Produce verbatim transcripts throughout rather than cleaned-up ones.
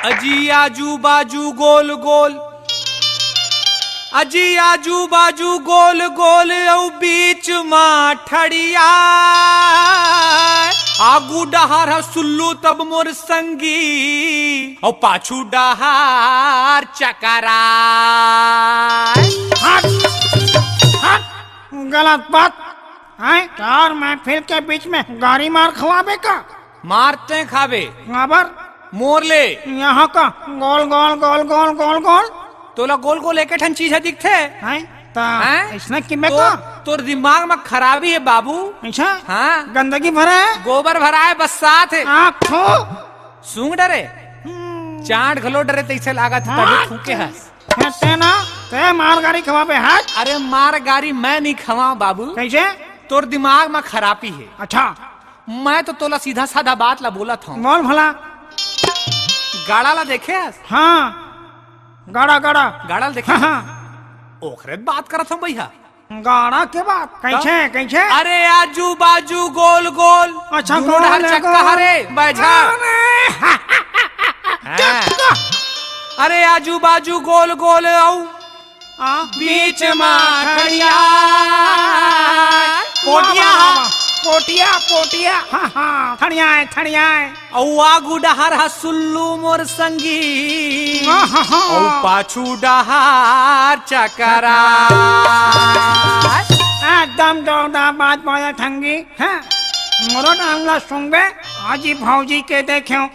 अजी आजू बाजू गोल गोल, अजी आजू बाजू गोल गोल, अउ बीच मा ठड़िया। आगू डहार ह सुल्लू तब मोर संगी, अउ पाछू डहार चकरा। हट, हट, गलत बात। हैं? चार महफिल के बीच में गारी मार खवाबे का? मार तैं खाबे। काबर? मोर ले। यहाँ का गोल, गोल, गोल, गोल, गोल, गोल। तोला गोल, गोल एके ठन चीज ह दिखथे। हैं? त हैं? अइसना किमे तोर, का? तोर दिमाग म खराबी हे बाबू। अच्छा? हाँ। गंदगी भरा हे? गोबर भरा हे, बस्सात हे। आँख थू। सूंघ डरे? हम्म। चांट घलो डरे तइसे लागत हे, हाँ। तभे थूके हस। हैं, तैं ना, तैं मार गारी खवाबे, हट। अरे मार गारी मैं नइ खवांव बाबू। कइसे? तोर दिमाग म खराबी हे। अच्छा। मैं तो तोला सीधा साधा बात ला बोलत हंव। बोल भला। गाड़ा ला देखे हस? हाँ, गाड़ा, गाड़ा। गाड़ा ला देखे हाँ, हस? हाँ। ओखरे बात करत हंव भइया। गाड़ा के बात? कइसे, कइसे? अरे आजू बाजू गोल गोल, अच्छा, दुनों गोल डहर गोल। चक्का हरे, बैझा। अरे, हाँ। चक्का। अरे आजू बाजू गोल गोल अउ हाँ। बीच मा ठड़िया। पोटिया। वाह, वाह, वाह। पोटिया, पोटिया। हाँ, हाँ, ठड़िया हे, ठड़िया हे। अउ आगू डहर ह सुल्लू मोर संगी। हाँ, हाँ, हाँ। अउ पाछू डहर चकरा। एकदम जोरदार बात बोले ठंगी। हाँ। मोरो नाम ला सुनबे, आजी भौजी के देखेंव।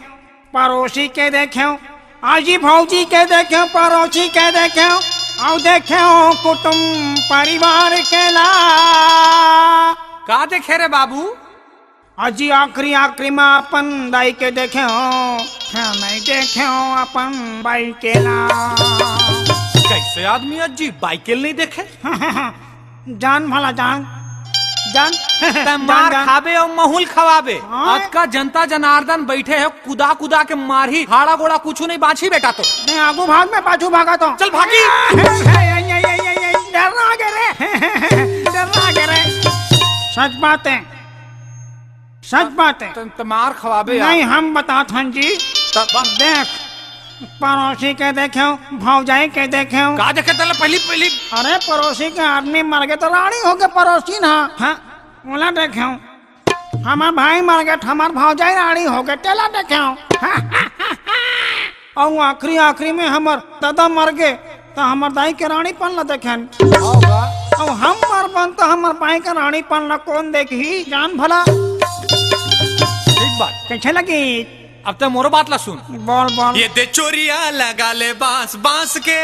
परोसी के देखेंव, आजी भौजी के देखेंव, परोसी के देखेंव, अउ देखेंव कुटुम परिवार के ला। का देखे रे बाबू? आजी आखिरी, आखिरी मा अपन दाई के देखेंव, फेर नइ देखेंव अपन बाई के ला। कइसे आदमी आजी बाई के ल नइ देखे? जान भला जान, जान। तैं जान, मार जान। खाबे अउ महूँ ल खवाबे। हाँ। अतका जनता जनार्दन बइठे हे, कुदा कुदा के मारही, हाड़ा गोड़ा कुछू नइ बाँचही बेटा तोर। मैं आगू भाग, मैं पाछू भागत हंव। चल भागी। डर लागे रे, डर लागे रे। सच बात हे, सच बात हे। त, त मार खवाबे यार। नहीं, हम बतात हन जी। तब देख, परोसी के देखेंव, भौजाई के देखेंव। का देखे तैं ला पहिली, पहिली? अरे, परोसी के आदमी मर गे त रानी होगे परोसी ना। हाँ, ओला देखेंव। हमर भाई मर गे त हमर भौजाई रानी होगे, तेला देखेंव। अउ आखिरी, आखिरी में हमर ददा मर गे, त हमर दाई के रानीपन ला देखेन। अउ हम मरबन त हमर बाई के रानीपन ला कोन देखही, जान भला। ठीक बात। कइसे लगिस? अब तैं मोरो बात ला सुन। बोल, बोल। ये दे चोरिया लगा ले बांस, बांस के,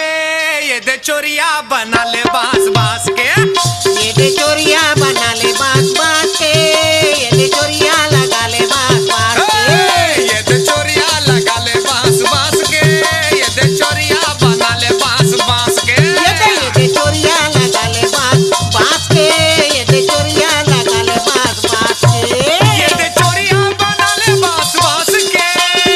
ये दे चोरिया बना ले बांस, बांस के। ये दे चोरिया बना ले बांस, बांस के, ये दे चोरिया लगा ले बांस, बांस के। ए, ये दे चोरिया लगा ले बांस, बांस के, ये दे चोरिया बना ले बांस, बांस के। ये दे, ये दे चोरिया लगा ले बांस, बांस के, ये दे चोरिया लगा ले बांस, बांस के। ये दे चोरिया बना ले बांस, बांस के।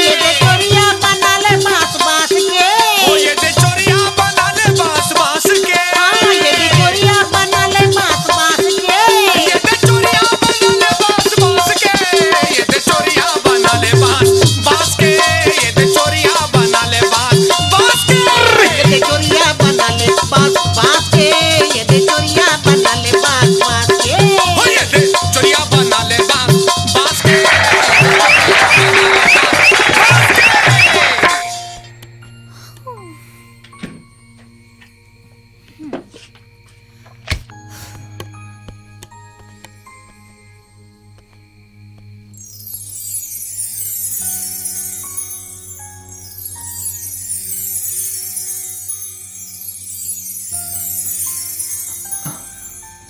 ये दे चोरिया बना ले बांस, बांस के। ओ ये दे चोरिया बना ले बांस, बांस के। हाँ, ये दे चोरिया बना ले बांस, बांस के। ये दे चोरिया बना ले बांस, बांस के। ये दे चोरिया बना ले बांस, बांस के। ये दे चोरिया बना ले बांस, बांस के। ये दे चोरिया बना ले बांस, बांस के। ये दे चोरिया बना ले बांस, बांस के। ओ ये दे चोरिया बना ले बांस, बांस के।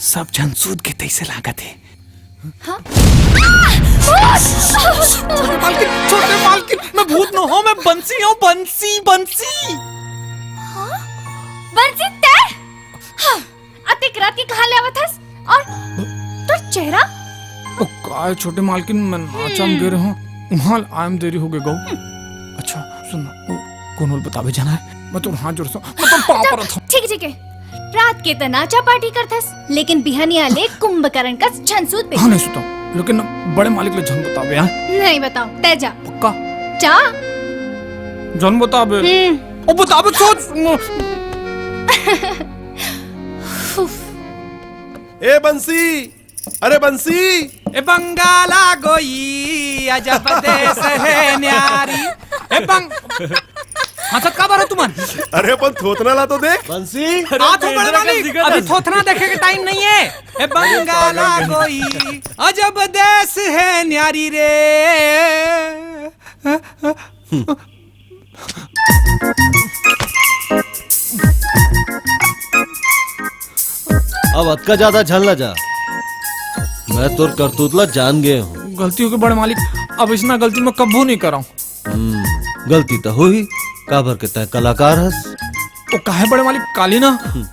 सब झन सूत गे तइसे लागत हे। हाँ? छोटे मालकिन, छोटे मालकिन, मैं भूत नोहंव, मैं बंसी हंव, बंसी, बंसी। हाँ? बंसी तैं? हाँ, अतेक रात के कहाँ ले आवत हस? अउ तोर चेहरा? ओ काय छोटे मालकिन, मैं नाचा म गे रहेंव, उहाँ ले आए म देरी होगे गऊ। अच्छा सुन ना, ओ कोनो ल बताबे झन हे, मैं तोर हाथ जोड़त हंव, मैं तोर पाँव परत हंव। ठीक, ठीक हे। रात के त नाचा पार्टी करथस, लेकिन बिहनिया ले कुंभकर्ण कस झन सूतबे। हाँ, नहीं सुतंव, लेकिन बड़े मालिक ले झन बताबे, हाँ? नहीं बतांव, तैं जा। पक्का? जा। जन बताबे। हम्म। ओ बताबे तो। ए बंसी, अरे बंसी। ए बंगाला गोई, अजब देश है न्यारी। ए बंग-, हंसत का बारो तुमन? अरे अपन थोथना ला तो देख। बंसी। अरे आ तो बड़े बेंद्रा का मालिक, जिगर अभी है। थोथना देखे के टाइम नहीं है। ए बंगाला गोई, अजब देश है न्यारी रे। अब अतका ज्यादा झन ला जा, मैं तोर करतूत ला जान गए हूँ। गलती हो गई बड़े मालिक, अब इसना गलती मैं कब्बू नहीं कराऊं। हम्म, गलती तो हो ही, काबर के तय कलाकार हस। तो काहे बड़े मालिक, काली ना। हम्म,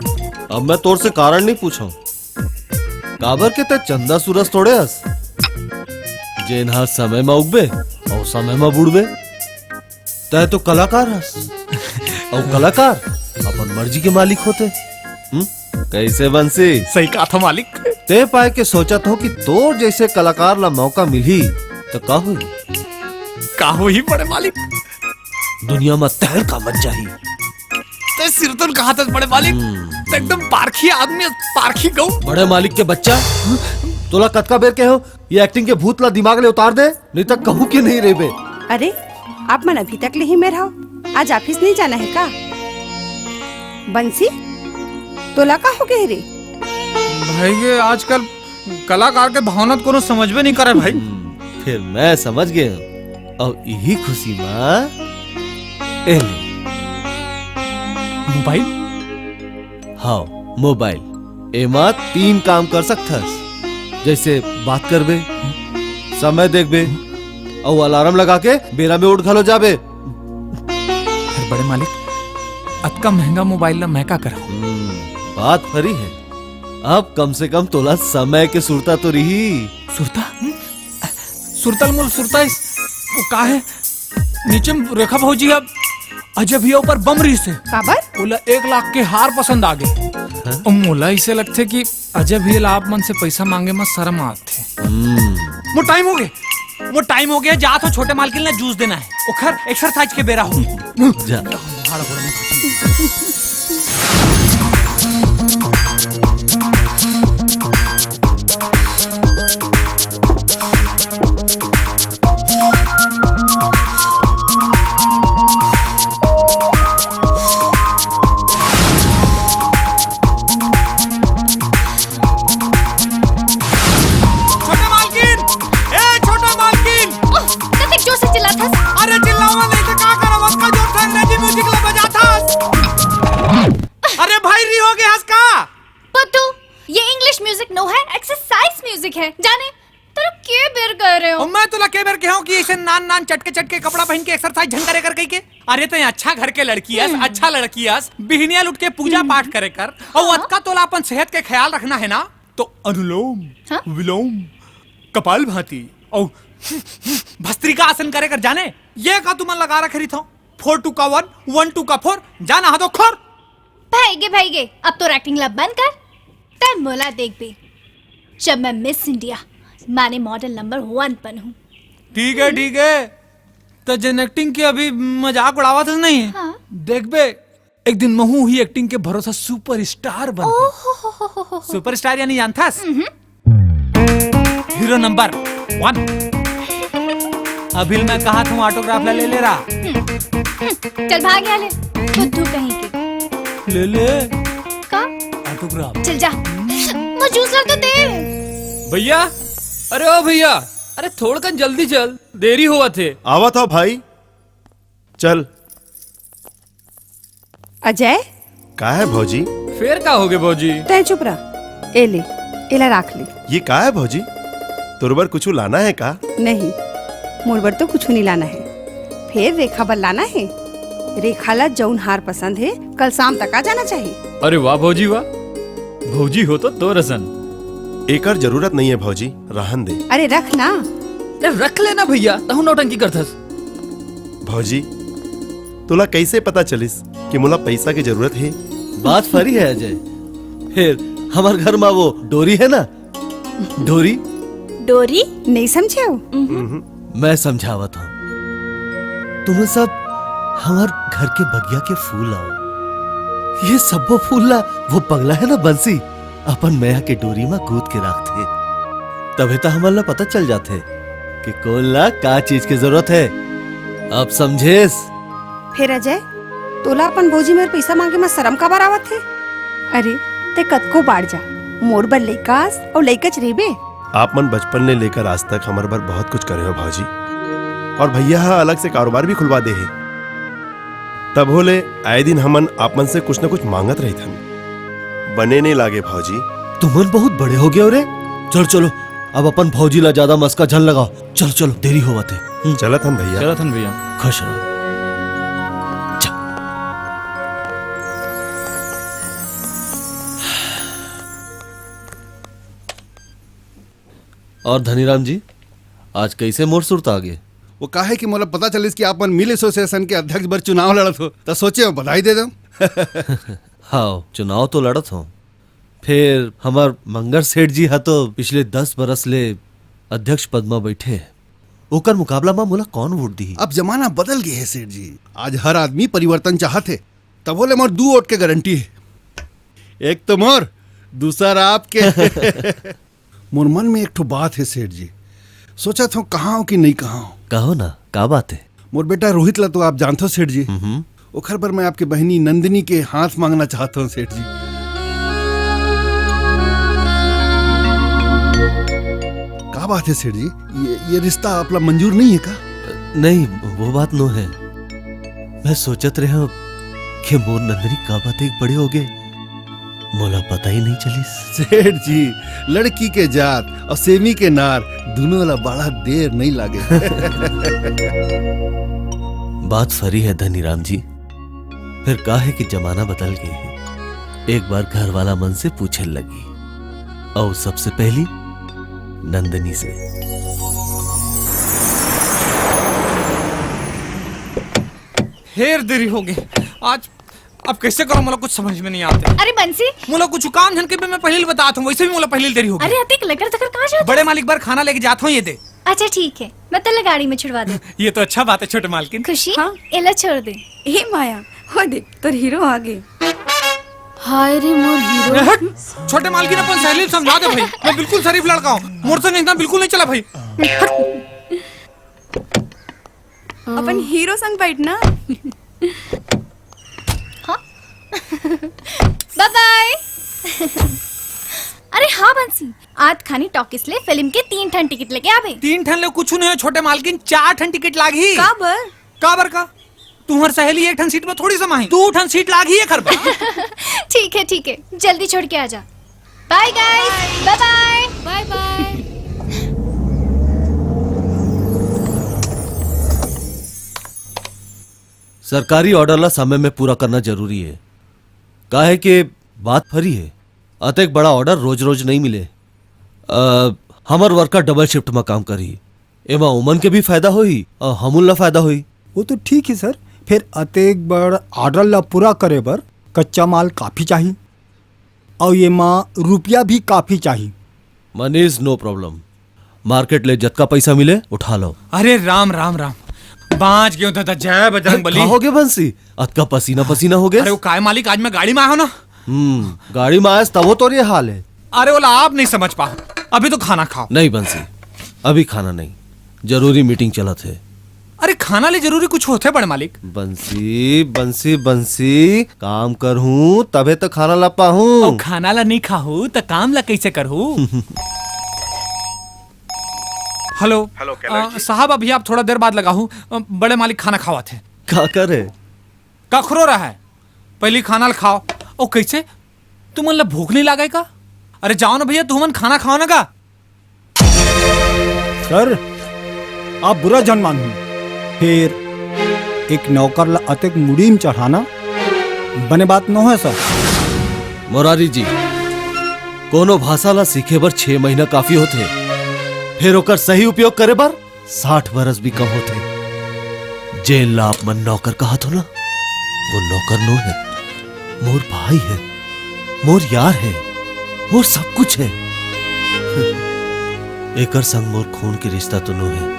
अब मैं तोर से कारण नहीं पूछूं, काबर के तय चंदा सूरज थोड़े हस, जेन हा समय में उगबे और समय में बुड़बे। तय तो कलाकार हस। अउ कलाकार अपन मर्जी के मालिक होते। हम्म? कैसे बंसी? सही कहा था मालिक। ते पाए के सोचत हो कि तोर जैसे कलाकार ला मौका मिलही तो का होही? का होही बड़े मालिक? दुनिया में तहलका मच जाही। ते सिरतुन कहा था बड़े मालिक। हम्म। ते एकदम पारखी आदमी, पारखी गऊ। बड़े मालिक के बच्चा, तोला कतका बेर के हो ये एक्टिंग के भूत ला दिमाग ले उतार दे, नहीं तो कहूँ के नहीं रेबे। अरे, आप मन अभी तक ले ही मेर हव? आज ऑफिस नहीं जाना है का? बंसी, तोला का हो गए रे? भाई के आजकल कलाकार के भावना तो कोनो समझबे नहीं करे भाई। हम्म, फिर मैं समझ गए हूँ। अब यही खुशी में ए ले। मोबाइल? हाँ, मोबाइल। एमा तीन काम कर सकथस, जैसे बात करबे, समय देखबे, अउ अलार्म लगा के बेरा में उठ घलो जाबे। अरे बड़े मालिक, अतका महंगा मोबाइल ला मैं का करहूं? हम्म, बात फरी है। अब कम से कम तोला समय के सुरता तो रही। सुरता? हम्म? सुरतल मुल सुरता इस, वो का है? नीचे में रेखा भौजी अब अजय भैया ऊपर बम रही से। काबर? बोला एक लाख के हार पसंद आ गए। हाँ? और मोला इसे लगते कि अजय भैया ला आप मन से पैसा मांगे में शर्म आते। हम्म। वो टाइम हो गए, वो टाइम हो गया, जा तो छोटे मालकिन ला जूस देना है, ओखर एक्सरसाइज के बेरा हो। जा। छोटा मालकिन, ए छोटा मालकिन। ओह, कतेक जोर से चिल्लाथस? अरे चिल्लावा नहीं तो का करब, अतका जोर से अंग्रेजी म्यूजिक ला बजाथस। अरे भाई री हो गए हस का? पत्तू, ये इंग्लिश म्यूजिक नो है, एक्सरसाइज म्यूजिक है। जाने तोला के बेर कह रहे हो? और मैं तोला के बेर कहूं कि ऐसे नान नान चटके चटके कपड़ा पहन के एक्सरसाइज झन करे कर कही के? अरे तय अच्छा घर के लड़की अस, हम्म। अच्छा लड़की अस, बिहनिया लुट के पूजा हम्म। पाठ करे कर, और हाँ। अतका तोला अपन सेहत के ख्याल रखना है ना, तो अनुलोम, हाँ? विलोम, कपाल भाती, और भस्त्रिका आसन करे कर जाने, ये का तुमन लगा रखे रही था? Four two का one, one two का four, जाना हा तो खोर। भाई गे, भाई गे, अब तो एक्टिंग ला बंद कर। तय मोला देखबे, जब मैं मिस इंडिया माने मॉडल नंबर वन बनहूं। ठीक है, ठीक है। तो जन एक्टिंग के अभी मजाक उड़ावा था नहीं? हाँ। देखबे, एक दिन महू ही एक्टिंग के भरोसा सुपरस्टार बन। ओहो हो हो हो हो। सुपरस्टार यानी जानथस? हम्म। हीरो नंबर वन। अभी मैं कहा था ऑटोग्राफ ला ले ले रहा। हम्म, हम्म, चल भाग यहाँ ले, बुद्धू कहीं के। ले ले। का? ऑटोग्राफ। चल जा। मैं जूस ला तो दे। भैया, अरे ओ भैया, अरे थोड़कन जल्दी चल, देरी होवत हे। आवत हव भाई, चल। अजय। का है भौजी? फेर का होगे भौजी? तय चुप रह। ए ले, एला राख ले। ये का है भौजी? तोर बर कुछु लाना है का? नहीं, मोर बर तो कुछु नहीं लाना है। फेर रेखा बर लाना है। रेखा ला जौन हार पसंद है, कल शाम तक आ जाना चाहिए। अरे वाह भौजी वाह, भौजी हो तो तोर असन। एकर जरूरत नहीं है भौजी, रहन दे। अरे रख ना। अरे रख लेना भैया, तहु नौटंकी करथस। भौजी, तोला कैसे पता चलिस कि मोला पैसा के जरूरत हे? बात फरी है अजय। फिर हमर घर मा वो डोरी है ना, डोरी। डोरी? नहीं समझे हो? मैं समझावत हूँ। तुम्हें सब हमर घर के बगिया के फूल आव। ये सब्बो फूल ला वो पगला हे ना बंसी, अपन मया के डोरी म गूंथ के राखथे। तभे त हमन ला पता चल जाथे कि कोन ला का चीज के जरूरत हे। अब समझेस? फेर अजय, तोला अपन भौजी मेर पइसा मांगे म शरम काबर आवत हे? अरे, तैं कतको बाढ़ जा, मोर बर लइका अस अउ लइकाच रहिबे। आप मन बचपन ले लेकर आज तक हमर बर बहुत कुछ करे हो भौजी, अउ भैया ह अलग से कारोबार भी खुलवा दे हे। तभो ले आए दिन हमन आप मन से कुछ न कुछ मांगत रहिथन। बने नइ लागे भौजी। तुमन बहुत बड़े हो गे हो रे। चलो चलो, अब अपन भौजी ला ज्यादा मस्का झन लगाव। चलो चलो, देरी होवत हे। हम्म। चलत हन भैया। चलत हन भैया। खुश रहो। चल। अउ धनीराम जी, आज कइसे मोर सुरता आगे? वो का हे कि मोला पता चलिस कि आप मन मिल एसोसिएशन के अध्यक्ष बर चुनाव लड़त हो, त सोचे हंव बधाई दे देंव। हव, चुनाव तो लड़त हंव, फेर हमर मंगर सेठ जी ह तो पिछले दस बरस ले अध्यक्ष पद म बइठे हे। ओकर मुकाबला म मोला कौन वोट दिही? अब जमाना बदल गे हे सेठ जी, आज हर आदमी परिवर्तन चाहत हे, तभो ले मोर दू वोट के गारंटी हे, एक तो मोर, दूसर आपके। मोर मन में एक ठो बात हे सेठ जी, सोचत हंव कहांव कि नइ कहांव। कहो ना, का बात हे? मोर बेटा रोहित ला तो आप जानथो सेठ जी, हम्म। ओखर बर मैं आपके बहिनी नंदिनी के हाथ मांगना चाहत हंव सेठ जी। का बात हे सेठ जी, ये, ये रिश्ता आप ला मंजूर नइ हे का? नहीं, वो बात नो हे। मैं सोचत रहेंव कि मोर नंदिनी कब अतेक बड़े होगे, मोला पता ही नइ चलिस। सेठ जी, लड़की के जात अउ सेमी के नार, दूनों ला बड़ा देर नइ लागे। बात फरी हे धनीराम जी, फेर का हे कि जमाना बदल गे हे। एक बार घर वाला मन से पूछे लगी, अउ सबसे पहली नंदिनी से। फेर देरी होगे आज। अब कइसे करंव, मोला कुछ समझ में नइ आत हे। अरे बंसी। मोला कुछ काम झन के, मैं पहली ले बतात हंव, वइसे भी मोला पहली ले देरी होगे। अरे अतेक लकर झकर कहां जात हस? बड़े मालिक बर खाना लेके जात हंव, ये दे। अच्छा ठीक हे, मैं तोला गाड़ी में छुड़वा देंव। ये तो अच्छा बात हे छोटे मालकिन। खुशी, हाँ? एला छोड़ दे। हे माया, हो देख तोर हीरो आगे। हाय रे मोर हीरो। हट, छोटे मालकिन अपन सहेली ल समझा दे भाई, मैं बिल्कुल शरीफ लड़का हंव, मोर संग अइसना बिल्कुल नइ चला भाई। हट। अपन हीरो संग बइठ ना। हाँ? बाय बाय। अरे हाँ बंसी, आज खानी टॉकीज ले फिल्म के तीन ठन टिकट लेके आबे। तीन ठन ले कुछ नइ होय छोटे मालकिन, चार ठन टिकट लागही। काबर? काबर का? तुंहर सहेली एक ठन सीट में थोड़ी समाही, दू ठन सीट लागही एखर बर। ठीक हे, ठीक हे, जल्दी छोड़ के आ जा। बाय गाइस, बाय बाय। बाय बाय। सरकारी ऑर्डर ला समय में पूरा करना जरूरी हे, काहे के बात फरी हे, अतेक बड़ा ऑर्डर रोज-रोज नइ मिले। अ, हमर वर्कर डबल शिफ्ट म काम करही, एमा ओमन के भी फायदा होही अउ हमन ला फायदा होही। वो तो ठीक हे सर, फेर अतेक बड़ ऑर्डर ला पूरा करे बर कच्चा माल काफी चाही। अउ एमा रुपया भी काफी चाही। Manish, no problem। मार्केट ले जतका पइसा मिले, उठा लव। अरे राम, राम, राम। बांच गेंव दादा, जय बजरंग बली। का होगे बंसी? अतका पसीना पसीना होगेस? अरे वो काय मालिक, आज मैं गाड़ी में आय हंव ना। हम्म, गाड़ी में आयस तभो तोर ये हाल हे। अरे ओला आप नइ समझ पाव, अभी तो खाना खाव। नहीं बंसी, अभी खाना नहीं, जरूरी मीटिंग चलत हे। अरे खाना ले जरूरी कुछ होथे बड़े मालिक? बंसी, बंसी, बंसी, काम करहूं तभे तो खाना ला पाहूं। अउ खाना ला नइ खाहू त काम ला कइसे करहू? हेलो। हेलो, कैलाश अ, जी। साहब, अभी आप थोड़ा देर बाद लगाहू। अ, बड़े मालिक खाना खावत हे। का करे? कखरो रहय, पहिली खाना ल खाव। ओ, कइसे? तुमन ल भूख नइ लागय का? अरे, जाव ना भइया, तुमन खाना खाव ना का? सर, आप बुरा झन मानहू, फेर एक नौकर ल अतेक मुड़ी म चढ़ाना बने बात नोहय, सर। मुरारी जी, कोनो भाषा ल सीखे बर छह महीना काफी होथे, फेर ओकर सही उपयोग करे बर साठ बरस भी कम होथे। जेन ला आप मन नौकर कहत हो ना, वो नौकर नो हे, मोर भाई हे, मोर यार हे, मोर सब कुछ हे। एकर संग मोर खून के रिश्ता तो नो हे,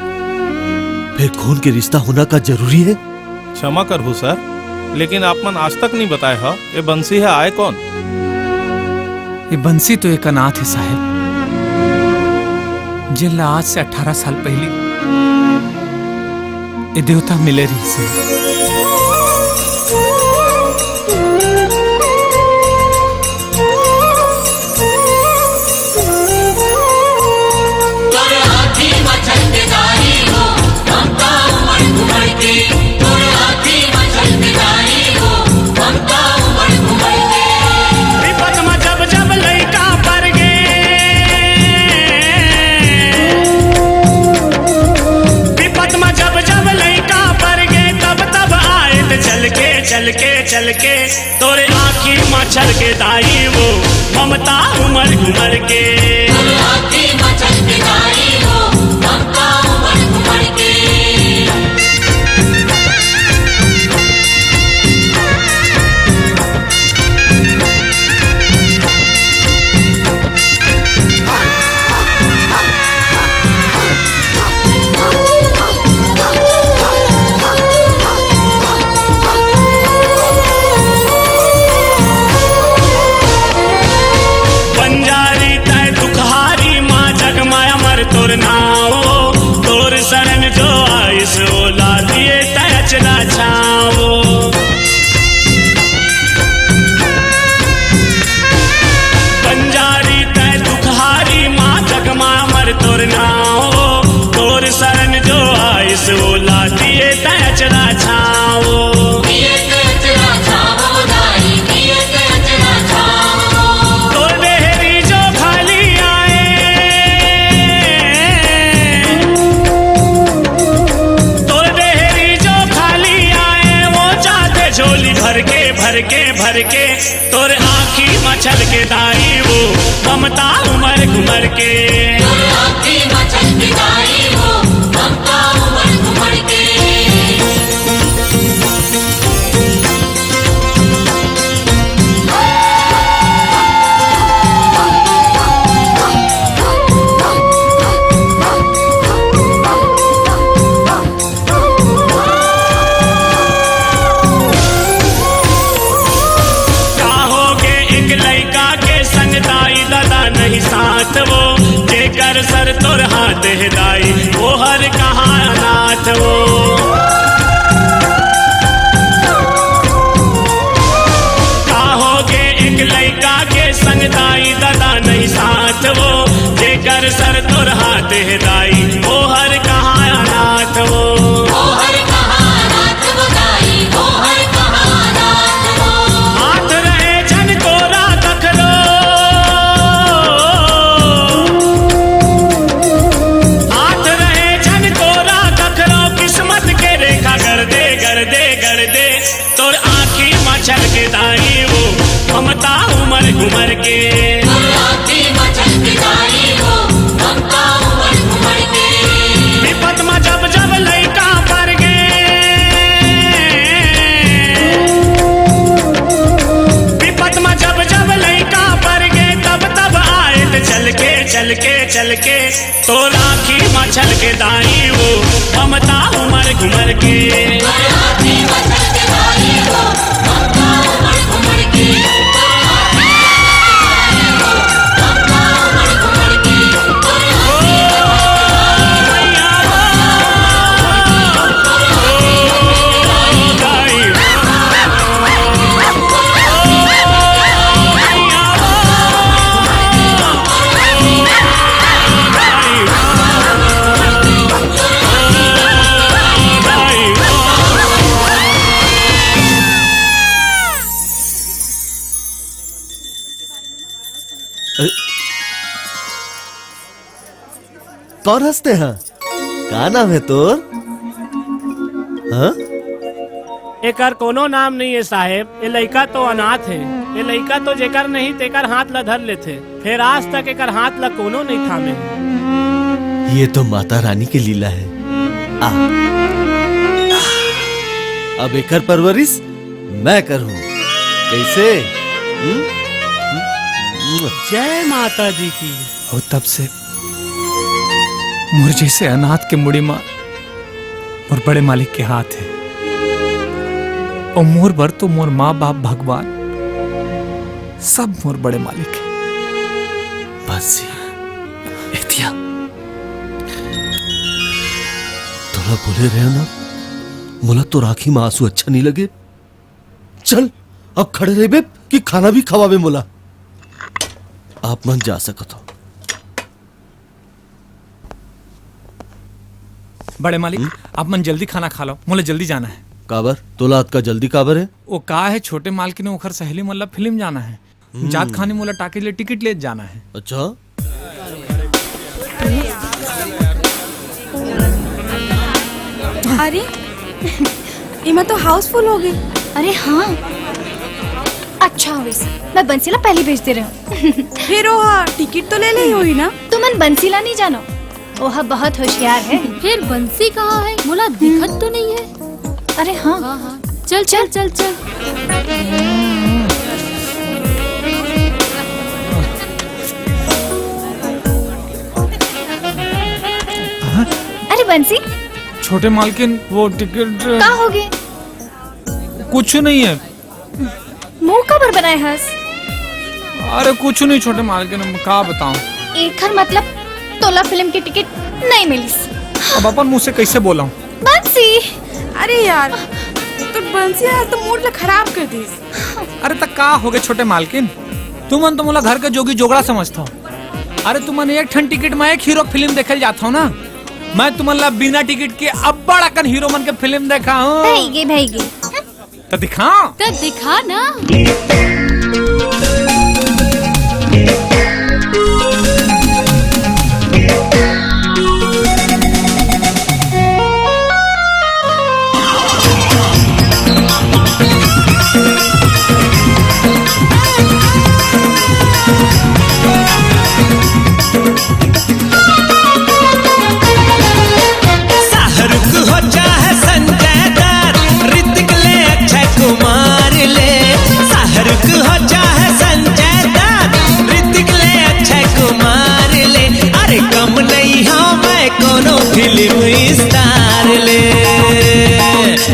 फेर खून के रिश्ता होना का जरूरी हे? क्षमा करहू सर, लेकिन आप मन आज तक नहीं बताए ह, ये बंसी ह आए कौन? ये बंसी तो एक अनाथ है साहेब, जेन ला आज से अठारह साल पहली ये देवता मिले रहिस हे। तोर आँखी म छलके दाई वो, ममता उमड़ घुमड़ के। तोर आँखी म छलके दाई वो, ममता उमड़ घुमड़ के। विपत म जब जब लइका पर गे, विपत म जब जब लइका पर गे, तब तब आए त चल के, चल के, चल के। तोरे आँखी म छलके दाई वो, ममता उमड़ घुमड़ के। तोरे आँखी म छलके दाई वो, ममता उमड़ घुमड़ के। बंजारी तय दुखहारी माँ जग माया मर तोर नाव, तोर शरण जो आइस ओला दिए तय अचरा छाव। बंजारी तय दुखहारी माँ जग माया मर तोर नाव, तोर शरण जो आइस ओला दिए तय अचरा छाव। तोर डेहरी जो खाली आए, तोर डेहरी जो खाली आए, वो जाते झोली भर के, भर के, भर के। तोर आँखी म छलके दाई वो, ममता उमड़ घुमड़ के। तोर आँखी म छलके दाई वो, ममता उमड़ घुमड़ के। का होगे एक लइका के संग दाई ददा नहीं साथ वो, जेकर सर तोर हाथ हे दाई, ओहर कहाँ अनाथ वो। का होगे एक लइका के संग दाई ददा नहीं साथ वो, जेकर सर तोर हाथ हे दाई, ओहर कहाँ अनाथ वो। ओहर कहाँ अनाथ वो दाई, ओहर कहाँ अनाथ वो। हाथ रहे झन तोरा कखरो, हाथ रहे झन तोरा कखरो, किस्मत के रेखा गढ़ दे, गढ़ दे, गढ़ दे। तोर आँखी म छलके दाई वो, ममता उमड़ घुमड़ के। तोर आँखी म छलके दाई वो, ममता उमड़ घुमड़ के। विपत म जब जब लइका पर गे, विपत म जब जब लइका पर गे, तब तब आए त चल के, चल के, चल के। तोर आँखी म छलके दाई वो, ममता उमड़ घुमड़ के। कौन हस तें? का नाम हे तोर? हाँ? एकर कोनो नाम नइ हे साहेब। ए लइका तो अनाथ हे। ए लइका तो जेकर नहीं तेकर हाथ ला धर लेथे, फेर आज तक एकर हाथ ला कोनो नइ थामे। ये तो माता रानी के लीला हे। आ, अब एकर परवरिश मैं करहूँ। कइसे? हम्म? हम्म? जय माता दी की। अउ तब से मोर जइसे अनाथ के मुड़ी म मोर बड़े मालिक के हाथ हे। अउ मोर बर तो मोर माँ बाप भगवान, सब मोर बड़े मालिक हे। बंसी, एतिया। तोला बोले रहेंव ना, मोला तोर आँखी म आंसू अच्छा नइ लगे। चल, अब खड़े रहिबे कि खाना भी खवाबे मोला। आप मन जा सकत हो। बड़े मालिक, हम्म? आप मन जल्दी खाना खा लो, मोला जल्दी जाना हे। काबर? तोला अतका जल्दी काबर हे? ओ का हे, छोटे मालकिन ओखर सहेली मन ला फिल्म जाना हे। हम्म। जात खानी मोला टाकीज ले टिकट लेत जाना हे। अच्छा? अरे, एमा तो हाउसफुल हो गे। अरे हाँ, अच्छा होइस, मैं बंसी ला पहिली भेज दे रहेंव। फेर ओहा टिकट तो ले ले होही ना? तुमन बंसी ला नइ जानो, ओहा बहुत होशियार हे। फेर बंसी कहाँ हे? मोला दिखत तो नइ हे। अरे हाँ। हाँ, हाँ। चल, चल, चल, चल। अरे बंसी। छोटे मालकिन, वो टिकट का हो गे? कुछ नहीं है। मुंह काबर बनाए हस? अरे कुछ नहीं छोटे मालकिन, का बताऊं। एखर मतलब तोला फिल्म के टिकट नहीं मिलिस। अब अपन मुंह से कैसे बोलाऊं? बंसी। अरे यार, तो बंसी आज तो मूड ला खराब कर दिस। अरे त का हो गे छोटे मालकिन, तुमन तो मोला घर के जोगी जोगड़ा समझथव। अरे तुमन एक ठन टिकट में एक हीरो फिल्म देखे ल जाथव ना, मैं तुमन ला बिना टिकट के अब्बड़ अकन हीरो मन के फिल्म देखाहूं। भइगे, भइगे। त दिखा। त दिखा ना। शाहरुख हो चाहे संजय दत्त, ऋतिक ले अक्षय कुमार ले। शाहरुख हो चाहे संजय दत्त, ऋतिक ले अक्षय कुमार ले। अरे कम नहीं हो मैं कोनो फिल्म स्टार ले।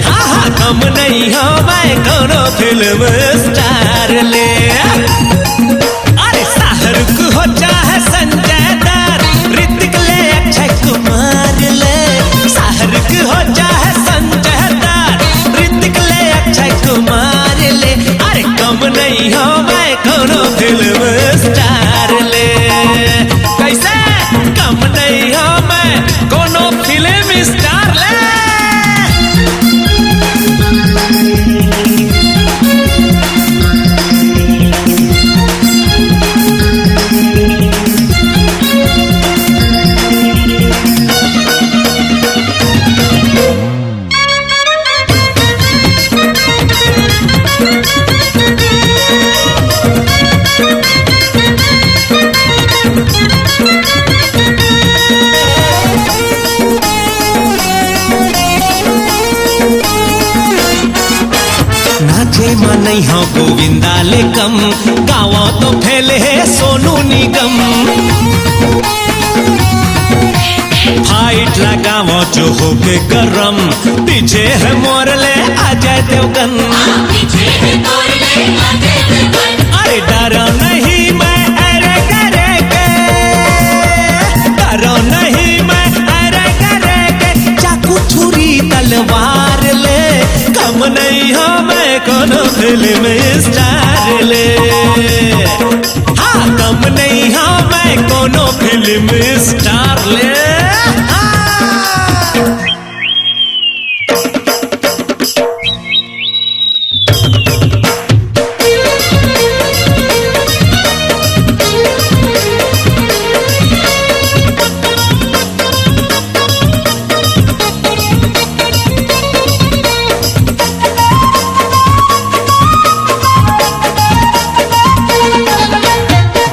हाँ, हाँ, कम नहीं हो मैं कोनो फिल्म स्टार ले। अरे शाहरुख हो चाहे संजय दत्त, ऋतिक ले अक्षय कुमार ले। शाहरुख हो चाहे संजय दत्त, ऋतिक ले अक्षय कुमार ले। अरे कम नहीं हो मैं कोनो फिल्म स्टार ले। कैसे कम नहीं हो मैं कोनो फिल्म स्टार ले। नाचे म नइ हव गोविंदा ले कम, गावव तो फेल हे सोनू निगम। फाइट लगावव जो होके गरम, पीछे हे मोर ले अजय देवगन। अरे डरव नहीं मैं अरे करे के, डरव नहीं मैं अरे करे के, चाकू छुरी तलवार ले, कम नहीं हो मैं कोनो फिल्म स्टार ले। हाँ, कम नहीं हो मैं कोनो फिल्म स्टार ले। हाँ।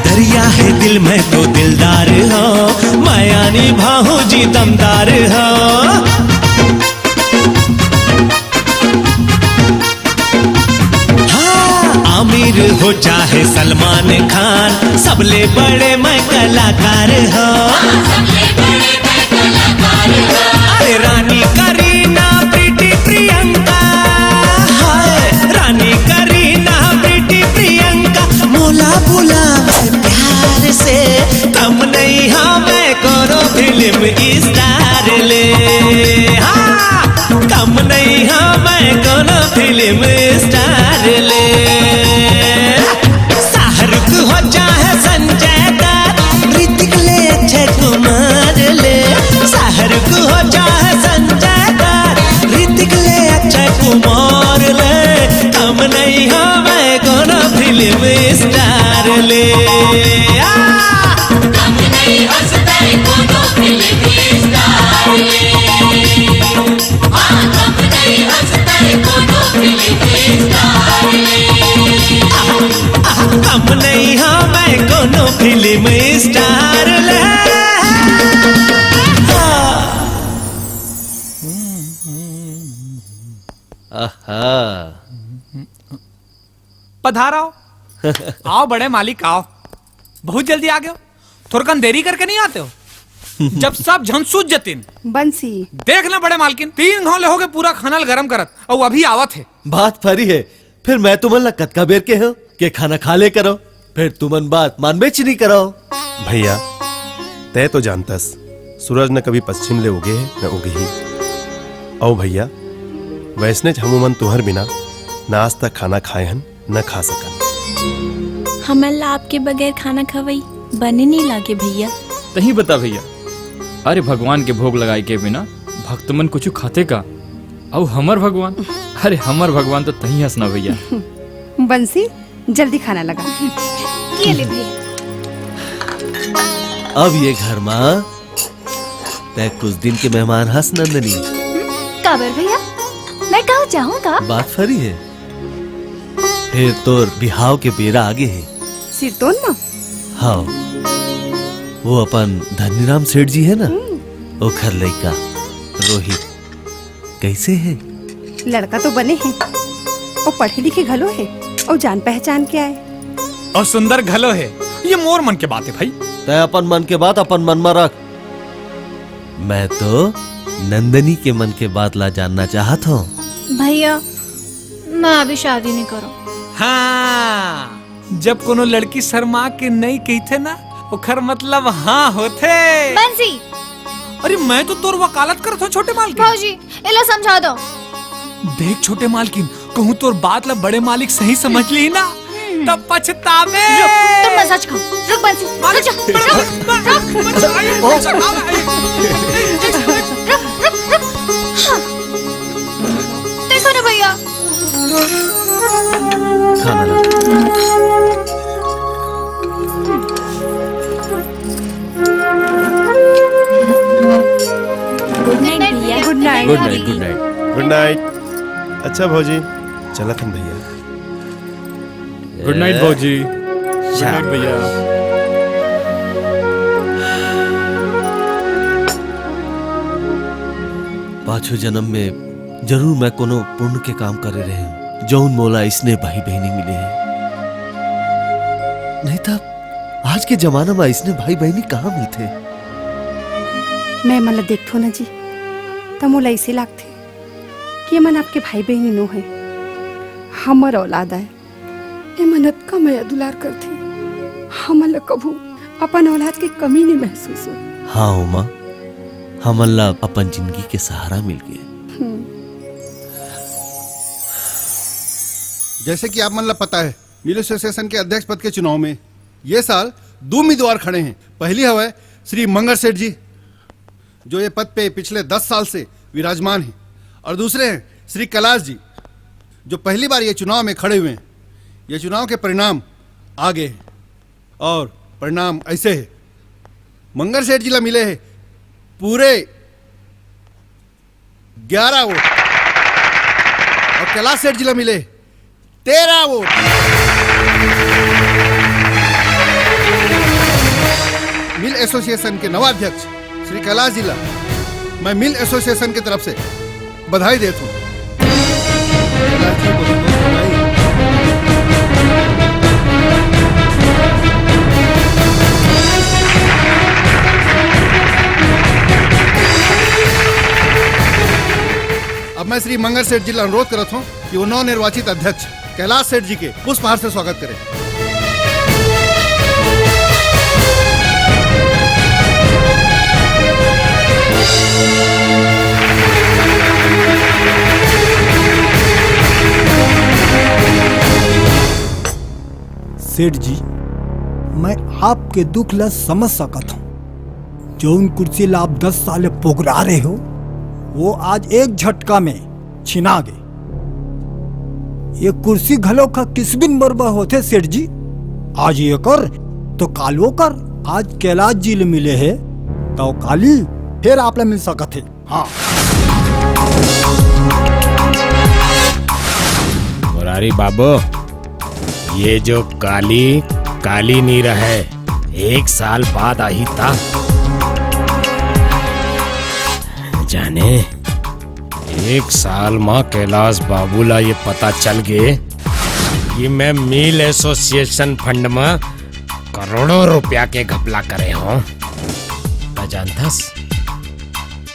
दरिया हे दिल में तो दिलदार हो, माया निभाहूं जी दमदार हो। हाँ, आमिर हो चाहे सलमान खान, सबले बड़े मैं कलाकार हो। अरे रानी करीना, प्रीति प्रियंका, हाय, फिल्म स्टार ले। शाहरुख हो चाहे संजय दत्त, ऋतिक ले अक्षय कुमार ले। शाहरुख हो चाहे संजय दत्त, ऋतिक ले अक्षय कुमार ले। कम नहीं हो मैं कोनो फिल्म स्टार ले। आ! कम नहीं हो सकता कोनो फिल्म स्टार ले। कम नहीं हो मैं कोनो फिल्म स्टार ले। आहा। पधारो। आओ बड़े मालिक, आओ। बहुत जल्दी आ गए हो। थोरकन देरी करके नहीं आते हो? जब सब झन सूत जतिन। बंसी। देख ना बड़े मालकिन, तीन घाव ले होगे पूरा खाना ल गरम करत, अउ अभी आवत हे। बात फरी है, फिर मैं तुमन ला कतका बेर के हो के खाना खा ले करो, फिर तुमन बात मानबेच नहीं करो। भैया, तय तो जानतस, सूरज न कभी पश्चिम ले उगे है, न उगही। अउ भैया, वैसनेच हमू मन तुहर बिना न आज तक खाना खाए हन, न खा सकन। हमन ला आपके बगैर खाना खवई बने नहीं लागे भैया। तही बता भैया, अरे भगवान के भोग लगाए के बिना भक्त मन कुछ खाते का? अउ हमर भगवान, अरे हमर भगवान तो तही हंसना भैया। बंसी, जल्दी खाना लगा। ये ले भैया। अब ये घर मा तै कुछ दिन के मेहमान हस नंदनी। काबर भैया, मैं कहाँ जाहूँ का? बात फरी है, फिर तोर बिहाव के बेरा आगे है। सिरतोन मा? हाँ, वो अपन धनीराम सेठ जी है ना, हम्म। ओखर लइका रोहित। कैसे है? लड़का तो बने है, अउ पढ़े लिखे घलो है, अउ जान पहचान के आए। अउ सुंदर घलो है। ये मोर मन के बात है भाई। तै अपन मन के बात अपन मन मा रख। मैं तो नंदनी के मन के बात ला जानना चाहत हूँ। भैया, मैं अभी शादी नहीं करूँ। हाँ, जब कोनो लड़की शर्मा के नहीं कहिथे ना, ओखर मतलब हाँ होथे। बंसी। अरे, मैं तो तोर वकालत करत हूँ, छोटे मालकिन। भौजी, एला समझा दो। देख, छोटे मालकिन, कहूँ तोर बात ला बड़े मालिक सही समझ ली ना, हम्म। तब पछतावे। रुक, तुम मत सच खाओ। रुक बंसी, मालिक, रुक जा, रुक, रुक, रुक, रुक, रुक, रुक, रुक, रुक, रुक। हाँ। देखो ना भैया, खाना ला। गुड नाइट भैया। गुड नाइट। गुड नाइट, गुड नाइट, गुड नाइट। अच्छा भौजी, चलत हन भैया। गुड नाइट भौजी। गुड नाइट भैया। पाछू जन्म में जरूर मैं कोनो पुण्य के काम करे रहे हूँ, जौन मोला इसने भाई बहिनी मिले हैं। नहीं तब आज के जमाना में इसने भाई बहिनी कहाँ मिलथे? मैं मन ला देखथो ना जी, त मोला ऐसे लागथे कि ये मन आपके भाई बहिनी नो है, हमर औलाद आय। एमन अतका मया दुलार करथे, हमन ल कभू अपन औलाद के कमी नइ महसूस होय। हाँ उमा, हमन ल अपन जिंदगी के सहारा मिल गे। हम्म। जैसे कि आप मन ल पता है, मिल एसोसिएशन के अध्यक्ष पद के चुनाव में ये साल दो उम्मीदवार खड़े हैं। पहली हवय श्री मंगर सेठ जी, जो ये पद पे पिछले दस साल से विराजमान हैं, और दूसरे हैं श्री कैलाश जी, जो पहली बार ये चुनाव में खड़े हुए हैं। ये चुनाव के परिणाम आ गए हैं और परिणाम ऐसे है, मंगर सेठ जी ला मिले हैं पूरे ग्यारह वोट और कैलाश सेठ जी ला मिले तेरह वोट। मिल एसोसिएशन के नवा अध्यक्ष श्री कैलाश जी ला मैं मिल एसोसिएशन के तरफ से बधाई देत हूँ। कैलाश जी को संतोष बधाई। अब मैं श्री मंगर सेठ जी ला अनुरोध करत हूँ कि वो नवनिर्वाचित अध्यक्ष कैलाश सेठ जी के पुष्पहार से स्वागत करें। सेठ जी, मैं आपके दुख ला समझ सकत हूँ। जौन कुर्सी ला आप दस साल ले पोगरा रहे हो, वो आज एक झटका में छिना गे। ये कुर्सी घलो का किस दिन बरोबर होथे सेठ जी? आज ये कर तो काल वो कर। आज कैलाश जी ले मिले हे, तो काली फिर आप ला मिल सकत हे। हाँ। मुरारी बाबू, ये जो काली, काली नी रहे, एक साल बाद आही ता। जाने, एक साल म कैलाश बाबू ला ये पता चल गे कि मैं मिल एसोसिएशन फंड म करोड़ों रुपया के घपला करे हूँ। त जानथस,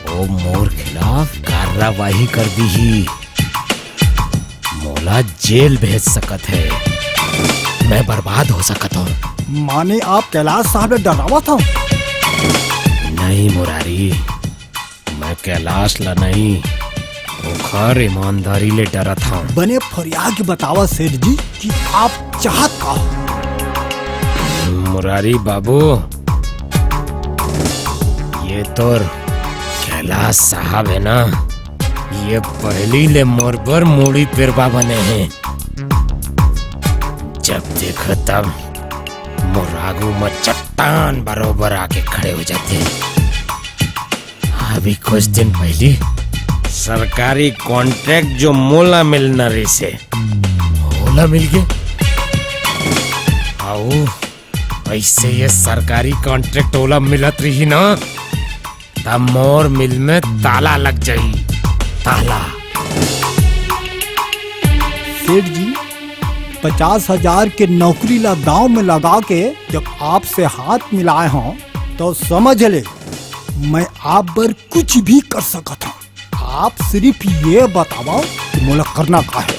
वो मोर खिलाफ कार्रवाई कर दीही। मोला जेल भेज सकत हे, मैं बर्बाद हो सकत हूँ। माने आप कैलाश साहब ले डरावत हव? नहीं मुरारी, मैं कैलाश ला नहीं, ओखर ईमानदारी ले डरत हूँ। बने फरिया के बतावा सेठ जी कि आप चाहत का हो? मुरारी बाबू, ये तोर कैलाश साहब है ना, ये पहली ले मोर बर मुड़ी पेरवा बने हैं। जब देखो तब मोर आगू म चट्टान बरोबर आके खड़े हो जाते हैं। अभी कुछ दिन पहली सरकारी कॉन्ट्रैक्ट जो मोला मिलना रहिसे, ओला मिल गे। आओ, ऐसे ये सरकारी कॉन्ट्रैक्ट ओला मिलत रही ना, तब मोर मिल में ताला लग जाई, ताला। सेठ जी, पचास हजार के नौकरी ला दांव में लगा के जब आपसे हाथ मिलाए हों, तो समझ ले, मैं आप बर कुछ भी कर सकत हूँ। आप सिर्फ ये बताओ कि मोला करना का है।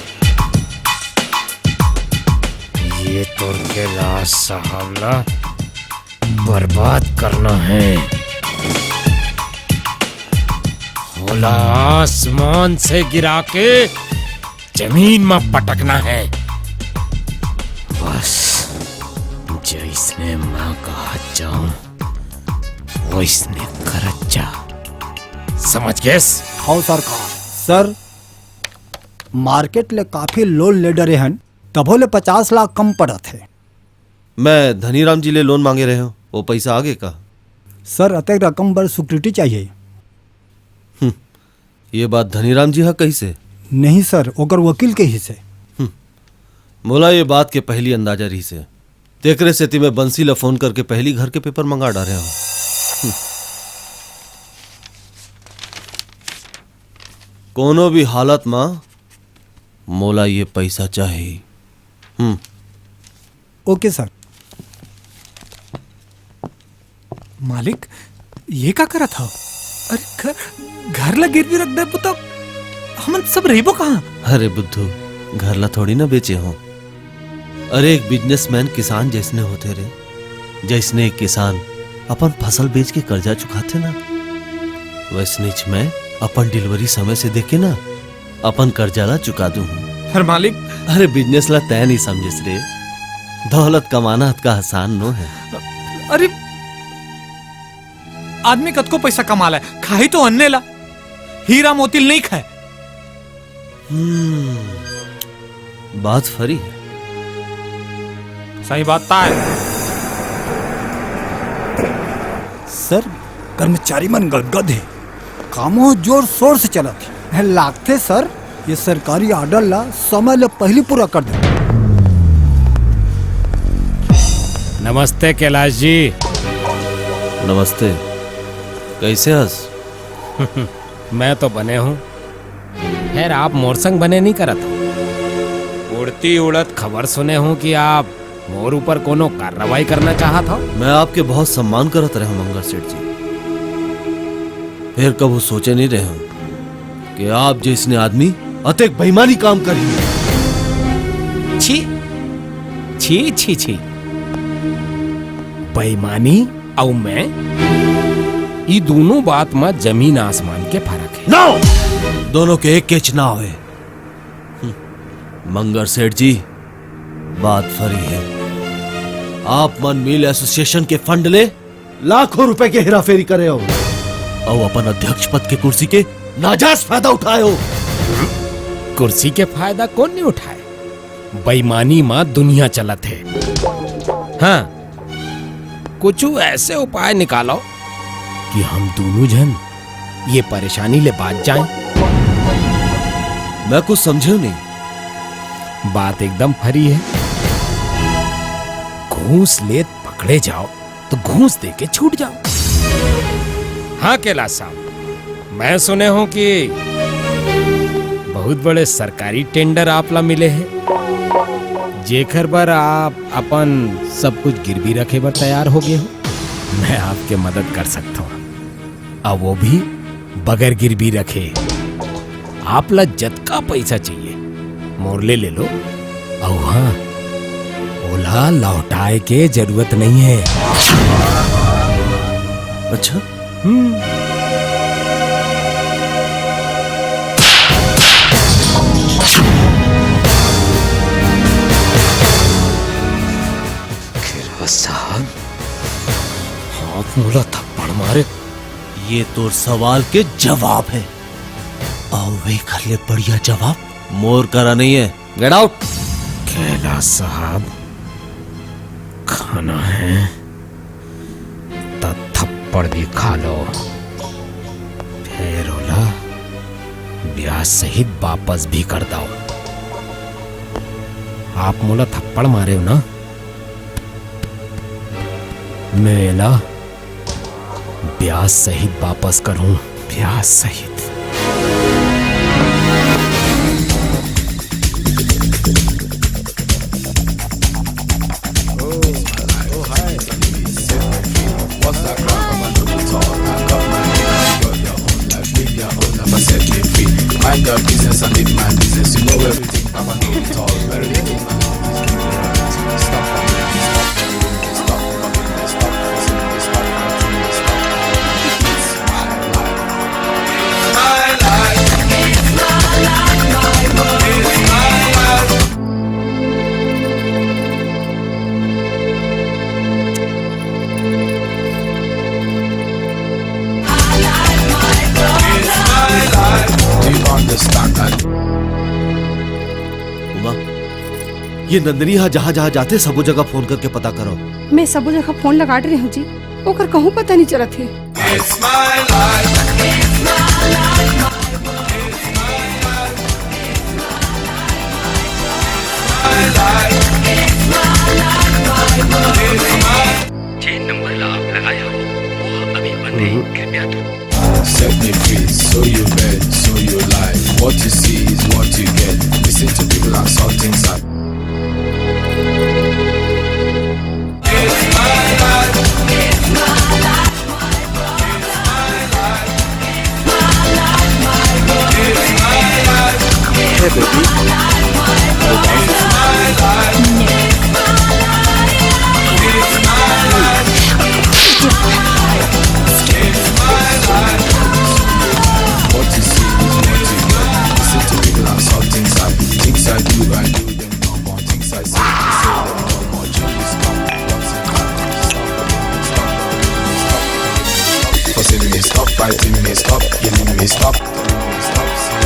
ये तोर कैलाश साहब ला बर्बाद करना है। ओला आसमान से गिरा के जमीन में पटकना है। बस जैसने मैं कहत जाऊं, वैसने करत जा। समझ गेस? हव सरकार। सर, मार्केट ले काफी लोन ले डरे हन, तभो ले पचास लाख कम पड़त हे। मैं धनीराम जी ले लोन मांगे रहे हूँ, वो पैसा आगे का? सर, अतेक रकम बर सिक्योरिटी चाहिए। हम्म, ये बात धनीराम जी हा कहिसे? नहीं सर, ओकर वकील कहिसे। हम्म, मोला ये बात के पहली अंदाजा रहिसे। तेकरे सेती मैं बंसी ला फोन करके पहली घर के पेपर मंगा डारे हूँ। हम्म। कोनो भी हालत मा मोला ये पैसा चाही। हम्म। ओके सर। मालिक, ये का करत हव? अरे घर, घर ला गिरवी रख देबो त हमन सब रहिबो कहाँ? अरे बुद्धू, घर ला थोड़ी ना बेचे हो। अरे एक बिजनेसमैन किसान जैसने होथे रे, जैसने एक किसान अपन फसल बेच के कर्जा चुकाथे ना, वैसनेच मैं अपन डिलीवरी समय से देके ना अपन कर्जा ला चुका दूं। पर मालिक, अरे बिजनेस ला तै नहीं समझिस रे, दौलत कमाना अतका आसान नो है। अरे आदमी कतको पैसा कमा ले, खाही तो अन्ने ला, हीरा मोती ल नहीं खाए। हम्म, बात फरी है। सही बात ताय। सर, कर्मचारी मन गदगद हे, कामो जोर शोर से चलत हे। लागथे सर, ये सरकारी ऑर्डर ला समय ले पहली पूरा कर दे। नमस्ते कैलाश जी। नमस्ते, कैसे हस? मैं तो बने हूँ, खैर आप मोर संग बने नहीं करत हो। उड़ती उड़त खबर सुने हूँ कि आप मोर ऊपर कोनो कार्रवाई करना चाहत हो। मैं आपके बहुत सम्मान करत रहे हूँ मंगर सेठ जी, फिर कभू सोचे नहीं रहे हूँ कि आप जैसने आदमी अतेक बेईमानी काम करही। छी, छी, छी, छी। बेईमानी अउ मैं, ई दोनों बात म जमीन आसमान के फर्क है। नो! दोनों के एक केच ना होए। हम्म, मंगर सेठ जी, बात फरी है। आप मन मिल एसोसिएशन के फंड ले लाखों रुपए के हेराफेरी करे हो, अउ अपन अध्यक्ष पद के कुर्सी के नाजायज फायदा उठाए हो। कुर्सी के फायदा कोन नइ उठाए? बेईमानी म दुनिया चलत हे। हाँ, कुछ ऐसे उपाय निकालो कि हम दोनों झन ये परेशानी ले बाच जाएं। मैं कुछ समझे नहीं। बात एकदम फरी है। घूस लेत पकड़े जाओ तो घूस दे के छूट जाओ। हाँ कैलाश साहब, मैं सुने हूँ कि बहुत बड़े सरकारी टेंडर आप ला मिले हे, जेकर बर आप अपन सब कुछ गिरवी रखे बर तैयार हो गए हो। मैं आपके मदद कर सकता हूँ, अउ वो भी बगैर गिरवी रखे। आप ला जतका पैसा चाहिए, मोर ले ले लो। अउ हाँ, ओला लौटाए के जरूरत नहीं है। अच्छा? हम्म। खेरा साहब, आप मोला थप्पड़ मारे। ये तोर सवाल के जवाब है, अउ एकर ले बढ़िया जवाब मोर करा नहीं है। Get out। कैलाश साहब, खाना है त थप्पड़ भी खा लो, फेर ओला ब्याज सहित वापस भी कर दो। आप मोला थप्पड़ मारे हो ना, मैं एला ब्याज सहित वापस करूं, ब्याज सहित। Mind your business and leave my business. You know everything, Papa know it all. Very little man. Stop, stop, stop, stop, stop, stop, stop. Do you understand that? Uma, ये नंदिनी हा जहाँ जहाँ जाथे, सबो जगह फोन करके पता करो। मैं सबो जगह फोन लगा रही हूँ जी, ओकर कहूँ पता नहीं चलत हे। जेन नंबर ला आप लगाए हो, वो अभी बंद है। कृपया थोड़ा Set me free, so you bend, so you lie. What you see is what you get. Listen to people and solve things out. Hey baby, what you see is what you get. Listen to people and solve things out. Things I do, I do them no more. Things I say, I say them no more. Jump is come, what's it come? Stop, stop, stop, stop. Forcing me, stop fighting me, stop killing me, stop, stop, stop.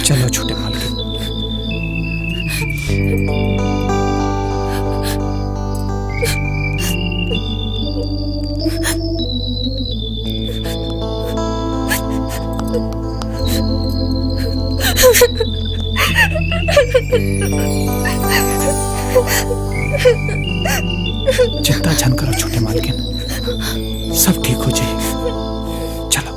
चलो छोटे मालकिन। चिंता झन करो छोटे मालकिन, सब ठीक हो जाई। चलो।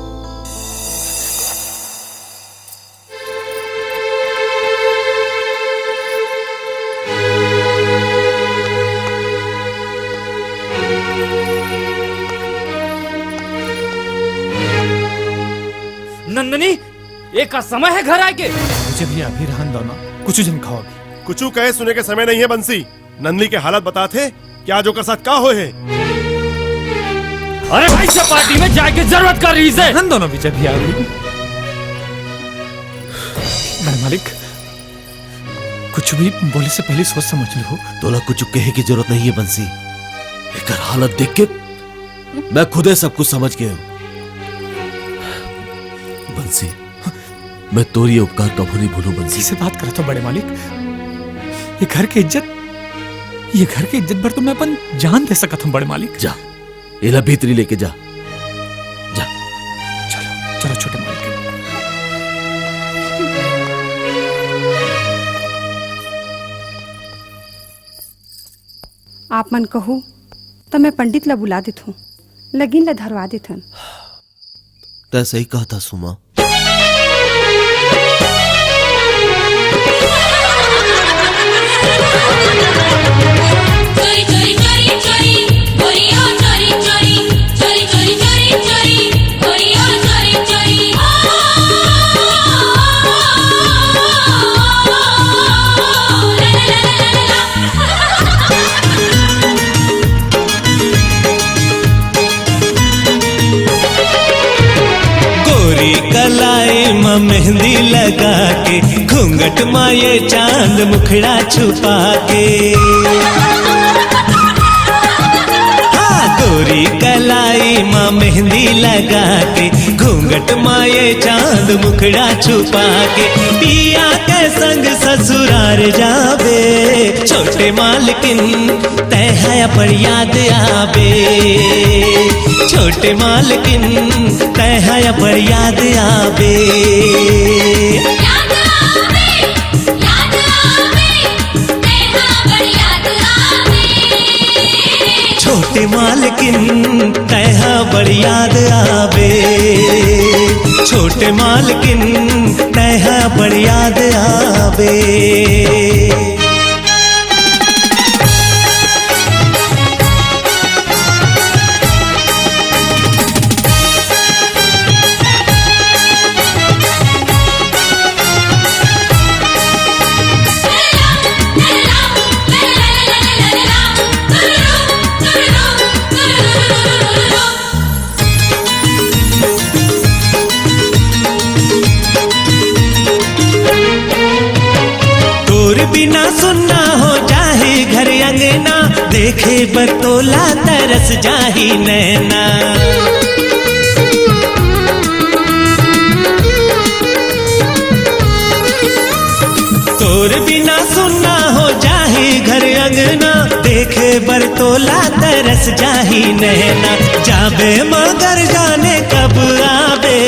नंदनी, एका समय हे घर आए के? मुझे भी अभी रहन दो ना, कुछ झन खाओ अभी। कुछ कहे सुने के समय नहीं है बंसी। नंदनी के हालत बताथे कि आज ओकर साथ का होए हे। अरे भाई, सब पार्टी में जाए के जरूरत का रहिसे? रहन दो ना विजय भैया अभी। बड़े मालिक, कुछ भी बोले से पहले सोच समझ लो। तोला कुछ कहे की जरूरत नहीं है बंसी। एकर हालत देख के मैं खुदे सब कुछ समझ गया हूँ। बंसी, मैं तोर ये उपकार कभू नहीं भूलूं बंसी। कैसे बात करत हो बड़े मालिक? ये घर के इज्जत, ये घर के इज्जत बर तो मैं अपन जान दे सकत हूँ बड़े मालिक। जा, एला भीतरी लेके जा, जा। चलो, चलो छोटे मालिक। आप मन कहू त मैं पंडित ला बुला देथूं, लगिन ला धरवा देथन। तै सही कहत हस सुमा। गोरी कलाई म मेहंदी लगा के, घूंघट म ये चांद मुखड़ा छुपा के। हाँ, गोरी कलाई म मेहंदी लगा के, घूंघट म ये चांद मुखड़ा छुपा के, पिया के संग ससुरार जाबे। छोटे मालकिन, तै ह अपन याद आबे। छोटे मालकिन, तै ह अपन याद आबे। याद आबे, याद आबे, तै ह अपन याद आबे। छोटे मालकिन, तै ह बड़ याद आबे। छोटे मालकिन, तै ह बड़ याद आबे। बिना सुन्ना हो जाही घर अंगना, देखे बर तोला तरस जाही नैना। तोर बिना सुन्ना हो जाही घर अंगना, देखे बर तोला तरस जाही नैना। जाबे मगर जाने कब आबे,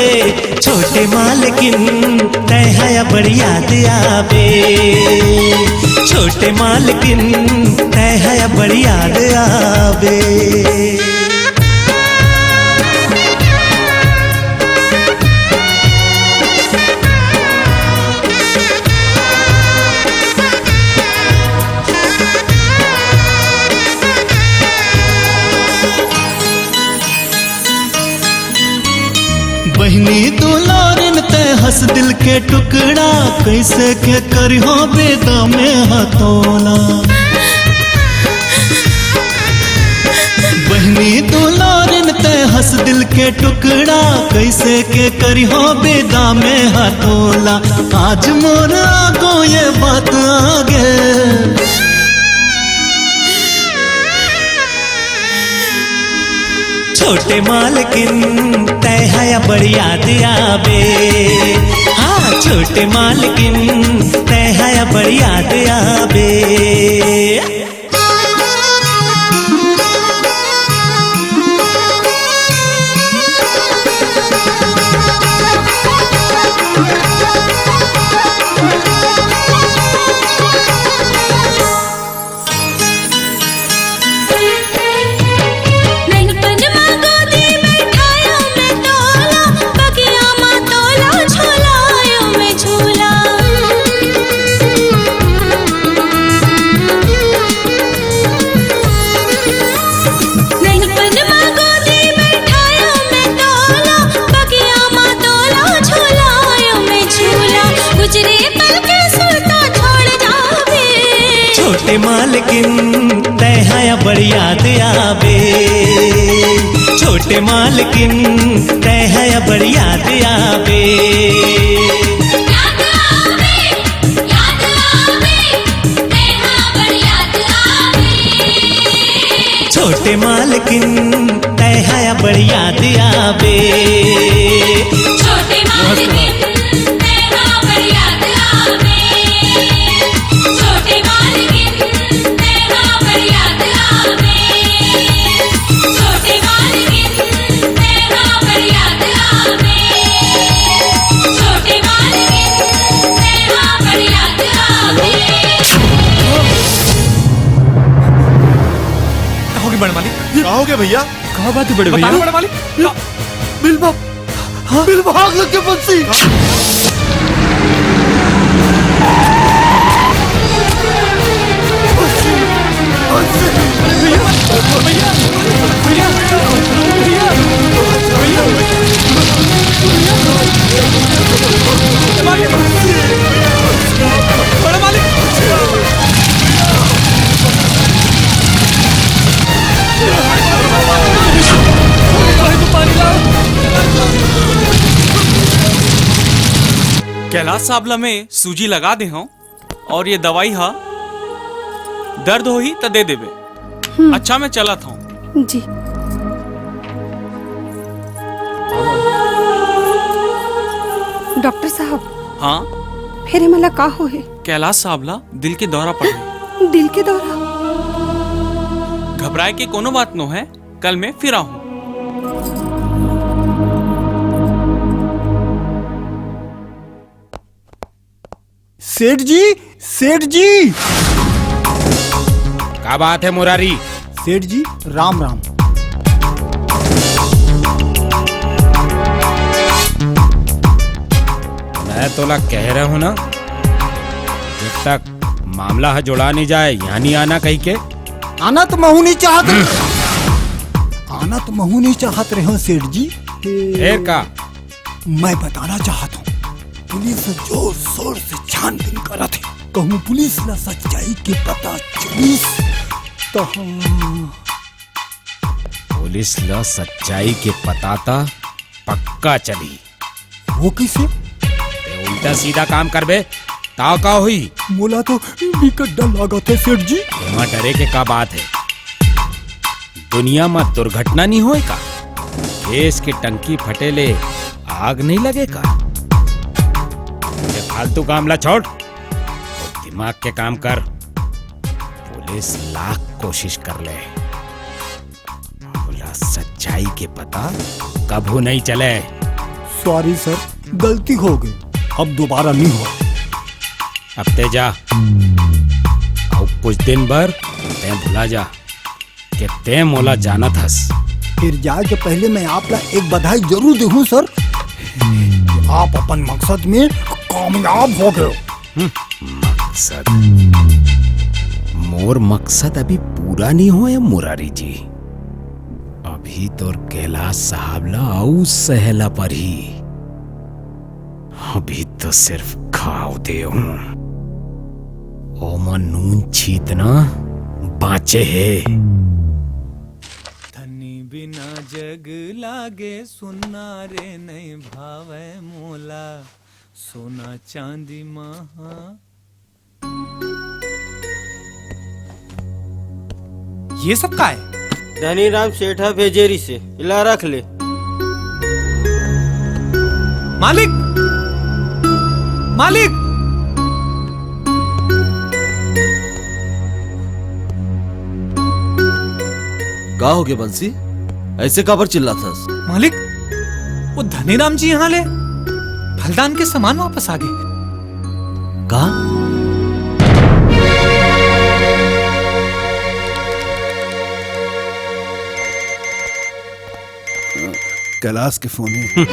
छोटे मालकिन तैं ह बड़ याद आबे। छोटे मालकिन तैं ह बड़ याद आबे। बहिनी दुलारिन तैं हस दिल के टुकड़ा, कैसे के करिहो बेदा में हथोला। बहिनी दुलारिन तैं हस दिल के टुकड़ा, कैसे के करिहो बेदा में हथोला। आज मोर आगो ये बात आगे। छोटे मालकिन तैं ह बड़ याद आबे। हाँ, छोटे मालकिन तैं ह बड़ याद आबे। नैनपन मा गोदी बैठायो मैं तोला, बगिया मा तोला झुलायो मैं झूला। नैनपन मा गोदी बैठायो मैं तोला, बगिया मा तोला झुलायो मैं झूला। गुजरे पल के सुरता छोड़ जावे। छोटे मालकिन तैं ह बड़ याद आबे। छोटे मालकिन तैं ह बड़ याद आबे। याद आवे, याद आवे, तैं ह बड़ याद आवे। छोटे मालकिन तैं ह बड़ याद आबे। छोटे मालकिन तैं ह बड़ याद आवे। छोटे मालकिन तैं ह बड़ याद आवे। छोटे मालकिन तैं ह बड़ याद आवे। छोटे मालकिन तैं ह बड़ याद आवे। का हो गे बड़े मालिक? का हो गे भैया? का बात हे बड़े भैया? बता बड़े मालिक। बिल भाग, बिल भाग लग के बंसी। बड़े मालिक। कैलाश साहब ला मैं सूजी लगा दे हूँ और ये दवाई हा दर्द होही त दे देबे। हम्म। अच्छा, मैं चलत हूँ। जी। डॉक्टर साहब। हाँ? फेर एमन ला का होहे? कैलाश साहब ला दिल के दौरा पड़े। दिल के दौरा? घबराए के कोनो बात नो है, कल मैं फिर आहूँ। सेठ जी, सेठ जी। का बात है मुरारी? सेठ जी, राम राम। मैं तोला कहे रहेंव ना, जब तक मामला ह जोड़ा नहीं जाए, यहाँ नहीं आना कहिके। आना तो महूँ नहीं चाहत। आना तो महूँ नहीं चाहत रहेंव सेठ जी। फेर का? मैं बताना चाहत हूँ, पुलिस जोर शोर से छानबीन करत हे। कहूँ पुलिस ला सच्चाई के पता चलिस त। पुलिस ला सच्चाई के पता त पक्का चली। वो कइसे? ते उल्टा सीधा काम करबे, ता का होही? मोला तो बिकट डर लागत हे सेठ जी। एमा डरे के का बात हे? दुनिया म दुर्घटना नइ होय का? गैस के टंकी फटे ले आग नइ लगे का? ये फालतू काम ला छोड़, दिमाग के काम कर। पुलिस लाख कोशिश कर ले, ओला सच्चाई के पता कभू नइ चले। सॉरी सर, गलती हो गई, अब दोबारा नइ हो। अब ते जा, अउ कुछ दिन बर ते भुला जा के ते मोला जानत हस। फिर जाए के पहले मैं आप ला एक बधाई जरूर देहूं सर, कि आप अपन मकसद में कामयाब हो गए। हम्म, मकसद? मोर मकसद अभी पूरा नइ होय, मुरारी जी। अभी तोर कैलाश साहब ला अउ सहे ला परही। अभी तो सिर्फ घाव दे हूं, ओमा नून छीतना बांचे हे। धनी बिना जग लागे सुन्ना रे, नइ भावय मोला सोना चांदी महा। ये सब का है? धनीराम सेठा भेजे रिसे, इला रख ले। मालिक, मालिक। का हो गे बंसी? ऐसे काबर चिल्लाथस? मालिक, वो धनीराम जी यहाँ ले फलदान के सामान वापस आ गे। का? कैलाश के फोन हे।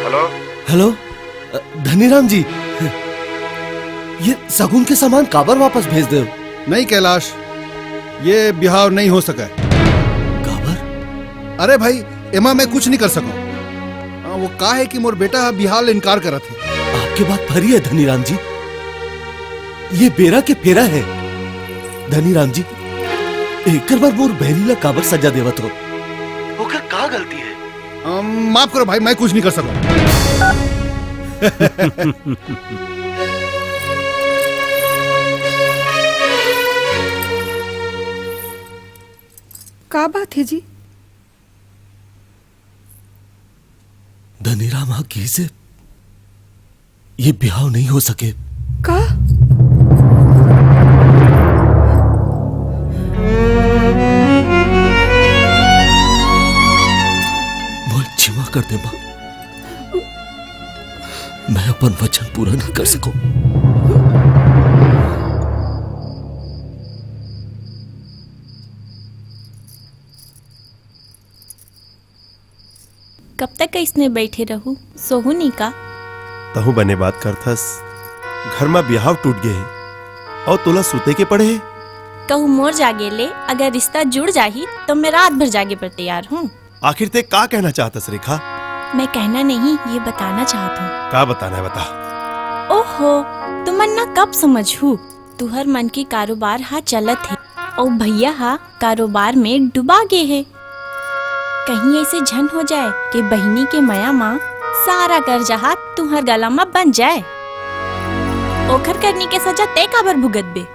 हेलो। हेलो, अ, धनीराम जी, ये सगुन के सामान काबर वापस भेज दे? नहीं कैलाश, ये बिहाव नहीं हो सके। काबर? अरे भाई, एमा मैं कुछ नहीं कर सकूं। हाँ, वो का है कि मोर बेटा बिहाव ले इनकार करत हे। आपके बात फरी है धनीराम जी, ये बेरा के फेरा है। धनीराम जी, एकर बर मोर बहनी ला काबर सजा देवत हो? ओकर का गलती है? अम, माफ करो भाई, मैं कुछ नहीं कर सकूं। का बात हे जी? धनीराम ह कहिसे, ये बिहाव नहीं हो सके। का? मोला क्षमा कर दे माँ, मैं अपन वचन पूरा नहीं कर सकूं। कब तक अइसने बइठे रहू? सोहू नी का? तहूं बने बात करथस। घर म बिहाव टूट गे हे, अउ तोला सुते के पड़े हे। कहूं मोर जागे ले अगर रिश्ता जुड़ जाही, तो मैं रात भर जागे बर तैयार हूं। आखिर ते का कहना चाहथस, रेखा? मैं कहना नहीं, ये बताना चाहत हूं। का बताना हे, बता। ओहो, तुमन ना कब समझहू। तुहर मन के कारोबार हा चलत हे, अउ भैया हा कारोबार में डुबा गे हे। कहीं ऐसे झन हो जाए कि बहिनी के मया मा सारा कर्जा हा तुहर गला मा बंध जाए। ओखर करनी के सजा तय काबर भुगतबे?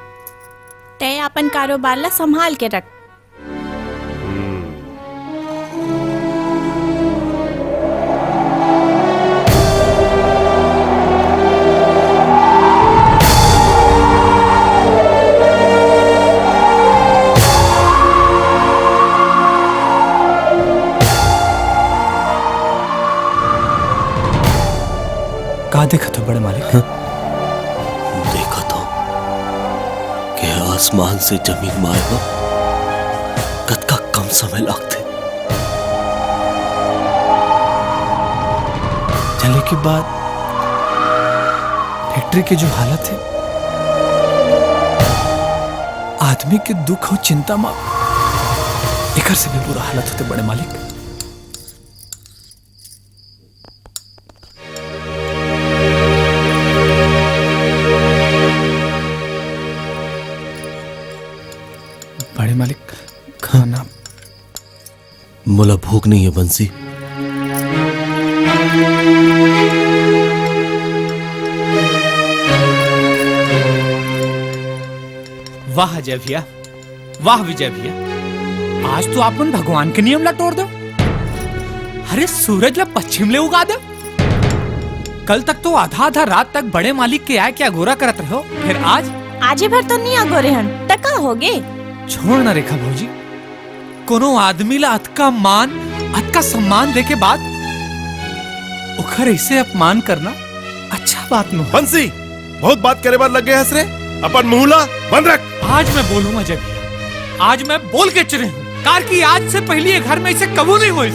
तय अपन कारोबार ला संभाल के रख। का देखत हो बड़े मालिक? हाँ? देखत हो कि आसमान से जमीन में आए बर कतका कम समय लागथे। चले के बाद फैक्ट्री के जो हालत हे, आदमी के दुख अउ चिंता मा एकर से भी बुरा हालत होथे बड़े मालिक। बड़े मालिक, खाना। मोला भूख नहीं है बंसी। वाह अजय भैया, वाह विजय भैया, आज तो आप मन भगवान के नियम ला तोड़ दो। अरे सूरज ला पश्चिम ले उगा दो। कल तक तो आधा आधा रात तक बड़े मालिक के आय के अगोरा करत रहो, फिर आज? आजे भर तो नहीं अगोरे हन, त का होगे? छोड़ ना रेखा भौजी, कोनो आदमी ला अतका मान, अतका सम्मान दे के बाद ओखर ऐसे अपमान करना अच्छा बात नो। बंसी, बहुत बात करे बर लग गए हस रे, अपन मुंह ला बंद रख। आज मैं बोलूं अजय भैया, आज मैं बोल के चिरे हूँ, कार की आज से पहली ये घर में ऐसे कबू नहीं होइस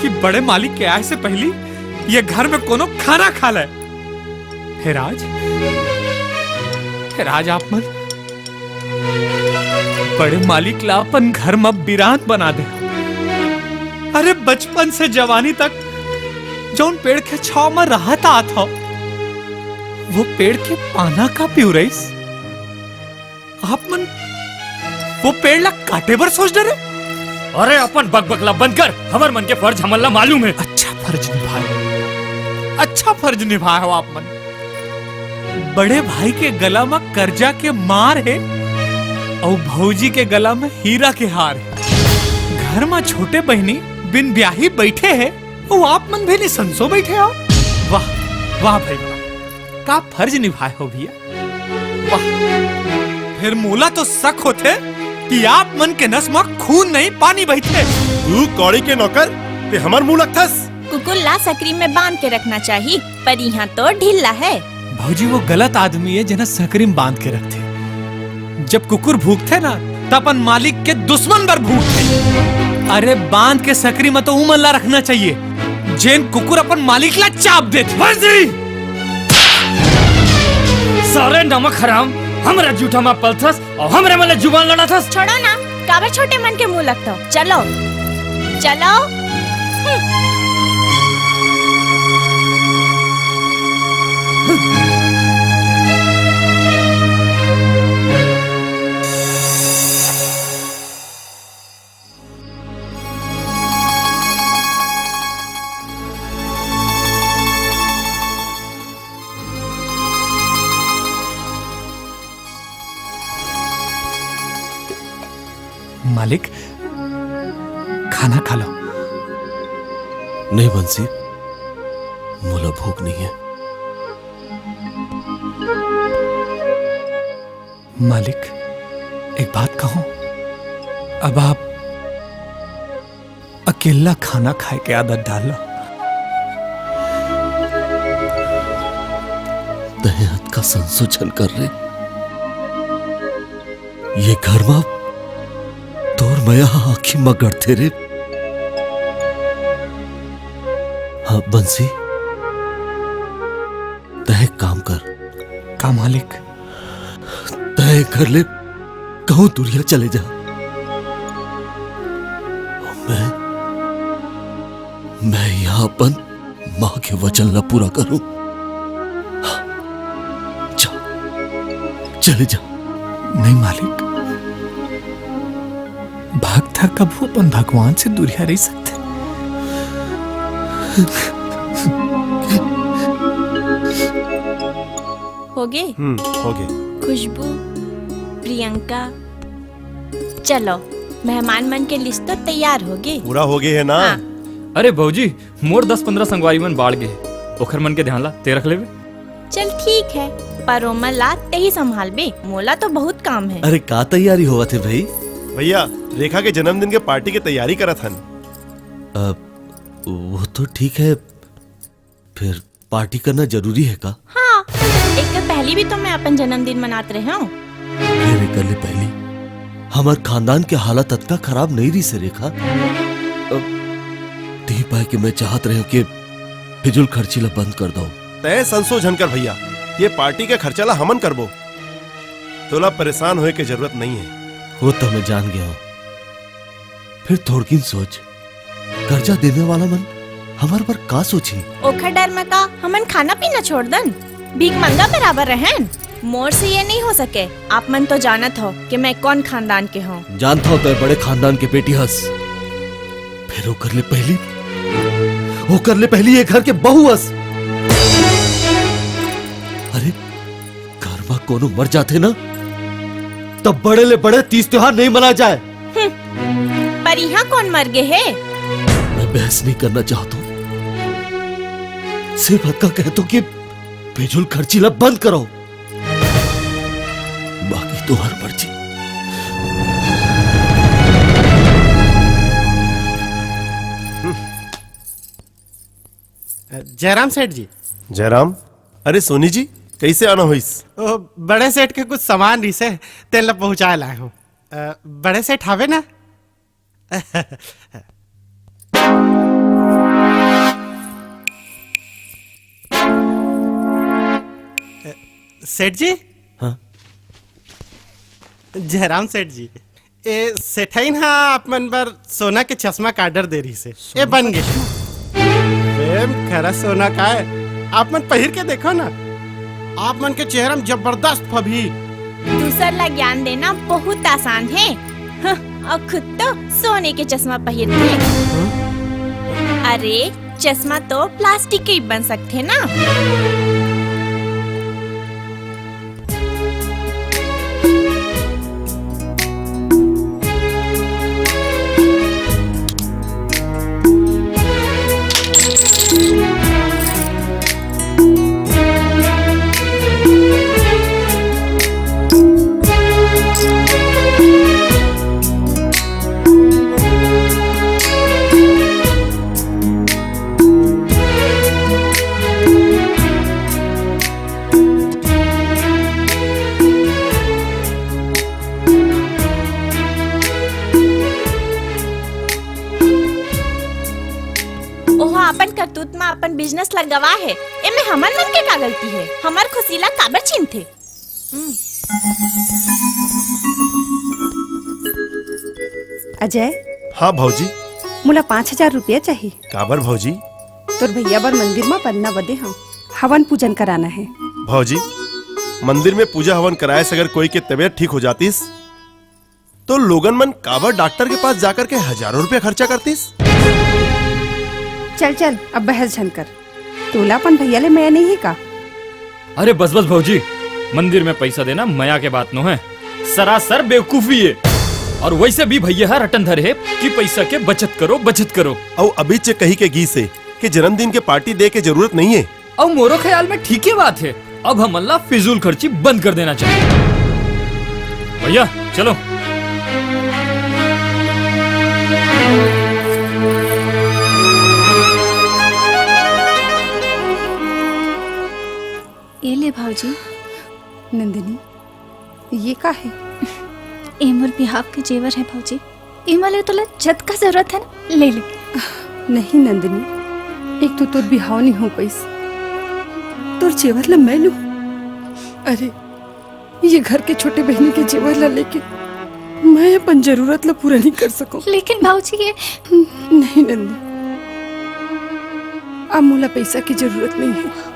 कि बड़े मालिक के आय से पहली ये घर में कोनो खाना खा ले। हे राज, हे राज, आप मन बड़े मालिक ला अपन घर म बिरान बना दे। अरे बचपन से जवानी तक जौन पेड़ के छाव म रहत आत हव, वो पेड़ के पाना का पिउरइस? आप मन वो पेड़ ला काटे बर सोच डरे? अरे अपन बकबक ला बंद कर, हमर मन के फर्ज हमन ला मालूम है। अच्छा फर्ज निभाए, अच्छा फर्ज निभाए हो आप मन। बड़े भाई के गला म करजा के मार हे, अउ भौजी के गला म हीरा के हार हे। घर म छोटे बहिनी बिन ब्याही बइठे हे, अउ आप मन भी निसंसो बइठे हो। वाह, वाह भाई वाह, का फर्ज निभाए हो भैया। वाह। फेर मोला तो शक होथे कि आप मन के नस म खून नहीं, पानी बहिथे। तू कौड़ी के नौकर, ते हमर मुंह लगथस। कुकुर ला सकरी में बांध के रखना चाही, पर इहां तो ढीला है। भौजी, वो गलत आदमी है, जेन सकरी में बांध के रखथे। जब कुकुर भूखथे ना, त अपन मालिक के दुश्मन बर भूखथे। अरे, बांध के सकरी में तो उमन ला रखना चाहिए, जेन कुकुर अपन मालिक ला चाप देथे। बंसी! सारे नमक हराम, हमरे जूठा में पलथस अउ हमरे मन ले जुबान लड़ाथस। छोड़ो ना, काबर छोटे मन के मुंह लगथो। चलो, चलो। मालिक, खाना खा लो। नहीं बंसी, मोला भूख नहीं है। मालिक, एक बात कहूं, अब आप अकेला खाना खाए के आदत डाल लो। तहे हद का संसो झन कर रे। ये घर मा तोर मया ह आँखी म गड़थे रे। हाँ बंसी, तहे काम कर। का मालिक? तहे घर ले कहूँ दुरिया चले जा। मैं, मैं यहाँ अपन माँ के वचन ला पूरा करूँ। जा, चले जा। नहीं मालिक, भक्त ह कभू अपन भगवान से दुरिया रह सकथे। होगे? हम्म, होगे। खुशबू, प्रियंका, चलो, मेहमान मन के लिस्ट तो तैयार होगे। पूरा होगे है ना? हाँ। अरे भौजी, मोर दस पन्द्रह संगवारी मन बाढ़ गे हे, ओखर मन के ध्यान ला ते रख लेबे। चल ठीक है, पर ओमन ला तेही संभालबे, मोला तो बहुत काम है। अरे का तैयारी होवत हे भाई? भैया, रेखा के जन्मदिन के पार्टी के तैयारी करत हन। अब वो तो ठीक है, फिर पार्टी करना जरूरी है का? हाँ, एक पहली भी तो मैं अपन जन्मदिन मनात रहे हूँ। फिर एकर ले पहली हमर खानदान के हालत अतका खराब नहीं रही से रेखा। अब ती पाए के मैं चाहत रहे हूँ कि फिजूल खर्ची ला बंद कर दो। तय संसो झन कर भैया, ये पार्टी के खर्चा ला हमन करबो, तोला परेशान होए के जरूरत नहीं है। वो तो मैं जान गया हूँ, फिर थोड़किन सोच, कर्जा देने वाला मन हमर बर का सोचही? ओखर डर में का हमन खाना पीना छोड़ दन? भीख मंगा बराबर रहन? मोर से ये नहीं हो सके। आप मन तो जानत हो कि मैं कौन खानदान के हूँ। जानत हो तो बड़े खानदान के बेटी हस, फिर ओकर ले पहली, ओकर ले पहली ये घर के बहू हस। अरे, घर में कोनो मर जाथे ना, तब बड़े ले बड़े तीज त्योहार नहीं मनाए जाए। हम्म, पर इहाँ कौन मर गे हे? मैं बहस नहीं करना चाहता हूँ, सिर्फ अतका कहता हूँ कि फिजूल खर्ची ला बंद करो, बाकी तुम्हार मर्जी। जयराम सेठ जी। जयराम, अरे सोनी जी, कैसे आना होइस? ओ, बड़े सेठ के कुछ सामान रिसे, तेन ला पहुंचाए लाए हूँ। अ, बड़े सेठ हावे ना? सेठ जी? हाँ? जयराम सेठ जी, ए सेठाइन हा आप मन बर सोना के चश्मा के ऑर्डर दे रहिस हे। ए बन गे। सेम खरा सोना का है, आप मन पहिर के देखो ना, आप मन के चेहरा में जबरदस्त फबही। दूसर ला ज्ञान देना बहुत आसान है। हं, अउ खुद तो सोने के चश्मा पहिरथे। अरे, चश्मा तो प्लास्टिक के ही बन सकथे ना। ओहा अपन करतूत म अपन बिजनेस ला गवा हे। एमे हमन मन के का गलती हे? हमर खुशी ला काबर छीनथे? हम्म। अजय। हाँ भौजी। मोला पाँच हजार रुपया चाही। काबर भौजी? तोर भैया बर मंदिर म बनना बदे हंव, हवन पूजन कराना हे। भौजी, मंदिर में पूजा हवन कराए से अगर कोई के तबीयत ठीक हो जातिस, तो लोगन मन काबर डॉक्टर के पास जाकर के हजारों रुपया खर्चा करतिस? चल चल, अब बहस झन कर। तोला अपन भैया ले मया नहीं है का? अरे बस बस भौजी, मंदिर में पैसा देना मया के बात नो है, सरासर बेवकूफी है। और वैसे भी भैया ह रटन धरे है कि पैसा के बचत करो, बचत करो। अउ अभी चे कही के गीस हे कि जन्मदिन के पार्टी दे के जरूरत नहीं है। अउ मोरो ख्याल में ठीक ही बात है, अब हमन ला फिजूल खर्ची बंद कर देना चाहिए। भैया, चलो। ए ले भाऊजी। नंदिनी, ये का है? ए मोर बिहाव के जेवर है भाऊजी। एमा ले तोला जतका जरूरत है ना, ले ले। नहीं नंदिनी, एक तो तोर बिहाव नहीं हो पाइस, तोर जेवर ला मैं लूं? अरे, ये घर के छोटे बहिनी के जेवर ला लेके मैं अपन जरूरत ला पूरा नहीं कर सकूं। लेकिन भाऊजी, ये नहीं नंदिनी, अब मोला पैसा की जरूरत नहीं है।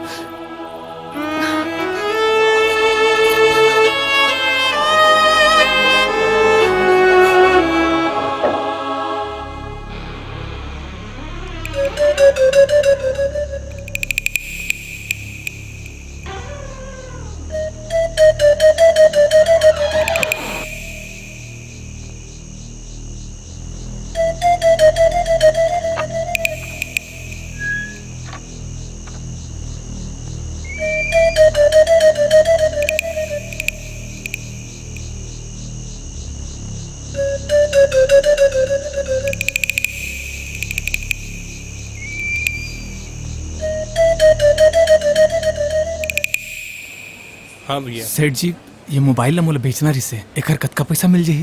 हाँ भैया। सेठ जी, ये मोबाइल ला मोला बेचना रिसे, एकर कतका पैसा मिल जाही?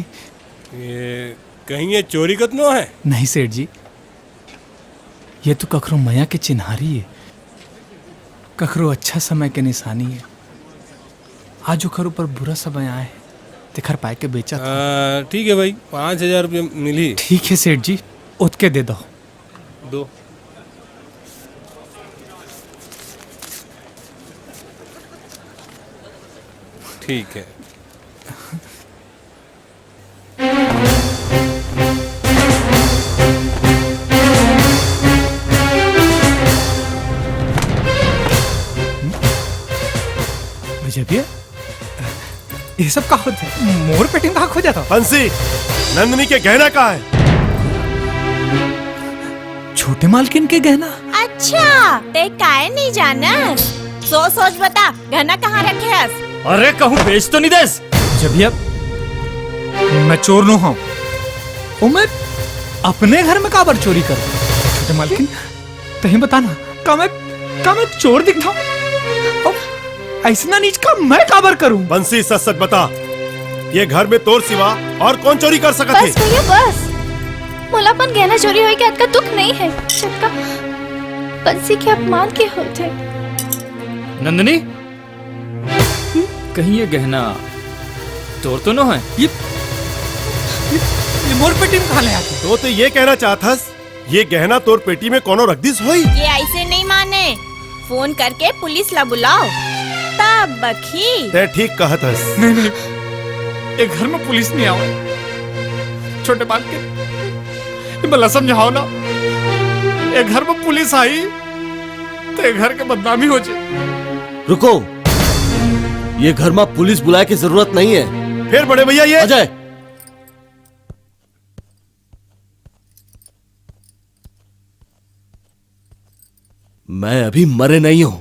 ये कहीं ये चोरी कतनो है? नहीं सेठ जी, ये तो कखरो मया के चिन्हारी है, कखरो अच्छा समय के निशानी है। आज ओखर ऊपर बुरा समय आए है, तेखर पाए के बेचत हूँ। आ, ठीक है भाई, पाँच हजार रुपये मिली। ठीक है सेठ जी, ओतके दे दो। दो। ठीक है। विजय भैया, ये सब का होथे? मोर पेटी में का खो जाता? बंसी, नंदिनी के गहना कहाँ है? छोटे मालकिन के गहना। अच्छा, ते काय नहीं जानस? सोच सोच बता, गहना कहाँ रखे हस? अरे, कहूँ बेच तो नहीं देस? जब ये मैं चोर नो हूँ, वो मैं अपने घर में काबर चोरी करूँ? छोटे मालकिन, तहीं बता ना, का मैं, का मैं चोर दिखता हूँ? अब ऐसना नीच काम मैं काबर करूँ? बंसी, सच सच बता, ये घर में तोर सिवा और कौन चोरी कर सकत हे? बस भैया, बस। मोला अपन गहना चोरी होए के अतका दुख नहीं है, जतका बंसी के अपमान के होथे। नंदिनी, कहीं ये गहना तोर तो नो है? ये, ये, ये मोर पेटी में कहाँ ले आगे? तो ते ये कहना चाहत हस, ये गहना तोर पेटी में कोनो रख दिस होई? ये ऐसे नहीं माने, फोन करके पुलिस ला बुलाओ, तब बखी। ते ठीक कहत हस। नहीं, नहीं, ये घर में पुलिस नहीं आवे। छोटे बालक के, ये भला समझाओ ना, ये घर में पुलिस आई, तो ये घर के बदनामी हो जाए। रुको, ये घर में पुलिस बुलाए की जरूरत नहीं है। फिर बड़े भैया, ये अजय, मैं अभी मरे नहीं हूं।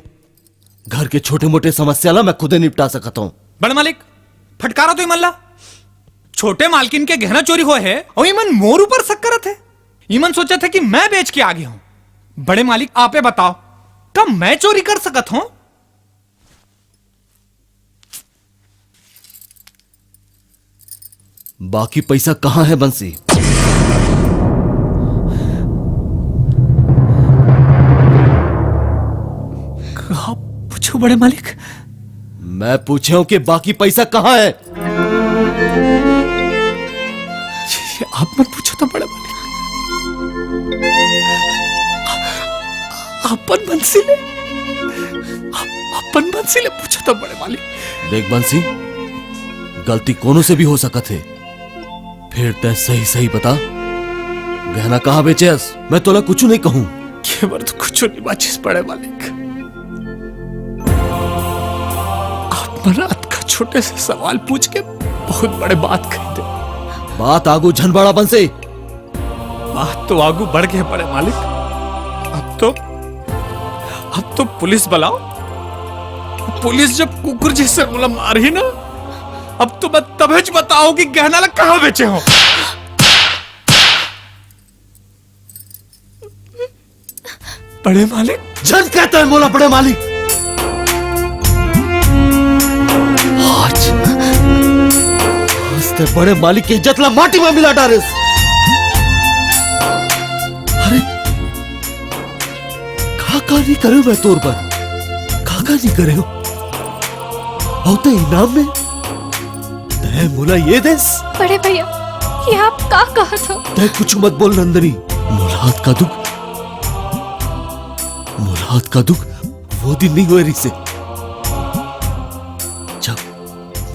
घर के छोटे मोटे समस्या ला मैं खुदे निपटा सकत हूं। बड़े मालिक, फटकारा तो इमन ला। छोटे मालकिन के गहना चोरी होए है और इमन मोर ऊपर शक करत है। इमन सोचत है कि मैं बेच के आ गया हूं। बड़े मालिक, आपे बताओ, का मैं चोरी कर सकत हूं? बाकी पैसा कहाँ है बंसी? कहा पूछो बड़े मालिक? मैं पूछे हूँ कि बाकी पैसा कहाँ है? ये आप मत पूछो तो बड़े मालिक। अपन बंसी ले, अपन बंसी ले पूछो तो बड़े मालिक। देख बंसी, गलती कोनो से भी हो सकत हे। फिर तै सही सही बता, गहना कहाँ बेचे हस? मैं तोला कुछु नहीं कहूँ। केवल तो कुछु नहीं बाचिस बड़े मालिक। आप मन अतका छोटे से सवाल पूछ के बहुत बड़े बात कह दे। बात आगू झन बढ़ा बंसी। बात तो आगू बढ़ गया बड़े मालिक। अब तो, अब तो पुलिस बुलाओ। पुलिस जब कुकुर जैसे मोला मारही ना, अब तो मैं तभेच बताओ कि गहना ला कहाँ बेचे हो। बड़े मालिक। झन कहता है मोला बड़े मालिक। आज, आज ते बड़े मालिक के इज्जत ला माटी में मिला डारेस। अरे, का, का नहीं करे मैं तोर बर? का, का नहीं करे हो? अउ ते इनाम में तै मोला ये देस? बड़े भैया, ये आप का कहत हो? तै कुछ मत बोल नंदनी। मोला अतका दुख, मोला अतका दुख वो दिन नहीं होए रिसे, जब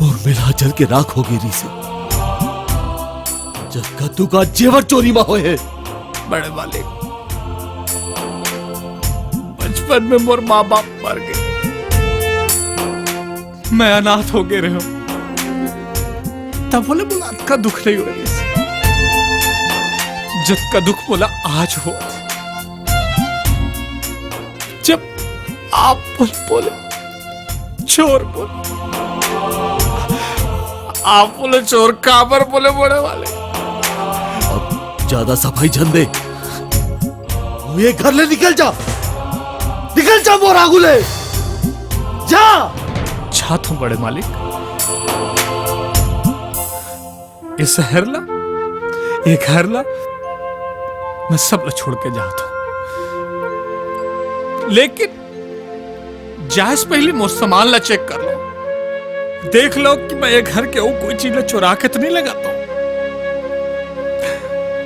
मोर मेला जल के राख हो गई रिसे। जब का दुख आज जेवर चोरी मा होए है। बड़े मालिक, बचपन में मोर माँ बाप मर गए, मैं अनाथ हो गए रहे हूँ। तब बोले मोला अतका दुख नहीं हो रही, जतका दुख मोला आज हो। जब आप बोले, बोले, चोर बोले, आप बोले चोर काबर बोले बड़े वाले। अब ज्यादा सफाई झन दे। तू ये घर ले निकल जा, निकल जा मोर आगू ले, जा। जात हूँ बड़े मालिक, ये शहर ला, ये घर ला, मैं सब ला छोड़ के जात हूँ, लेकिन जाए से पहले मोर सामान ला चेक कर लो, देख लो कि मैं ये घर के अउ कोई चीज ला चुरा के तो नहीं लगाता हूँ।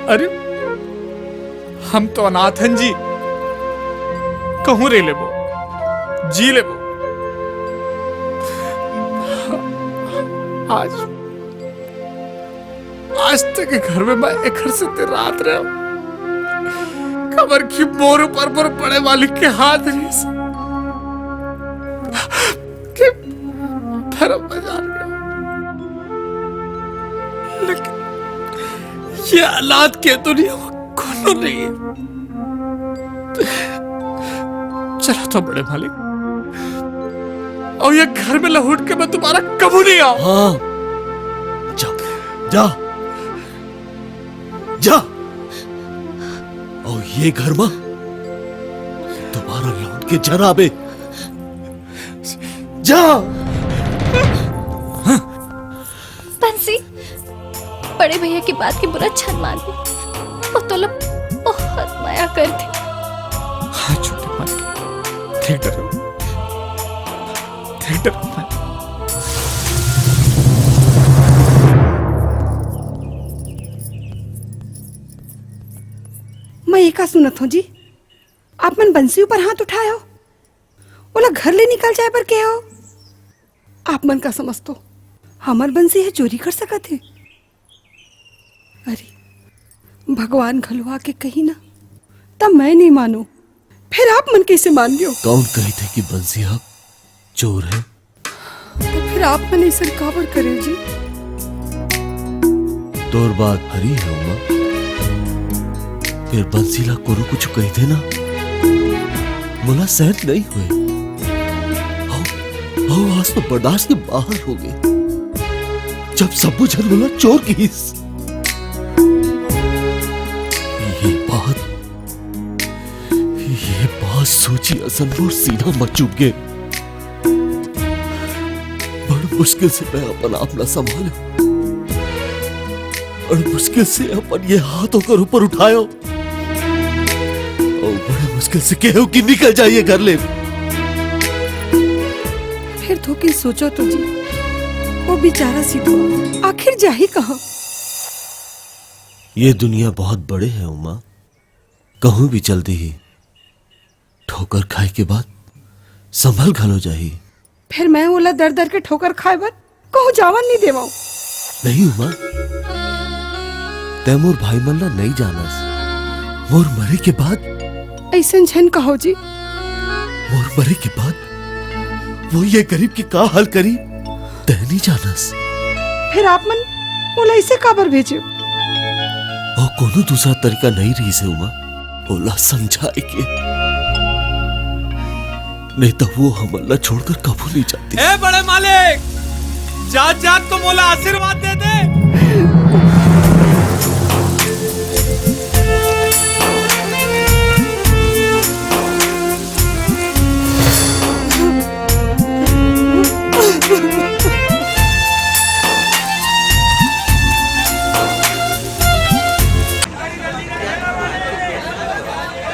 अरे, हम तो अनाथ हन जी, कहूँ रह लेबो, जी लेबो। आज, आज तक के घर में मैं एकर से दिन रात रहे हूँ। काबर कि मोर ऊपर मोर बड़े मालिक के हाथ रहिस कि धर्म बाजार गया। ये हालात के दुनिया में कोनो नहीं है। चला तो बड़े मालिक, अउ ये घर में लहुट के मैं दोबारा कभू नहीं आंव। हाँ, जा, जा, जा। अउ ये घर में दोबारा लहुट के झन आबे। जा। बंसी, बड़े भैया के बात के बुरा झन मानबे, वो तोला बहुत मया करथे। हाँ, छोटे मालिक, ठीक डरे, ठीक डरे। मैं ये का सुनत हंव जी? आप मन बंसी ऊपर हाथ उठाए हव, ओला घर ले निकल जाए बर कहे हव। आप मन का समझथव, हमर बंसी ह चोरी कर सकत हे? अरे, भगवान घलो आके कही ना, त मैं नइ मानों, फेर आप मन कइसे मान लियो? कौन कहिथे कि बंसी ह चोर हे? त फेर आप मन अइसन काबर करेव जी? तोर बात हरी हे उमा, फेर बंसी ला कोनो कुछ कहिथे ना, मोला सहन नइ होय। हव, हव, आज तो बर्दाश्त के बाहर होगे, जब सबो झन मोला चोर किहिस। ये बात, ये बात सोची असन मोर सीना म चुभ गे। बड़ मुश्किल से मैं अपन आप ला संभाले, बड़ मुश्किल से अपन ये हाथ ओकर ऊपर उठायो, अउ बड़े मुश्किल से कहेव कि निकल जा ये घर ले। फेर थोकिन सोचो तो जी, वो बेचारा सिद्धू आखिर जाही कहाँ? ये दुनिया बहुत बड़े हे उमा, कहूँ भी चल दिही। ठोकर खाए के बाद संभल घलो जाही। फेर मैं ओला दर दर के ठोकर खाए बर कहूँ जावन नइ देवंव। नहीं उमा, तैं मोर भाई मन ला नइ जानस। मोर मरे के बाद अइसन झन कहो जी। मोर मरे के बाद वो ये गरीब के का हाल करी, तैं नइ जानस। फेर आप मन ओला अइसे काबर भेजे? अउ कोनो दूसरा तरीका नइ रहिस हे उमा, ओला समझाए के। नहीं त वो हमन ला छोड़कर कभू नइ जातिस। ए बड़े मालिक, जा, जा, त मोला आशीर्वाद दे दे।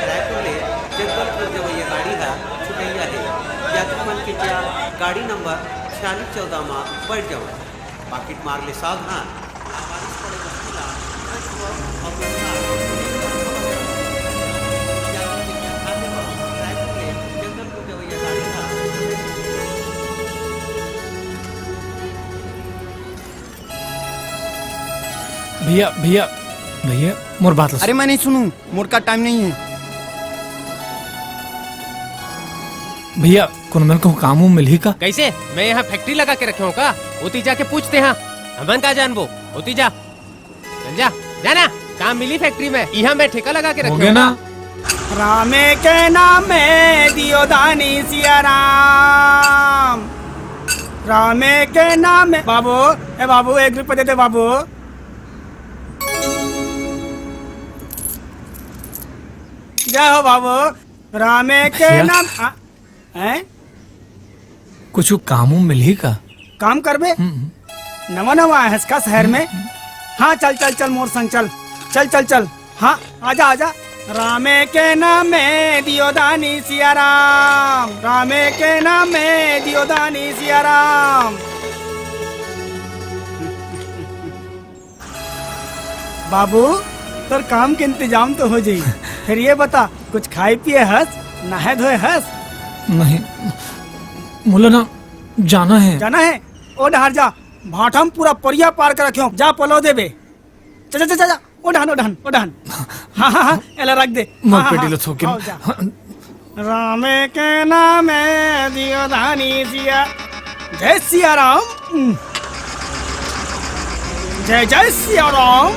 रायपुर ले जगदलपुर जवइया गाड़ी ह छुटइया हे। यात्री मन कृपया गाड़ी नंबर छियालीस चौदह म बइठ जावव। पाकिट मार ले सावधान। लावारिस पड़े वस्तु ला न छुअव अउ व्यवहार। यात्री कृपया खाते म रायपुर ले जगदलपुर जवइया गाड़ी ह भैया, भैया, भैया, मोर बात ला अरे, सुन। मैं नहीं सुनूं, मोर का टाइम नहीं है। भैया, कोनो मन कहूँ काम उम मिलही का? कैसे? मैं यहाँ फैक्ट्री लगा के रखे हूँ का? ओती जाके पूछते हैं। हमन का जानबो? ओती जा। चल जा, जा ना, काम मिली फैक्ट्री में। यहाँ मैं ठेका लगा के रखे हूँ ना। रामे के नाम में दियो दानी सिया राम। रामे के नाम में बाबू, ए बाबू, एक रुपया दे दे बाबू। जय हो बाबू। रामे के भैया? नाम, आ, हैं? कुछ काम उम मिलही का? काम करबे? हम्म। नवा नवा आए हस का शहर में? हम्म। हाँ, चल, चल, चल, मोर संग चल। चल, चल, चल। हाँ, आजा, आजा। रामे के नाम में दियो दानी सिया राम, रामे के नाम में दियो दानी सिया राम। बाबू, तोर काम के इंतजाम तो हो जाई। फिर ये बता, कुछ खाए पिए हस, नहाए धोए हस? नहीं, मोला ना जाना है। जाना है? ओ डहार जा, भाठा म पूरा परिया पार कर रखे हो, जा पलो देबे। जा, जा, जा, जा, जा। ओ डहन, ओ डहन, ओ डहन। हाँ, हाँ, हाँ, एला रख दे। मोर हाँ, हाँ, पेटी हाँ, ल थोकिन। आओ, जा। रामे के नामे दियो दानी सिया। जय सिया राम। जय जय सिया राम।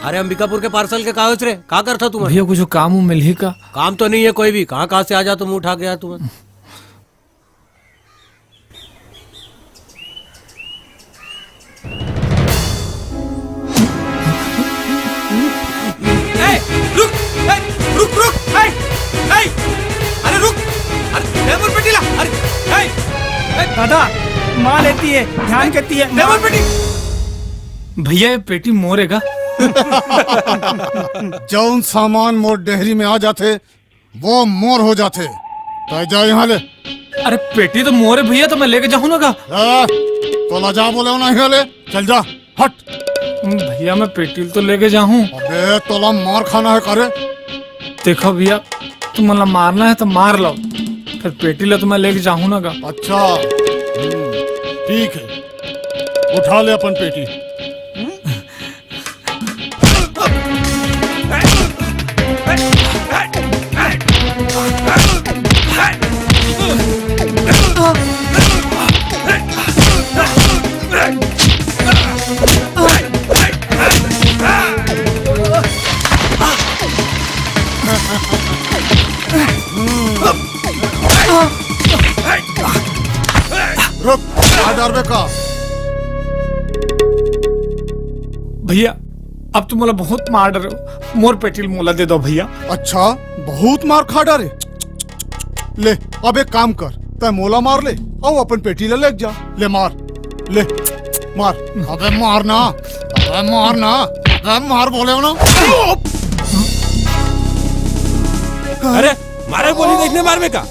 अरे अंबिकापुर के पार्सल के का होइस रे? का करथा तुमन? भैया, कुछ काम उम मिलही का? काम तो नहीं है कोई भी, कहाँ कहाँ से आ जा तुम, उठा गया तुमन। ए, रुक, ए, रुक, रुक, ए, ए, अरे रुक, अरे दे मोर पेटी ला, अरे, ए, ए, दादा, माँ लेती है, ध्यान करती है, दे मोर पेटी। भैया, ये पेटी मोर हे का? जौन सामान मोर डेहरी में आ जाथे, वो मोर हो जाथे। तय जा यहाँ ले। अरे, पेटी तो मोर हे भैया, तो मैं लेके जाहूँ ना का? ए, तोला जा बोले हो ना, यहाँ ले। चल जा, हट। भैया, मैं पेटी ल तो लेके जाहूँ। अबे, तोला मार खाना है का रे? देखो भैया, तुमन ला मारना है तो मार लो, फिर पेटी ला तो मैं लेके जाहूँ ना का। अच्छा, हम्म, ठीक है, उठा ले अपन पेटी। रुक, आ डरबे का? भैया, अब तुम मोला बहुत मार डरे हो, मोर पेटी ल मोला दे दो भैया। अच्छा, बहुत मार खा डरे। ले, अब एक काम कर, तै मोला मार ले, अउ अपन पेटी ला लेके जा। ले मार, ले, मार। अबे मार ना, अबे मार ना, अबे मार बोले हो ना। अरे, मारे गोली देखने मार में का।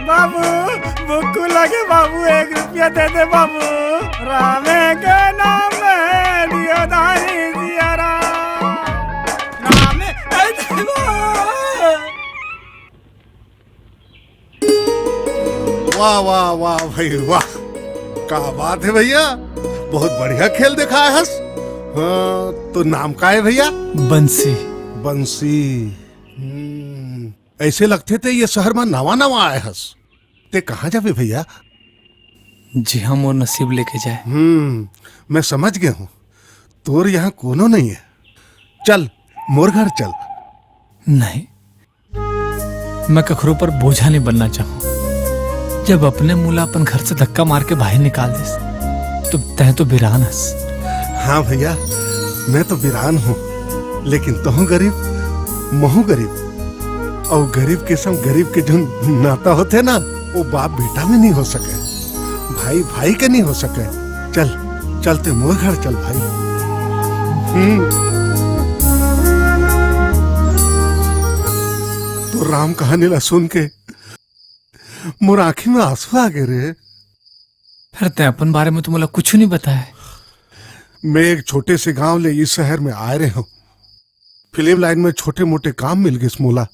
बाबू, भूख लगे बाबू, एक रुपया दे दे बाबू। रामे के नाम में दियो दारी जिया राम। रामे, ए देवा। वाह, वाह, वाह भाई, वाह। का बात है भैया, बहुत बढ़िया खेल दिखाए हस। हाँ, तो नाम का है भैया? बंसी। बंसी। हम्म, ऐसे लगथे ते ये शहर में नवा नवा आए हस। ते कहाँ जाबे भैया? जिहाँ मोर नसीब लेके जाए। हम्म, मैं समझ गया हूँ, तोर यहाँ कोनो नहीं है। चल, मोर घर चल। नहीं, मैं कखरो पर बोझा नहीं बनना चाहूँ। जब अपने मुँह ला अपन घर से धक्का मार के बाहर निकाल देस, तो तैं तो बिरान हस। हाँ भैया, मैं तो बिरान हूँ, लेकिन तहूँ गरीब, महूँ गरीब। अउ गरीब के संग गरीब के जो नाता होथे ना, वो बाप बेटा में नहीं हो सके, भाई भाई के नहीं हो सके। चल, चलते मोर घर चल भाई। हम्म। तो राम कहानी ला सुन के मोर आँखी में आंसू आ गए रे। अरे, तैं अपन बारे में तो मोला कुछु नहीं बताए। मैं एक छोटे से गांव ले इस शहर में आए रहे हूँ। फिल्म लाइन में छोटे मोटे काम मिल गए मोला।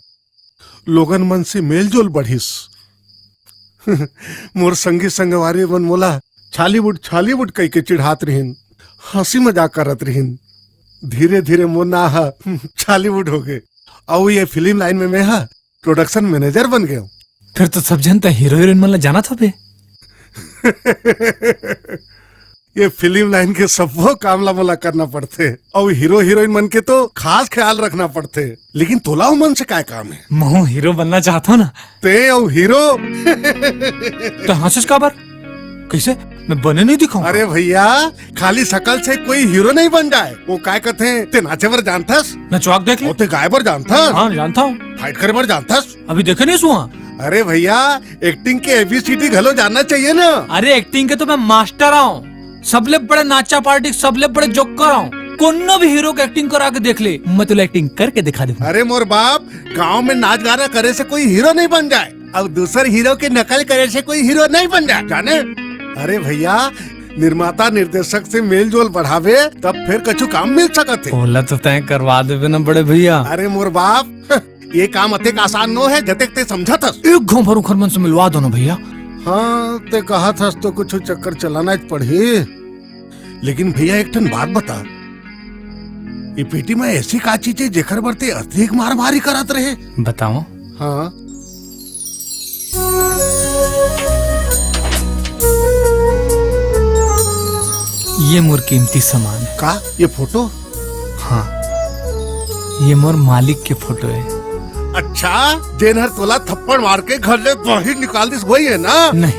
लोगन मन से मेल जोल बढ़िस। मोर संगी संगवारी मन मोला छालीवुड, छालीवुड कह के चिढ़ात रहिन, हंसी मजाक करत रहिन। धीरे धीरे मोर ना हा छालीवुड हो गए। अउ ये फिल्म लाइन में मैं हा प्रोडक्शन मैनेजर बन गए। फिर तो सब जन तैं हीरो हीरोइन मन ला जानत होबे। ये फिल्म लाइन के सब्बो काम ला मोला करना पड़थे, अउ हीरो हीरोइन मन के तो खास ख्याल रखना पड़थे। लेकिन तोला उमन से काय काम है? महूं हीरो बनना चाहत हूँ ना। तैं अउ हीरो? तो हंसस काबर? कैसे? मैं बने नहीं दिखाऊं? अरे भैया, खाली शकल से कोई हीरो नहीं बन जाए। वो काय कहते हैं, तैं नाचे बर जानथस? नचवा के देख ले। अउ तैं गाए बर जानथस? हाँ, जानता हूँ। फाइट करे बर जानथस? अभी देखे नहीं सुआ। अरे भैया, एक्टिंग के एबीसीडी घलो जानना चाहिए ना। अरे, एक्टिंग के तो मैं मास्टर आऊं। सबले बड़े नाचा पार्टी, सबले बड़े जोकर आऊं। कोनो भी हीरो के एक्टिंग करा के देख ले, मैं तोला एक्टिंग करके दिखा दूं। अरे मोर बाप, गांव में नाच गाना करे से कोई हीरो नहीं बन जाए, अउ दूसर हीरो के नकल करे से कोई हीरो नहीं बन जाए, जाने? अरे भैया, निर्माता निर्देशक से मेल जोल बढ़ावे, तब फिर कछु काम मिल सकत है। ओला तो तैं करवा देबे ना बड़े भैया। अरे मोर बाप, ये काम अतेक आसान नो है, जतेक तैं समझत हस। एक घांव भर उखर मन से मिलवा दो ना भैया। हाँ, तैं कहत हस तो कुछु चक्कर चलाना च पड़ही। लेकिन भैया, एक ठन बात बता, ये पेटी में ऐसी का चीज है जेकर बर तैं अतेक मार मारी करत रहे? बताओ। हाँ। ये मोर कीमती सामान है। का? ये फोटो? हाँ, ये मोर मालिक के फोटो है। अच्छा, जेन हर तोला थप्पड़ मार के घर ले बाहर निकाल दिस, वही है ना? नहीं,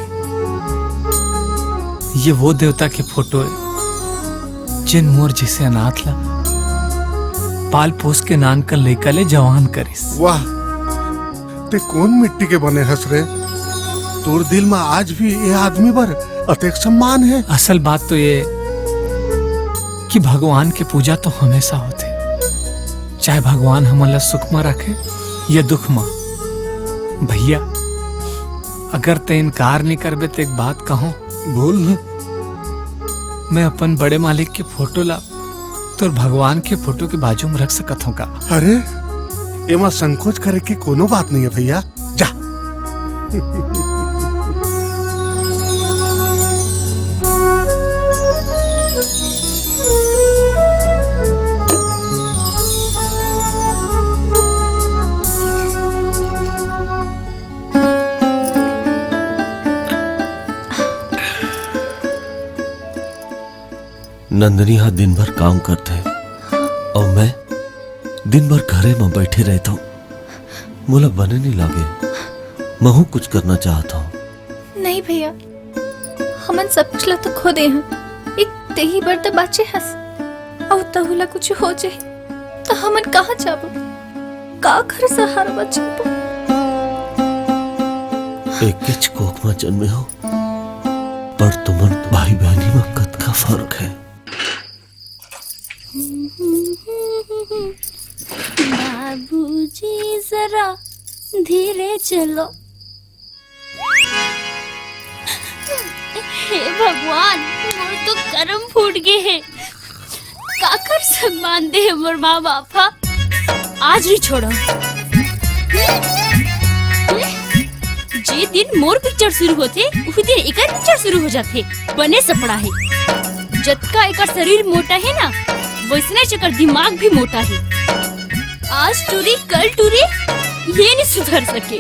ये वो देवता के फोटो है, जेन मोर जैसे अनाथ ला पाल पोस के नानकन लइका ले जवान करिस। वाह, तैं कोन मिट्टी के बने हस रे? तोर दिल में आज भी ये आदमी बर अतेक सम्मान है। असल बात तो ये कि भगवान के पूजा तो हमेशा होथे, चाहे भगवान हमन ला सुख में रखे या दुख में। भैया, अगर तैं इनकार नहीं करबे तो एक बात कहूं। बोल न। मैं अपन बड़े मालिक के फोटो ला तोर भगवान के फोटो के बाजू में रख सकत हूँ का? अरे, एमा संकोच करे के कोनो बात नहीं है भैया, जा। नंदनी हा दिन भर काम करथे अउ मैं दिन भर घरे म बइठे रहिथंव। मोला बने नइ लागे, महूं कुछ करना चाहत हंव। नहीं भैया, हमन सब कुछ ला तो खो दे हन, एक तेही बर त बाचे हस, अउ तहू ला कुछ हो जाही त हमन कहां जाबो, काकर सहारा म जीबो? एकेच कोख म जन्मे हंव, पर तुमन भाई बहिनी म कतका फर्क हे। बाबूजी जरा धीरे चलो। हे भगवान, मोर तो करम फूट गे हे। काकर संग बांध दे हे मोर माँ बाप हा। आज नहीं छोड़ो। जे दिन मोर पिक्चर शुरू होथे, उही दिन एकर पिक्चर शुरू हो जाथे। बने सपड़ा हे। जतका एकर शरीर मोटा हे ना, वैसने एकर दिमाग भी मोटा हे। आज टूरी, कल टूरी, ये नहीं सुधर सके।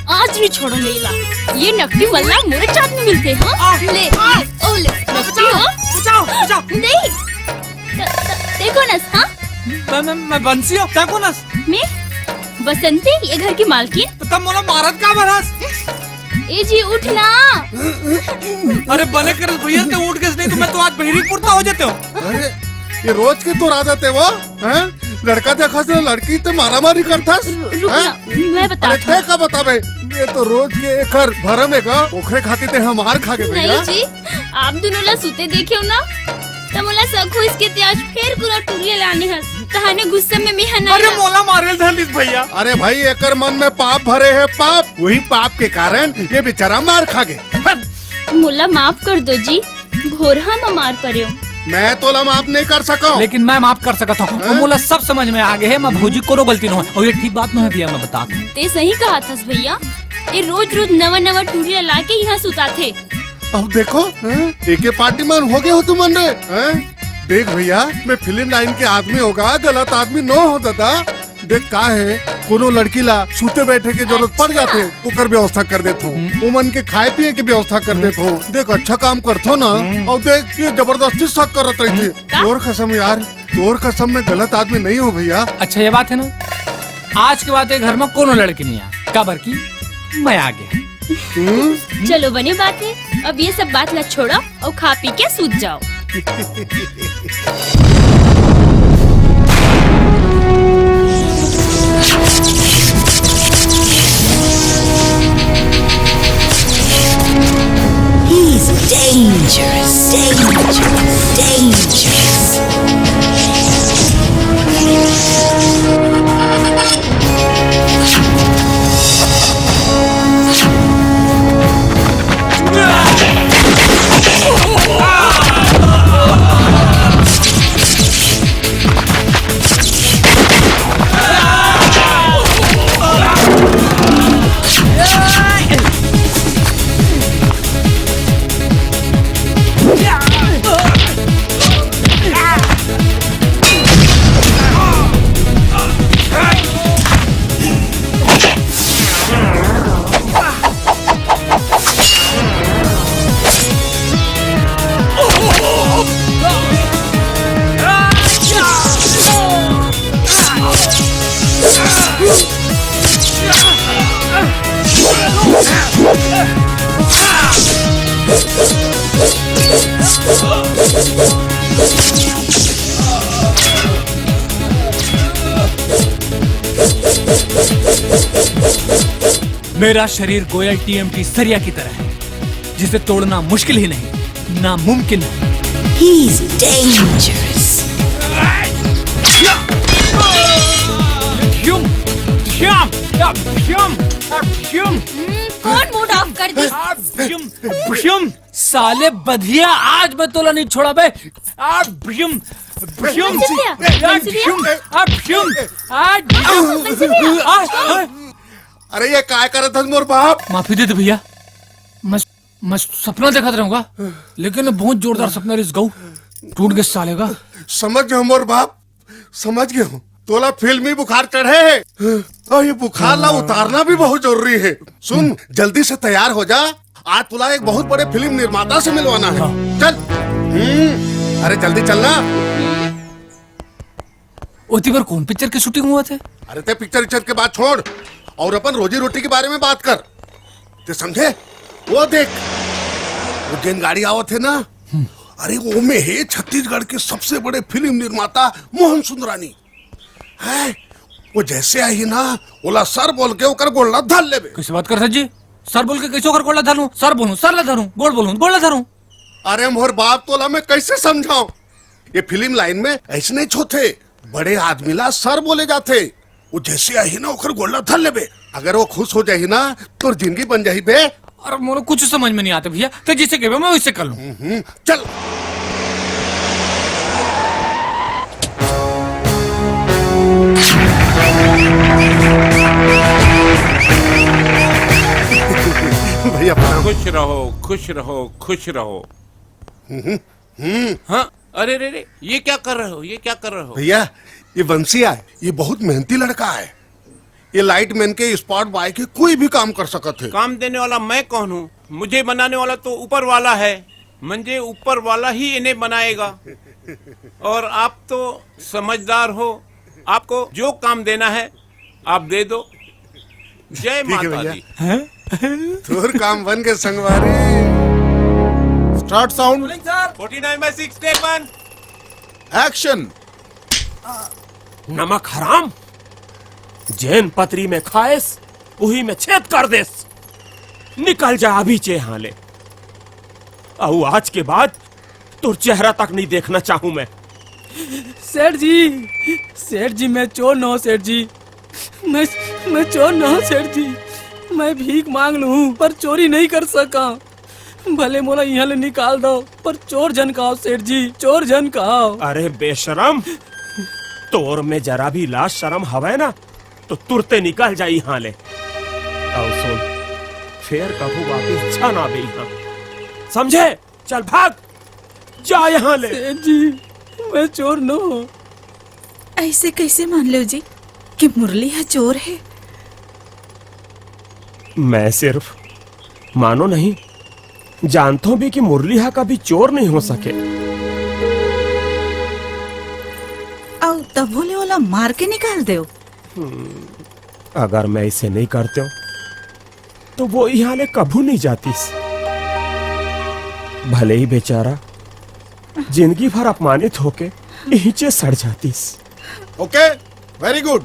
आज नहीं छोड़ो मेला। ये नकली मल्ला मोरे चांद में मिलते, हाँ? आ, ले, आ, ले, ओ ले, नकली हो? बचाओ, बचाओ। नहीं। त-, त-, देखो नस, हाँ? मैं, मैं, मैं बंसी हूँ, देखो नस। मैं बसंती, ये घर की मालकिन। त तब मोला मारत काबर हस? ए जी, उठ ना। अरे बने करस भैया, ते उठ गेस, नहीं तो मैं तो आज बहिरी पुरता हो जाते हूँ। अरे, ये रोज के तो आदत हे वो, हैं? लड़का देखस न लड़की, ते मारा मारी करथस। रुक ना, मैं बताथंव। अरे, ते का बताबे? ये तो रोज के एकर भरम हे गा, ओखरे खातिर ते हमार खा के भैया। नहीं जी, आप दूनों ला सुते देखेंव ना, त मोला सक होइस के ते आज फेर पूरा टुरी ला लाने हस। तहाने गुस्सा में मैं हना अरे, मोला मारे ल धर लिस भैया। अरे भाई, एकर मन में पाप भरे हे, पाप। वही पाप के कारण ये बेचारा मार खा गे। मोला माफ कर दो जी, भोरहा म मार परेंव। मैं तोला माफ नहीं कर सकंव। लेकिन मैं माफ कर सकत हंव। हैं? मोला सब समझ में आ गे हे, मैं भौजी कोनो गलती नोहे। अउ ये ठीक बात नोहे भैया, मैं बताथंव। ते सही कहत हस भैया, ये रोज-रोज नवा-नवा टुरी ला लाके इहां सुताथे। अब देखो, हैं? एके पार्टी मन हो गे हो तुमन रे, हैं? देख भैया, मैं फिल्म लाइन के आदमी हों गा, गलत आदमी नोहों दादा। देख का हे, कोनो लड़की ला सुते बैठे के जरूरत पड़ जाथे, ओकर व्यवस्था कर देथों। हम्म। ओमन के खाए पिए के व्यवस्था कर देथों। देख, अच्छा काम करथों ना, हम्म। अउ देख, ये जबरदस्ती सक करत रहिथे। हम्म। का? तोर कसम यार, तोर कसम, मैं गलत आदमी नहीं हों भैया। अच्छा, ये बात हे ना, आज के बाद ये घर में कोनो लड़की नहीं आय, काबर कि मैं आ गेंव। हम्म? चलो, बने बात हे, अब ये सब बात ला छोड़ो अउ खा पी के सूत जाओ। He's dangerous, dangerous, dangerous. मेरा शरीर गोयल टीएमटी सरिया की तरह है, जिसे तोड़ना मुश्किल ही नहीं, नामुमकिन है। He's dangerous. हम्म, कौन मूड ऑफ कर दी? साले बधिया, आज मैं तोला नहीं छोड़ा बे। आ, भ्युम, भ्युम, बंसी भैया, आ, बंसी भैया। भ्युम, आ, भ्युम, आ, भ्युम, बंसी भैया। आ, आ। अरे, ये काय करत हस मोर बाप? माफी दे दे भैया, मैं, मैं सपना देखत रहूंगा, लेकिन बहुत जोरदार सपना रिहिस गऊ, टूट गे साले का। समझ गए मोर बाप, समझ गए हूँ। तोला फिल्मी बुखार चढ़े हे, अउ ये बुखार ला उतारना भी बहुत जरूरी है। सुन, जल्दी से तैयार हो जा, आज तोला एक बहुत बड़े फिल्म निर्माता से मिलवाना है। चल। हम्म, अरे जल्दी चल ना। ओती बर कौन पिक्चर के शूटिंग होवत हे? अरे ते पिक्चर विक्चर के बात छोड़ अउ अपन रोजी रोटी के बारे में बात कर। ते समझे? वो देख, वो जेन गाड़ी आवत हे ना, अरे वो में हे छत्तीसगढ़ के सबसे बड़े फिल्म निर्माता मोहन सुंदरानी। हैं? वो जैसे आही ना, ओला सर बोल के ओकर गोड़ ला धर लेबे। कैसे बात करत हस जी? सर बोल के कैसे ओकर गोड़ ला धरूं? सर बोलूं, सर ला धरूं, गोड़ बोलूं, गोड़ ला धरूं। अरे मोर बाप, तोला मैं कैसे समझाऊं? ये फिल्म लाइन में ऐसने होथे, बड़े आदमी ला सर बोले जाथे। वो जैसे आही ना, ओकर गोड़ ला धर लेबे। अगर वो खुश हो जाही ना, तोर जिंदगी बन जाही बे। अरे मोला कुछ समझ में नहीं आते भैया, ते जैसे कहबे मैं वैसे कर लूं। हम्म, चल। भैया प्रणाम। खुश रहो, खुश रहो, खुश रहो। हम्म। हम्म। हाँ, अरे रे रे, ये क्या कर रहे हो, ये क्या कर रहे हो? भैया, ये बंसी आय, ये बहुत मेहनती लड़का आय। ये लाइटमैन के, स्पॉट बॉय के, कोई भी काम कर सकत हे। काम देने वाला मैं कौन हूँ? मुझे बनाने वाला तो ऊपर वाला है, मुझे ऊपर वाला ही इन्हें बनाएगा। और आप तो समझदार हो, आपको जो काम देना है आप दे दो। जय माता दी। हैं? तोर काम बन गे संगवारी। Start sound. Rolling sir. Forty nine by six, take one. Action. नमक हराम, जेन पतरी में खाएस, उही में छेद कर देस। निकल जा अभी चे यहाँ ले। अउ आज के बाद तोर चेहरा तक नहीं देखना चाहूं मैं। सेठ जी, सेठ जी, मैं चोर न हो सेठ जी, मैं मैं चोर न हो सेठ जी। मैं भीख मांग लूं पर चोरी नहीं कर सका। भले मोला यहाँ ले निकाल दो, पर चोर झन कहो सेठ जी, चोर झन कहो। अरे बेशरम, तोर में जरा भी लाज शरम हवय ना, तो तुरते निकल जा यहाँ ले। अउ सुन, फेर कभू वापिस झन आबे यहाँ, समझे? चल भाग, जा यहाँ ले। सेठ जी, मैं चोर न हो। ऐसे कैसे मान लो जी कि मुरली ह चोर है? मैं सिर्फ मानो नहीं, जानता हूँ भी कि मुरली हा कभी चोर नहीं हो सके। अउ तभो ले ओला मार के निकाल देव। अगर मैं इसे नहीं करते हूँ, तो वो यहाँ ले कभू नहीं जातीस। भले ही बेचारा जिंदगी भर अपमानित होके इहिंचे सड़ जातीस। ओके, वेरी गुड।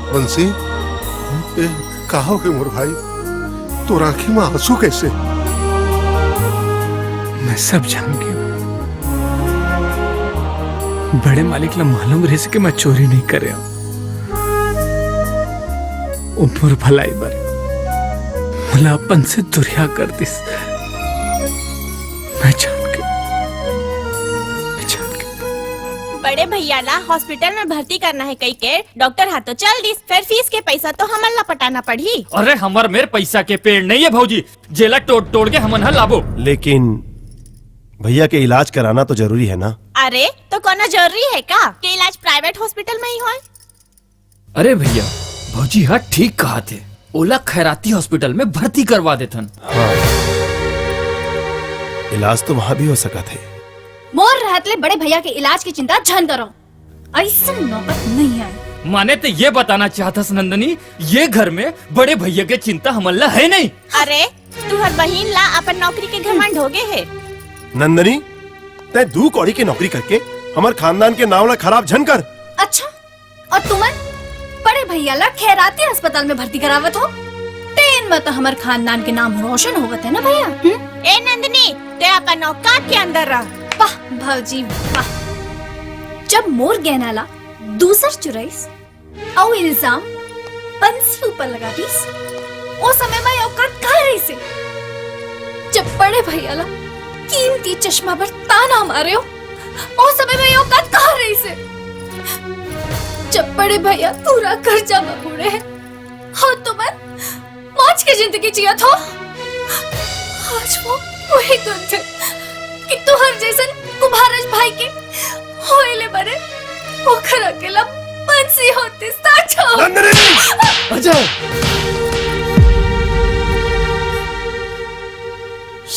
बंसी, ए, का हो गे मोर भाई? तोर आँखी म आंसू कैसे? मैं सब जान गया। बड़े मालिक ला मालूम रहिस कि मैं चोरी नहीं करे। ओ मोर भलाई बर मोला अपन से दुरिहा कर दिस। मैं जान के, मैं जान के। बड़े भैया ला हॉस्पिटल में भर्ती करना है कही के डॉक्टर हा तो चल दिस, फिर फीस के पैसा तो हमन ला पटाना पड़ही। अरे हमर मेर पैसा के पेड़ नहीं है भौजी, जेला टोड़ टोड़ के हमन ह लाबो। लेकिन भैया के इलाज कराना तो जरूरी है ना? अरे तो कोनो जरूरी है का के इलाज प्राइवेट हॉस्पिटल में ही होय? अरे भैया, भौजी हा ठीक कहा थे, ओला खैराती हॉस्पिटल में भर्ती करवा देथन। हाँ, इलाज तो वहाँ भी हो सका थे। मोर रहत ले बड़े भैया के इलाज की चिंता झन करो, ऐसन नौबत नहीं आए। माने ते ये बताना चाहतस नंदनी, ये घर में बड़े भैया के चिंता हमन ला है नहीं। अरे, तुहर बहिन ला अपन नौकरी के घमंड हो गे हे। नंदनी, तै दू कौड़ी के नौकरी करके हमर खानदान के नाव ला खराब झन कर। अच्छा, और तुमन बड़े भैया ला खैराती अस्पताल में भर्ती करावत हो, तेन में तो हमर खानदान के नाम रोशन होवत है ना भैया? हम्म? ए नंदनी, ते अपन औकात के अंदर रह। वाह भौजी वाह, जब मोर गहना ला दूसर चुराइस अउ इल्जाम बंसी ऊपर लगा दीस, ओ समय मैं औकात कहाँ रहिसे? जब बड़े भैया ला कीमती चश्मा बर ताना मारे हो, ओ समय मैं औकात कहाँ रहिसे? जब बड़े भैया पूरा कर्जा में बूड़े हैं, हाँ तो मैं मौज के जिंदगी जियत हो। आज वो वही दिन थे कि तुहर जैसन कुभारज भाई के होए ले बने ओखर अकेला बंसी होते साचो। नंदिनी! अजय!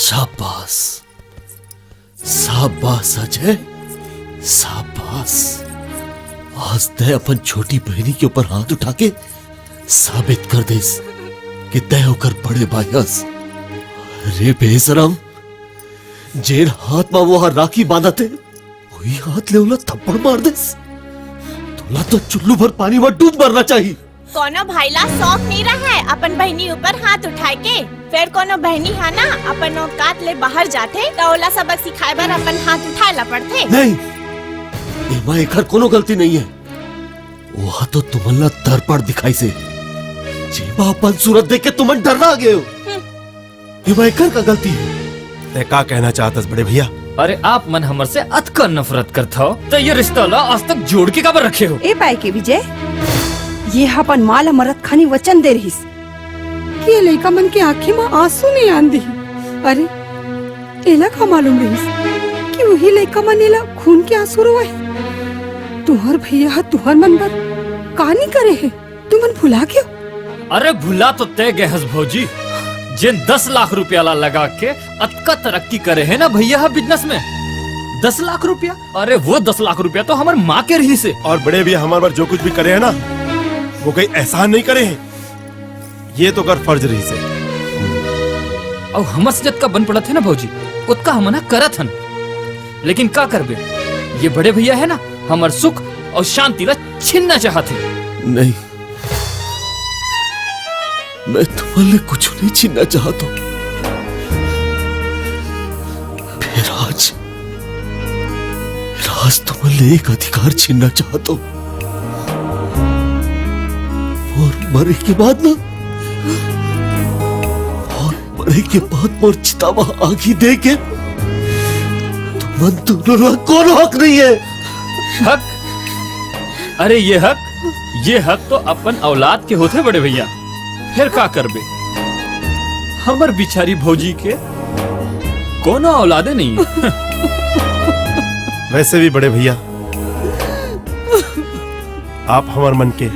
शाबाश, शाबाश अजय, शाबाश। आज तै अपन छोटी बहिनी के ऊपर हाथ उठा के साबित कर देस कि तै ओकर बड़े भाई हस। अरे बेशरम, जेन हाथ मा वो हा राखी बांधत हे, वही हाथ ले ओला थप्पड़ मार देस। तोला तो चुल्लू भर पानी मा डूब मरना चाही। कोनो भाई ला शौक नहीं रहा है अपन बहिनी ऊपर हाथ उठाए के, फिर कोनो बहिनी हा ना अपन औकात ले बाहर जाथे, त ओला सबक सिखाए बर अपन हाथ उठाए ला पड़थे। नहीं, एमा एकर कोनो गलती नहीं है। ओहा तो तुमन ला दर्पण दिखाइसे, जेमा अपन सूरत देख के तुमन डर्रा गेव। हम्म। एमा एकर का गलती है? तै का कहना चाहतस बड़े भैया? अरे आप मन हमर से अतका नफरत करत हव, त ये रिश्ता ला आज तक जोड़ के काबर रखे हो? ए पाए के विजय, ये ह अपन माँ ला मरत खानी वचन दे रहिस कि ये लइका मन के आँखी म आंसू नहीं आन दिही। अरे, एला का मालूम रहिस कि वही लइका मन एला खून के आंसू रोवाही? तुहर भैया ह तुहर मन बर का नहीं करे हे, तुमन भुला गेव? अरे भुला तो तै गे हस भौजी, जेन दस लाख रुपया ला लगा के अतका तरक्की करे हे ना भैया ह बिजनेस में। दस लाख रुपया? अरे, वो दस लाख रुपया तो हमर माँ के रहिस हे। और बड़े भैया हमर बर जो कुछ भी करे हे ना, वो कोई एहसान नहीं करे हे, ये तो कर फर्ज रहिस हे। अउ हमर से जतका बन पड़त हे ना भौजी, ओतका हमन ह करत हन। लेकिन का करबे, ये बड़े भैया हे ना, हमर सुख अउ शांति ला छीनना चाहत हे। नहीं, मैं तुमन ले कुछ नहीं छीनना चाहत हूँ। फेर आज, फेर आज तुमन ले एक अधिकार छीनना चाहत हूँ। और मरे के बाद ना, और मरे के बाद मोर चिता म आगी दे के तुमन दोनों ला कोनो हक नहीं हे। हक? अरे ये हक, ये हक तो अपन औलाद के होथे बड़े भैया, फेर का करबे? हमर बिचारी भौजी के कोनो औलादे नहीं हे। वैसे भी बड़े भैया, आप हमर मन के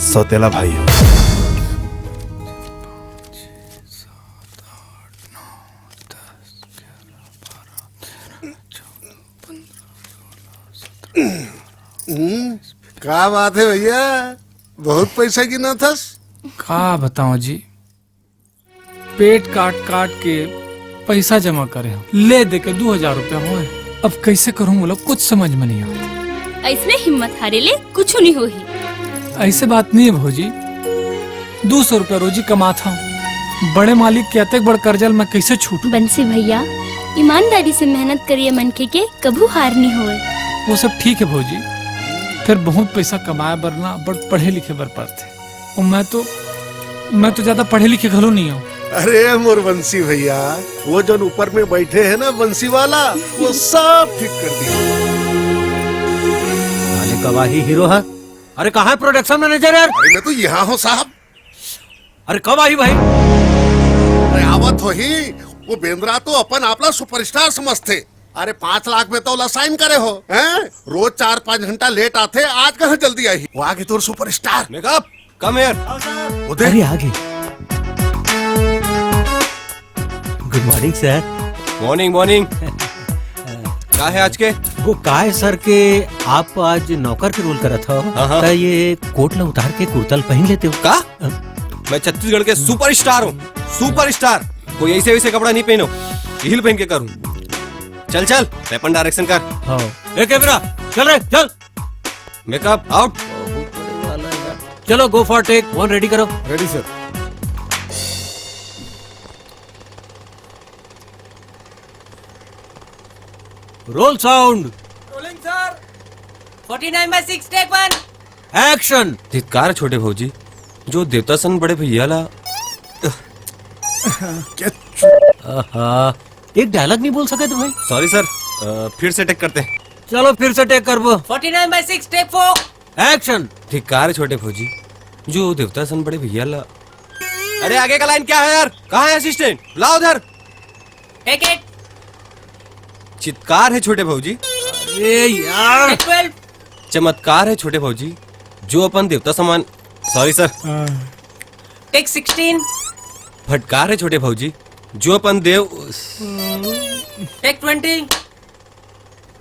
सौतेला भाई हो। हम्म, का बात हे भैया, बहुत पैसा गिनत हस। का बताओं जी, पेट काट काट के पैसा जमा करे हंव, ले दे के दू हजार रुपया होए। अब कैसे करूं, मोला कुछ समझ में नहीं आवत। अइसने हिम्मत हारे ले कुछ नहीं होही। ऐसे बात नहीं हे भौजी, दू सौ रुपया रोजी कमात हंव, बड़े मालिक के अतेक बड़ कर्जा ल मैं कैसे छूटूं? बंसी भैया, ईमानदारी से मेहनत करिया मनखे के कभू हार नहीं होए। वो सब ठीक हे भौजी, फेर बहुत पैसा कमाए बर ना, बड़ पढ़े लिखे बर पड़थे। अउ मैं तो, मैं तो ज्यादा पढ़े लिखे घलो नहीं हंव। अरे मोर बंसी भैया, वो जौन ऊपर में बैठे हे ना बंसी वाला, वो सब ठीक कर दिही। साले कब आही हीरो हा? अरे कहाँ हे production manager यार? अरे मैं तो यहाँ हंव साहब। अरे कब आही भाई? अरे आवत होही, वो बेंद्रा तो अपन आप ला superstar समझथे। अरे पाँच लाख में तो ओला sign करे हो, हैं? रोज चार पाँच घंटा late आथे, आज कहाँ जल्दी आही? वो आगे तोर superstar। Makeup, come here। वो देख। अरे आगे। Good morning sir। Morning, morning। का हे आज के? वो का हे sir के आप आज नौकर के role करत हव, हाँ, हाँ। त ये कोट ला उतार के कुर्ता ला पहिन लेते हो। का? मैं छत्तीसगढ़ के superstar हंव, superstar। कोई ऐसे वैसे कपड़ा नहीं पहनों, यही ल पहन के करूँ। चल चल, तैं अपन direction कर। हाँ। ए camera, चल रे, चल। Makeup out। चलो, go for take one, ready करो। Ready sir। Roll sound। Rolling sir। Forty nine by six, take one। Action। धिक्कार हे छोटे भौजी, जो देवता सन बड़े भैया ला। आहा, एक dialogue नहीं बोल सके तो भाई। Sorry sir, अ, फिर से take करते हैं। चलो फिर से take करबो। Forty nine by six, take four। Action। धिक्कार हे छोटे भौजी, जो देवता सन बड़े भैया ला। अरे आगे का line क्या है यार? कहाँ है assistant? लाओ उधर। Take eight। चित्कार हे छोटे भौजी। अरे यार। Take twelve। चमत्कार हे छोटे भौजी, जो अपन देवता समान। Sorry sir। Take sixteen। फटकार हे छोटे भौजी, जो अपन देव। Take twenty।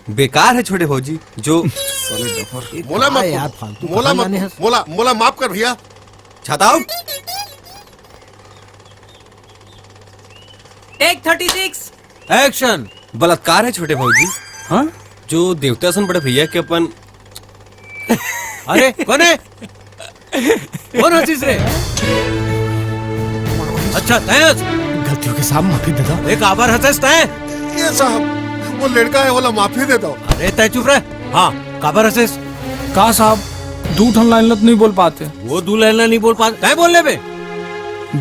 बेकार हे छोटे भौजी, जो। साले डफर। मोला मत यार, फालतू मोला मत, मोला, मोला माफ कर भैया। छाता out। Take thirty six। Action। बलात्कार हे छोटे भौजी। हाँ? जो देवता सन बड़े भैया के अपन। अरे, कोन हे? कोन हंसिस रे? अच्छा, तैं हंस। गलती होगे साहब, माफी दे दो। ए, काबर हंसेस तैं? ये साहब, वो लड़का हे, ओला माफी दे दो। अरे, तैं चुप रह। हाँ, काबर हंसेस? का साहब, दू ठन line ला तो नहीं बोल पाते। वो दू line ला नहीं बोल पाते, तैं बोल लेबे।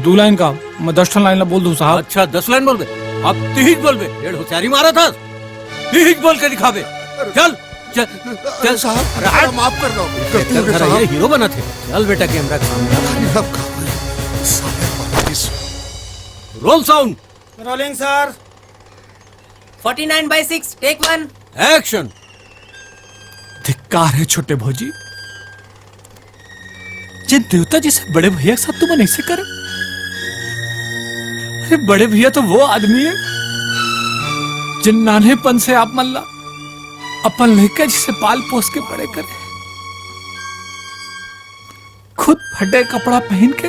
दू line का, मैं दस ठन line ला बोल दूं साहब। अच्छा, दस line बोलबे? अब तिहिच बोलबे, डेढ़ होशियारी मारत हस। तिहिच बोल के दिखाबे। चल, चल, अरे चल। साहब, अरे हट। माफ कर दो। गलती हो गई साहब। ये हीरो बनत हे। चल बेटा, camera के सामने। अरे अब का होई? साले मार दिस। Roll sound। Rolling sir। Forty nine by six, take one। Action। धिक्कार हे छोटे भौजी, जेन देवता जइसे बड़े भैया के साथ तुमन ऐसे करे। अरे बड़े भैया तो वो आदमी हे जिन नान्हेपन से आप मन ला अपन लइका जइसे पाल पोस के बड़े करे, खुद फटे कपड़ा पहिन के,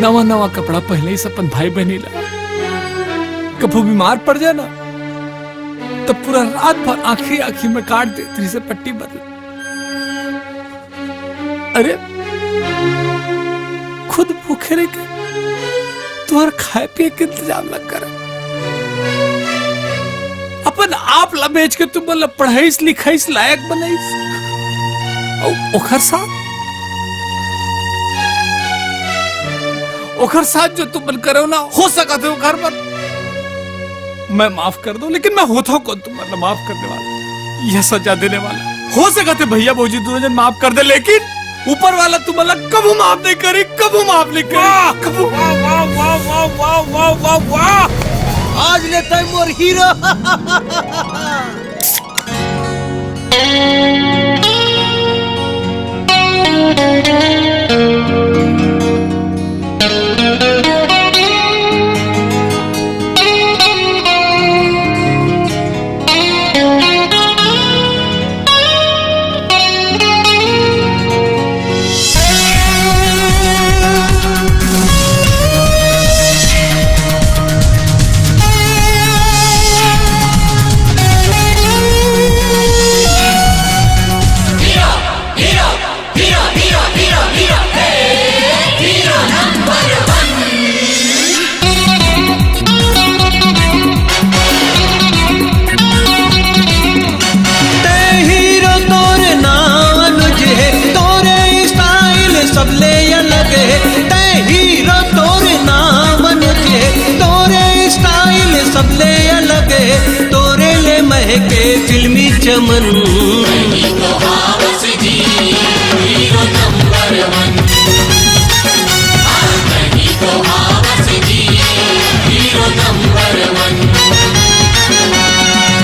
नवा नवा कपड़ा पहिनइस अपन भाई बहिनी ला। कभू बीमार पड़ जाय ना, त पूरा रात भर आँखी आँखी में काट देत रहिस पट्टी बदल। अरे, खुद भूखे रह के तुँहर खाय पिये के इंतजाम ला करे। अपन आप ला बेच के तुमन ला पढ़ाइस लिखाइस, लायक बनाइस। अउ ओखर साथ, ओखर साथ जो तुमन करे हो ना, हो सकत हे ओखर बर मैं माफ कर दूं, लेकिन मैं होथंव कोन तुमन ला माफ करने वाला, ये सजा देने वाला? हो सकत हे भइया भउजी दूनों झन माफ कर दे, लेकिन ऊपर वाला तुमन ला कभू माफ नहीं करी, कभू माफ नहीं करी, वाह! कभू। वाह, वाह, वाह, वाह, वाह, वाह, वाह, वाह। आज ले तैं मोर हीरो। तैं हीरो, तोर नाम अनुज हे, तोरे स्टाइल सबले अलग हे। तैं हीरो, तोर नाम अनुज हे, तोरे स्टाइल सबले अलग हे। तोरे ले महके फिल्मी चमन।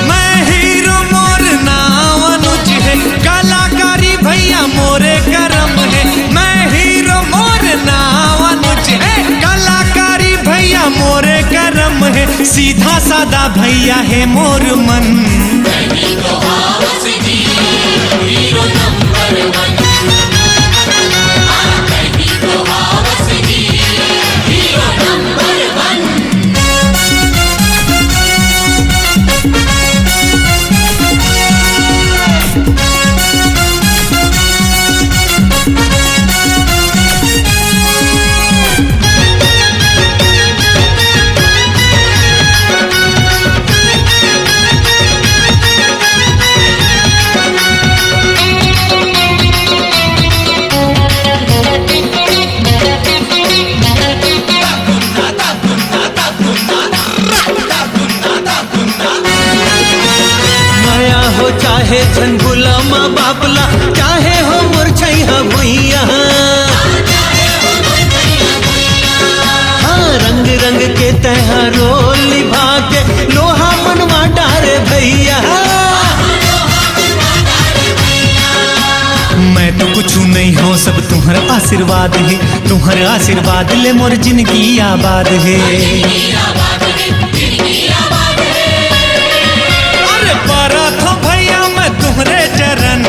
मैं हीरो, मोर नाव अनुज हे, कलाकारी भइया मोरे करम हे। मैं हीरो, मोर नाव अनुज हे, कलाकारी भइया मोरे करम हे। सीधा साधा भइया हे मोर मन। मया हो चाहे झन भुला माँ बाप ला, चाहे हो मोर छैहा भुइया। हाँ, रंग रंग के तैं हा रोल निभा के लोहा मनवा डारे भइया। मैं तो कुछु नहीं हों, सब तुम्हर आशीर्वाद हे, तुम्हर आशीर्वाद ले मोर जिनगी आबाद हे। अरे परथों भइया मैं तुम्हरे चरन।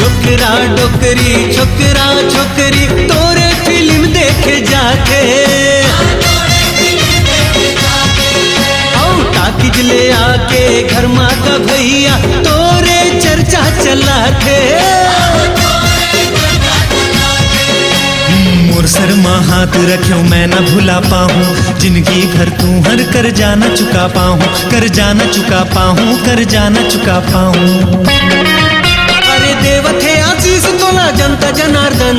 डोकरा डोकरी, छोकरा छोकरी, तोरे फिल्म देखे जाथे। अउ टाकिज ले आके घर मा का भइया, तोरे चर्चा चलाथे। मोर सर मा हाथ रख्यो, मैं ना भुला पाहूँ, जिनगी भर तुम्हर करजा ना चुका पाहूँ, करजा ना चुका पाहूँ, करजा ना चुका पाहूँ। अरे देवथे आशीष तोला जनता जनार्दन।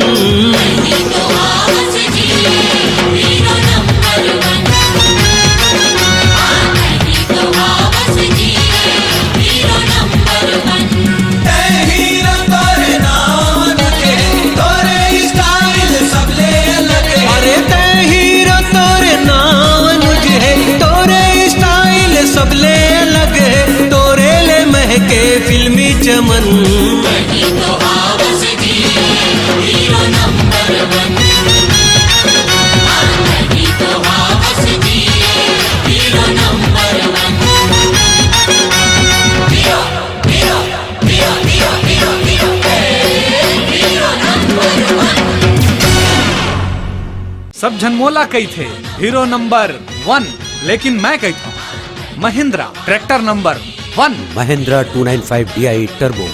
सब झन मोला कहिथे हीरो नंबर वन, लेकिन मैं कहिथंव Mahindra tractor number one. Mahindra two nine five D I Turbo,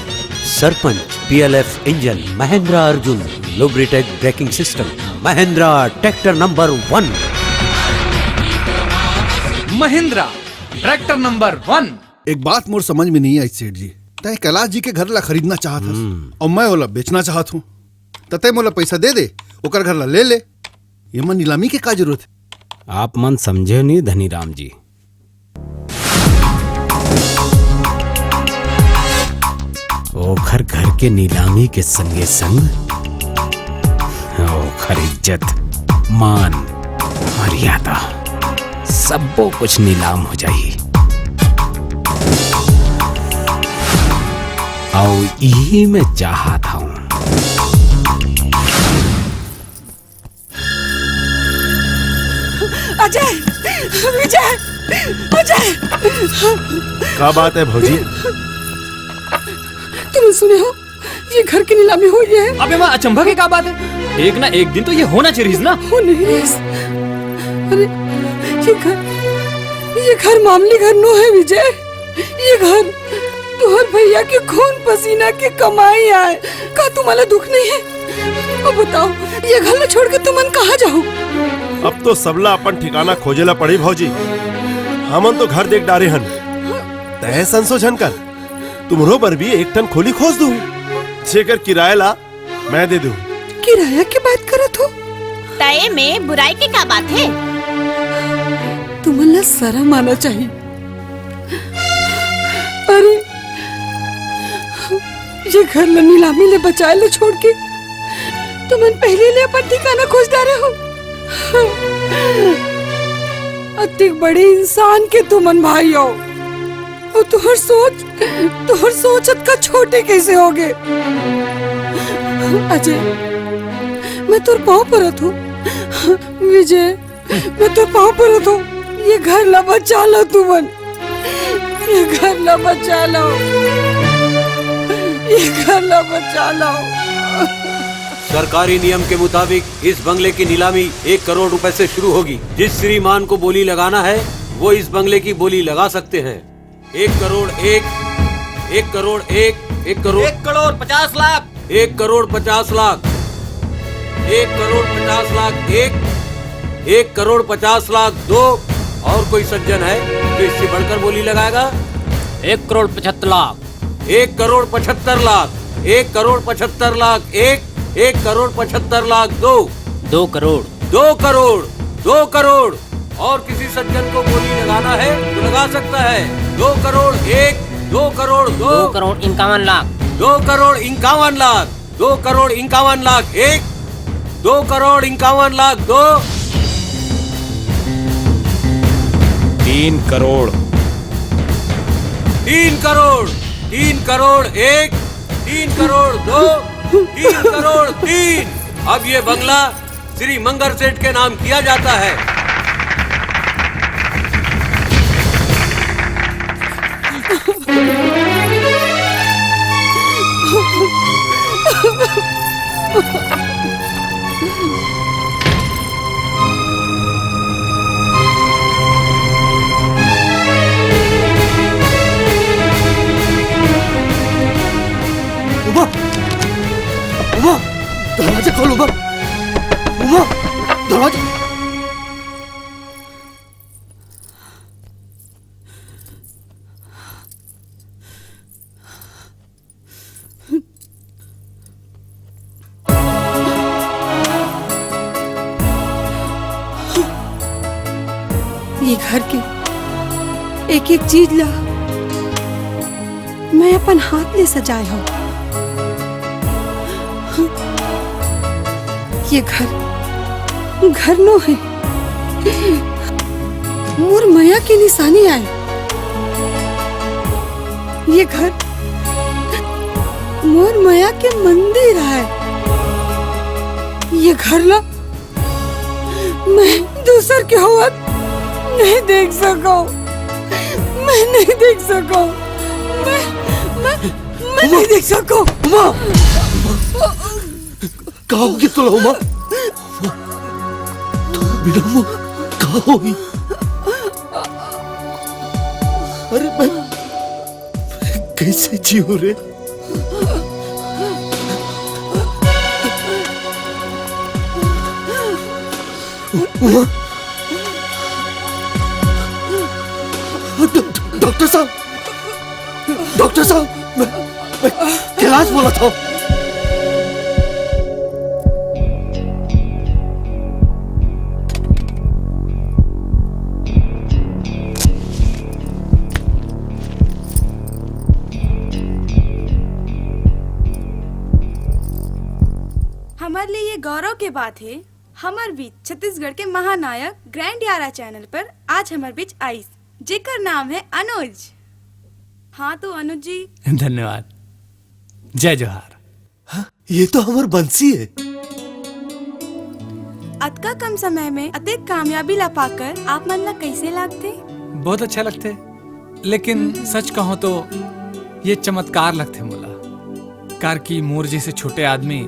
Sarpanch P L F engine, Mahindra Arjun, Lubritek braking system, Mahindra tractor number one। Mahindra tractor number one. एक बात मोर समझ में नहीं आई सेठ जी, तय कैलाश जी के घर ला खरीदना चाहत हस और मैं ओला बेचना चाहत हूँ, त तय मोला पैसा दे दे, ओकर घर ला ले ले, ये मन नीलामी के का जरूरत है? आप मन समझे नहीं धनीराम जी, ओखर घर के नीलामी के संगे संग ओखर इज्जत, मान, मर्यादा, सब्बो कुछ नीलाम हो जाही। अउ इही मैं चाहत हूँ। अजय, विजय, अजय। का बात है भौजी? तुमन सुने हो, ये घर की नीलामी हो गई है। अबे माँ, अचंभा के का बात है? एक ना एक दिन तो ये होना चाहिए ना। हो नहीं रहीस। अरे, ये घर, ये घर मामूली घर नो है विजय। ये घर तुहर भैया के खून पसीना के कमाई आय। का तुम्हाला दुख नहीं है? अब बताओ, ये घर ला छोड़ के तुमन कहाँ जाहू? अब तो सबला अपन ठिकाना खोजे ला पड़ी भौजी। हमन तो घर देख डारे हन, तय संसो झन कर, तुम्हरो बर भी एक ठन खोली खोज दूँ, जेकर किराया ला मैं दे दूँ। किराया के बात करत हो? तय में बुराई के का बात है? तुमन ला शर्म आना चाहिए। अरे, ये घर ला नीलामी ले बचाए ले छोड़ के तुमन पहले ले अपन ठिकाना खोज डारे हो। अतिक बड़े इंसान के तुमन भाई हो, अउ तुहर सोच, तुहर सोच अतका छोटे कैसे होगे? अजय, मैं तोर पाँव परत हूँ। विजय, मैं तोर पाँव परत हूँ। ये घर ला बचा लो तुमन, ये घर ला बचा लो, ये घर ला बचा लो। सरकारी नियम के मुताबिक इस बंगले की नीलामी एक करोड़ रुपए से शुरू होगी। जिस श्रीमान को बोली लगाना है, वो इस बंगले की बोली लगा सकते हैं। एक करोड़ एक, एक करोड़ एक, एक करोड़, एक करोड़ पचास लाख। एक करोड़ पचास लाख, एक करोड़ पचास लाख एक, एक करोड़ पचास लाख दो। और कोई सज्जन है जो इससे बढ़कर बोली लगाएगा? एक करोड़ पचहत्तर लाख। एक करोड़ पचहत्तर लाख, एक करोड़ पचहत्तर लाख एक, एक करोड़ पचहत्तर लाख दो। दो करोड़। दो करोड़, दो करोड़। और किसी सज्जन को बोली लगाना है तो लगा सकता है। दो करोड़ एक, दो करोड़ दो। दो करोड़ इक्यावन लाख। दो करोड़ इक्यावन लाख, दो करोड़ इक्यावन लाख एक, दो करोड़ इक्यावन लाख दो। तीन करोड़। तीन करोड़, तीन करोड़ एक, तीन करोड़ दो, तीन करोड़ तीन। अब ये बंगला श्री मंगर सेठ के नाम किया जाता है। उमा, उमा, दरवाजा खोल उमा, उमा, दरवाजा। ये घर के एक एक चीज ला मैं अपन हाथ ले सजाए हूँ। ये घर, घर नो है, मोर मया के निशानी आय। ये घर मोर मया के मंदिर आय। ये घर ला मैं दूसर के होवत नहीं देख सकव, मैं नहीं देख सकव, मैं, मैं, मैं नहीं देख सकव। उमा! का हो गया तोला, उमा? बिना मोर का होही? अरे मैं कैसे जीऊं रे? उमा, डॉ-, डॉक्टर साहब, डॉक्टर साहब, मैं, मैं कैलाश बोलत हंव। हमर लिए ये गौरव के बात हे, हमर बीच छत्तीसगढ़ के महानायक ग्रैंड यारा चैनल पर आज हमर बीच आइस, जेकर नाम हे अनुज। हाँ तो अनुज जी। धन्यवाद। जय जोहार। हाँ, ये तो हमर बंसी हे। अतका कम समय में अतेक कामयाबी ला पाकर आप मन ला कैसे लागथे? बहुत अच्छा लगथे, लेकिन सच कहूं तो ये चमत्कार लगथे मोला, कार कि मोर जैसे छोटे आदमी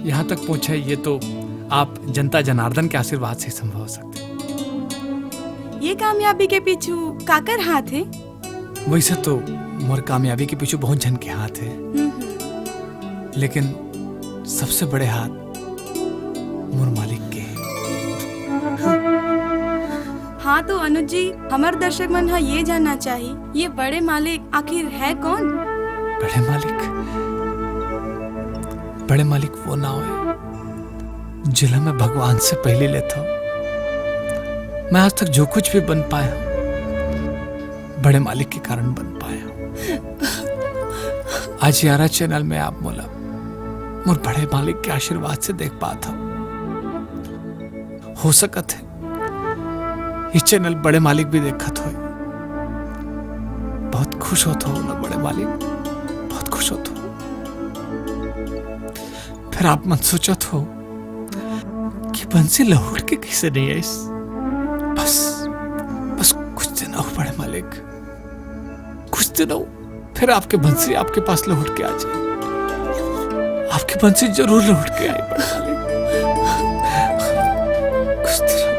यहाँ तक पहुँचे, ये तो आप जनता जनार्दन के आशीर्वाद से संभव हो सकथे। ये कामयाबी के पीछू काकर हाथ हे? वैसे तो मोर कामयाबी के पीछू बहुत झन के हाथ हे, हम्म, हम्म। लेकिन सबसे बड़े हाथ मोर मालिक के हे। हाँ तो अनुज जी, हमर दर्शक मन ह ये जानना चाही, ये बड़े मालिक आखिर हे कौन? बड़े मालिक, बड़े मालिक वो नाव हे, जेला मैं भगवान से पहले लेथंव। मैं आज तक जो कुछ भी बन पाया हूँ, बड़े मालिक के कारण बन पाया हूँ। आज यारा चैनल में आप मोला मोर बड़े मालिक के आशीर्वाद से देख पात हव। हो सकत हे, ये चैनल बड़े मालिक भी देखत होय। बहुत खुश होत हो ना बड़े मालिक, बहुत खुश होत हो। फिर आप मन सोचत हो कि बंसी लहुट के कैसे नहीं आइस। बस, बस कुछ दिन अउ बड़े मालिक, कुछ दिन अउ, फिर आपके बंसी आपके पास लहुट के आ जाए। आपके बंसी जरूर लहुट के आए बड़े मालिक। कुछ दिन अउ।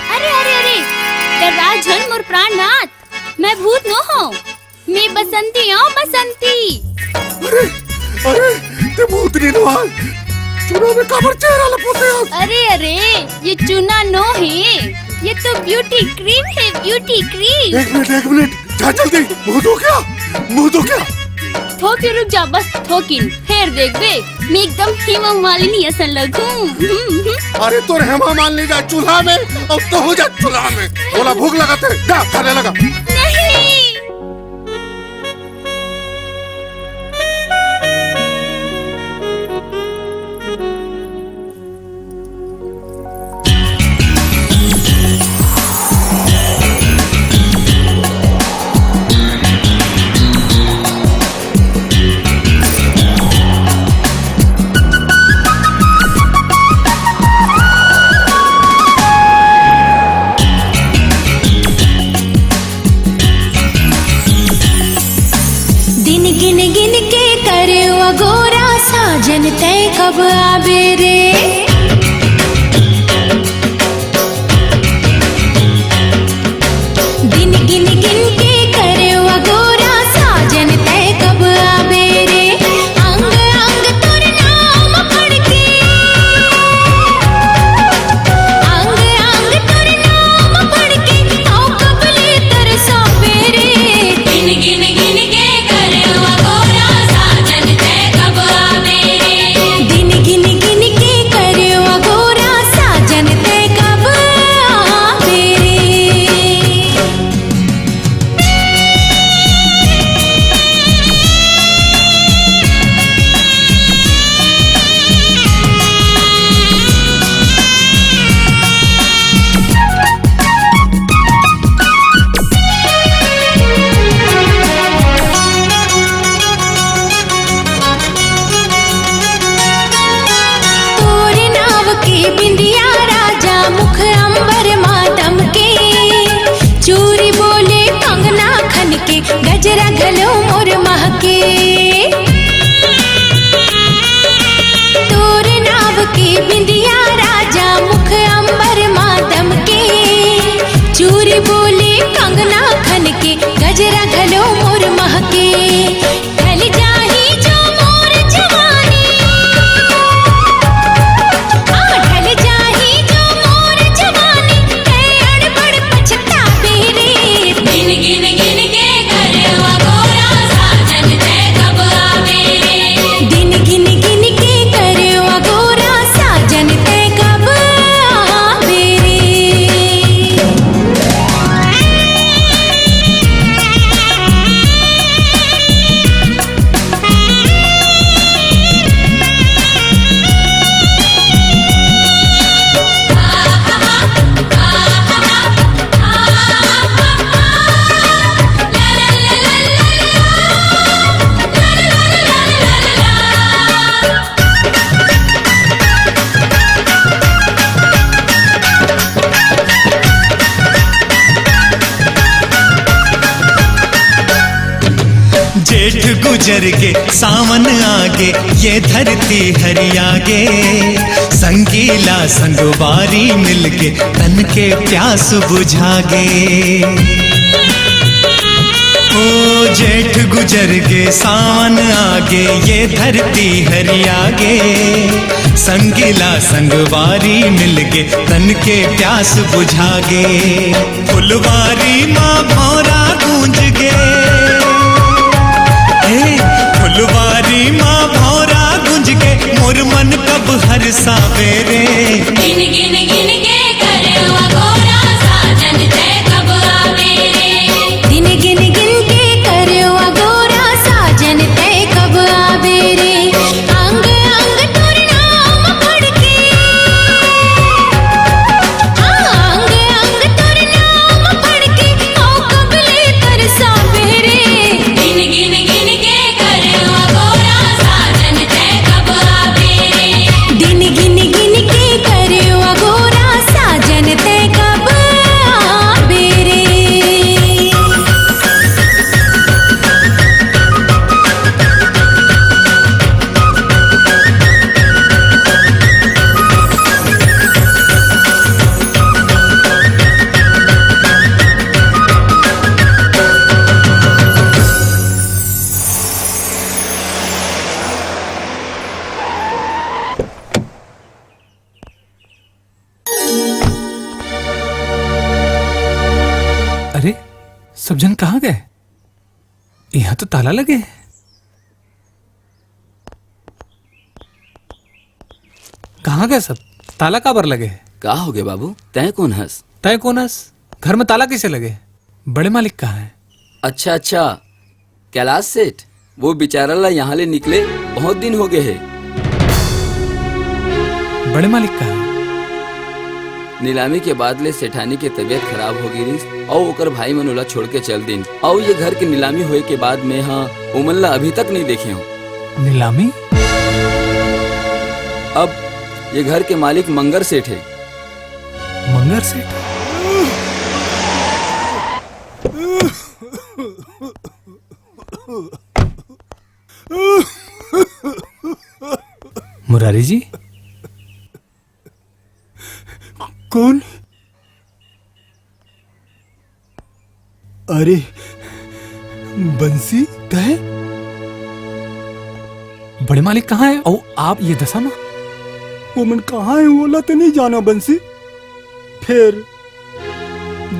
अरे, अरे, अरे, डर्रा झन मोर प्राणनाथ, मैं भूत नो हंव। मैं बसंती हंव, बसंती। अरे, अरे, ते भूतनी नो हस। चूना में काबर चेहरा ल पोते हस? अरे, अरे, ये चूना नो हे, ये तो beauty cream हे, beauty cream। एक मिनट, एक मिनट, जा जल्दी, मुंह धो के आ, मुंह धो के आ। थोकिन रुक जा, बस थोकिन, फेर देखबे, मैं एकदम हेमा मालिनी असन लगहूं। अरे तोर हेमा मालिनी जा चूल्हा में, अउ तहूं जा चूल्हा में। मोला भूख लगत हे, जा खाने लगा। नहीं। दिन गिन गिन के करे अगोरा, साजन तैं कब आबे रे। दिन गिन गिन के करे अगोरा, साजन तैं कब आबे रे। अंग अंग तोर नाम पढ़ के, अंग अंग तोर नाम पढ़ के, तैं कब ले तरसाबे रे। दिन गिन गिन के करे अगोरा, साजन तैं कब आबे रे। दिन गिन गिन के करे अगोरा, साजन तैं कब आबे रे। जेठ गुजर गे, सावन आगे, ये धरती हरिया गे। संगीला संगवारी मिलके, तन के प्यास बुझा गे। ओ जेठ गुजर गे, सावन आगे, ये धरती हरिया गे। संगीला संगवारी मिलके, तन के प्यास बुझा गे। फुलवारी माँ भौरा गूंज गे, ए, फुलवारी माँ भौरा गूंज गे, मोर मन कब हरसावे रे। गिन गिन गिन के करवा गोरा साजन तै कब आवे रे। दिन गिन गिन के करवा गोरा साजन तै कब आवे रे। अंग अंग तोर नाम पढ़ के, हाँ, अंग अंग तोर नाम पढ़ के, ओ कबले तरसावे रे। गिन गिन गिन के करवा गोरा साजन तै कब आवे रे। दिन गिन गिन के करवा गोरा साजन तै कब आवे रे। अरे, सब झन कहाँ गए? यहाँ तो ताला लगे हे। कहाँ गए सब? ताला काबर लगे हे? का होगे बाबू? तैं कोन हस? तैं कोन हस? घर में ताला कइसे लगे हे? बड़े मालिक कहाँ हे? अच्छा, अच्छा, कैलाश सेठ, वो बेचारा ला यहाँ ले निकले बहुत दिन होगे हे। बड़े मालिक कहाँ हे? नीलामी के बाद ले सेठानी के तबीयत खराब हो गे रिहिस, अउ ओकर भाई मन ओला छोड़ के चल दिन, अउ ये घर के नीलामी होए के बाद मैं हा ओमन ला अभी तक नहीं देखे हूँ। नीलामी? अब ये घर के मालिक मंगर सेठ हे। मंगर सेठ? मुरारी जी? कोन? अरे बंसी, तैं? बड़े मालिक कहाँ हे? अउ आप ये दशा में? ओमन कहाँ हे, ओला तो नहीं जाना बंसी। फेर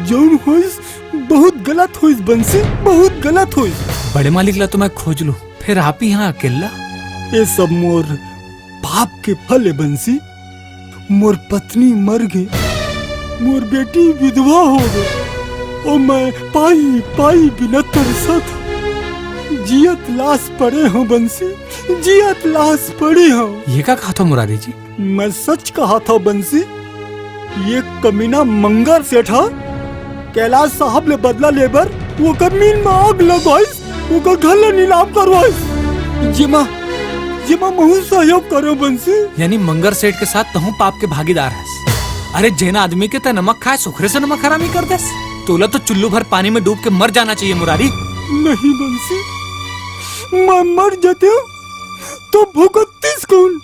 जौन होइस, बहुत गलत होइस बंसी, बहुत गलत होइस। बड़े मालिक ला तो मैं खोज लूं, फेर आप ही यहाँ अकेला? ये सब मोर पाप के फल हे बंसी। मोर पत्नी मर गे, मोर बेटी विधवा हो गे, अउ मैं पाई पाई बिना तरसत हूँ। जियत लाश पड़े हूँ बंसी, जियत लाश पड़े हूँ। ये का कहत हो मुरारी जी? मैं सच कहत हूँ बंसी, ये कमीना मंगर सेठ ह कैलाश साहब ले बदला लेबर ओकर मील में आग लगवाइस, ओकर घर ला नीलाम करवाइस। जेमा, जेमा महू सहयोग करो बंसी। यानी मंगर सेठ के साथ तहूँ पाप के भागीदार हस। अरे जेन आदमी के तैं नमक खाएस, ओकरे से नमक हरामी कर देस। तोला तो चुल्लू भर पानी में डूब के मर जाना चाहिए मुरारी। नहीं बंसी, मैं मर जातेंव तो भुगततिस कोन?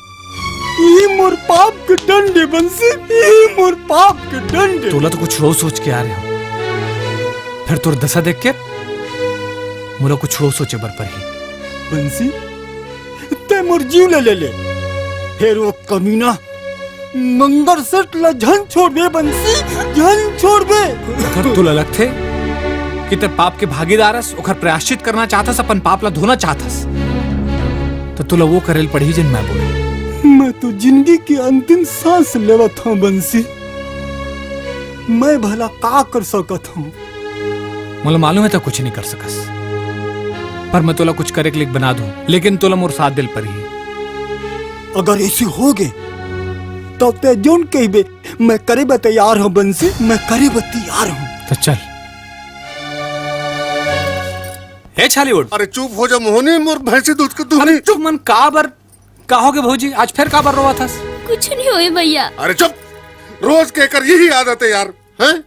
इही मोर पाप के दंड हे बंसी, इही मोर पाप के दंड हे। तोला तो कुछ अउ सोच के आ रहे हो, फेर तोर दशा देख के मोला कुछ अउ सोचे बर परही। बंसी, तैं मोर जीव ले ले ले, फेर वो कमीना मंगर सेठ ला झन छोड़बे बंसी, झन छोड़बे। अगर तोला लगथे कि तैं पाप के भागीदार हस, ओकर प्रायश्चित करना चाहत हस, अपन पाप ला धोना चाहत हस, त तोला वो करे ल पड़ही जेन मैं बोलूं। मैं तो जिंदगी के अंतिम सांस लेवत हूँ बंसी, मैं भला का कर सकत हूँ? मोला मालूम हे तैं कुछ नहीं कर सकस, पर मैं तोला कुछ करे के लिए बना दूं, लेकिन तोला मोर साथ दे ल परही। अगर ऐसे होगे, तब तैं जौन कहिबे, मैं करे बर तैयार हूँ बंसी, मैं करे बर तैयार हूँ। त चल। ए छाली उठ। अरे चुप हो जा मोहनी, मोर भैंसी दूध के दूध अरे नहीं। चुप मन, काबर? का होगे भौजी, आज फेर काबर रोवत हस? कुछ नहीं होए भैया। अरे चुप, रोज के एकर यही आदत हे यार, हैं?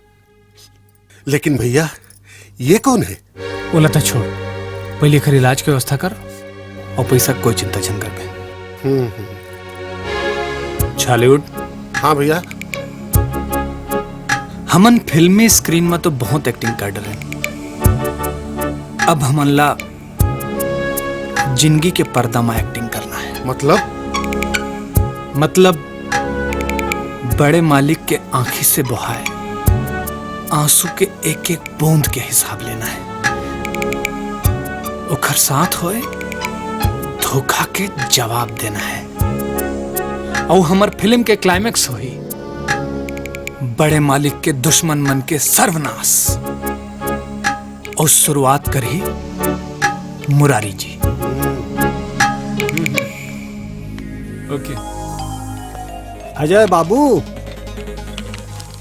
लेकिन भैया, ये कौन है? ओला त छोड़, पहले एकर इलाज के व्यवस्था कर, अउ पैसा कोई चिंता झन करबे। हम्म, हम्म। छालीवुड। हाँ भैया। हमन फिल्मी स्क्रीन में तो बहुत एक्टिंग कर डरे, अब हमन ला जिंदगी के पर्दा में एक्टिंग करना है। मतलब? मतलब, बड़े मालिक के आंखी से बहाए आंसू के एक एक बूंद के हिसाब लेना है, ओकर साथ होए धोखा के जवाब देना है। अउ हमर फिल्म के क्लाइमैक्स होही बड़े मालिक के दुश्मन मन के सर्वनाश। अउ शुरुआत करही मुरारी जी। ओके। अजय बाबू।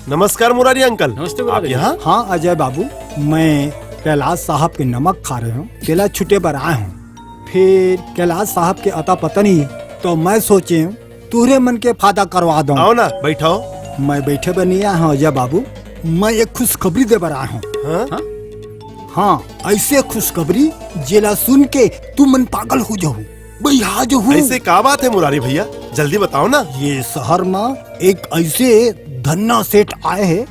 नमस्कार मुरारी अंकल। नमस्ते आप मुरारी। यहाँ? हाँ अजय बाबू, मैं कैलाश साहब के नमक खा रहे हूँ, केला छुटे बर आए हूँ। फिर कैलाश साहब के अता पता नहीं, तो मैं सोचे तुहरे मन के फायदा करवा दो। आओ ना, बैठाओ। मैं बैठे बर नहीं आया हूँ अजय बाबू, मैं एक खुशखबरी दे बर आया हूँ। हाँ? हाँ, ऐसे खुशखबरी जेला सुन के तुमन पागल हो जाहू, बइहा जाहू। ऐसे का बात है मुरारी भैया, जल्दी बताओ ना। ये शहर में एक ऐसे धन्ना सेठ आए है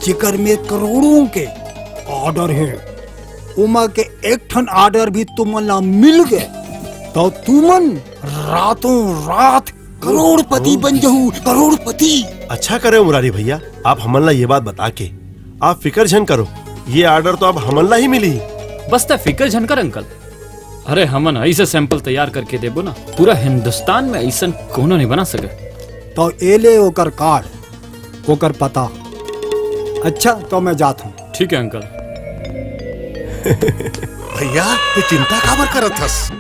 जेकर में करोड़ों के ऑर्डर है, ओमा के एक ठन ऑर्डर भी तुमन ला मिल गए तो तुमन रातों रात करोड़पति बन जाहू, करोड़पति। अच्छा करे मुरारी भैया, आप हमन ला ये बात बता के। आप फिकर झन करो, ये ऑर्डर तो अब हमन ला ही मिली। बस त फिकर झन कर अंकल। अरे हमन ऐसे सैंपल तैयार करके देबो ना, पूरा हिंदुस्तान में ऐसन कोनो नहीं बना सके। तो ए ले ओकर कार्ड, ओकर पता। अच्छा तो मैं जात हूँ। ठीक है अंकल। भैया, तू चिंता काबर करत हस?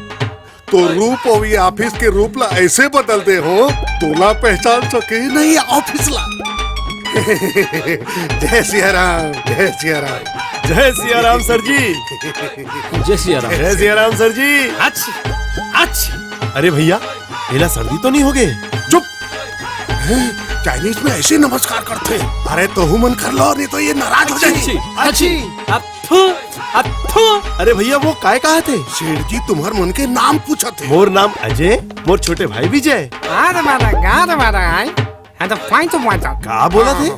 तो रूप अउ ये ऑफिस के रूप ला ऐसे बदल दे हो, तोला पहचान सके नहीं ऑफिस ला। जय सिया राम, जय सिया राम। जय सिया राम सर जी। जय सिया राम। जय सिया राम सर जी। अच्छ, अच्छ। अरे भैया, एला सर्दी तो नहीं हो गए? चुप। चाइनीज में ऐसे नमस्कार करते। अरे तोहू मन कर लो, नहीं तो ये नाराज हो जाएगी। अच्छी, अच्छी। अथू, अथू। अरे भैया, वो काय कहा थे? सेठ जी तुम्हार मन के नाम पूछा थे। मोर नाम अजय, मोर छोटे भाई विजय। अरे मारा, गार मारा आई। हाँ तो फाइन तो माता। का बोला थे?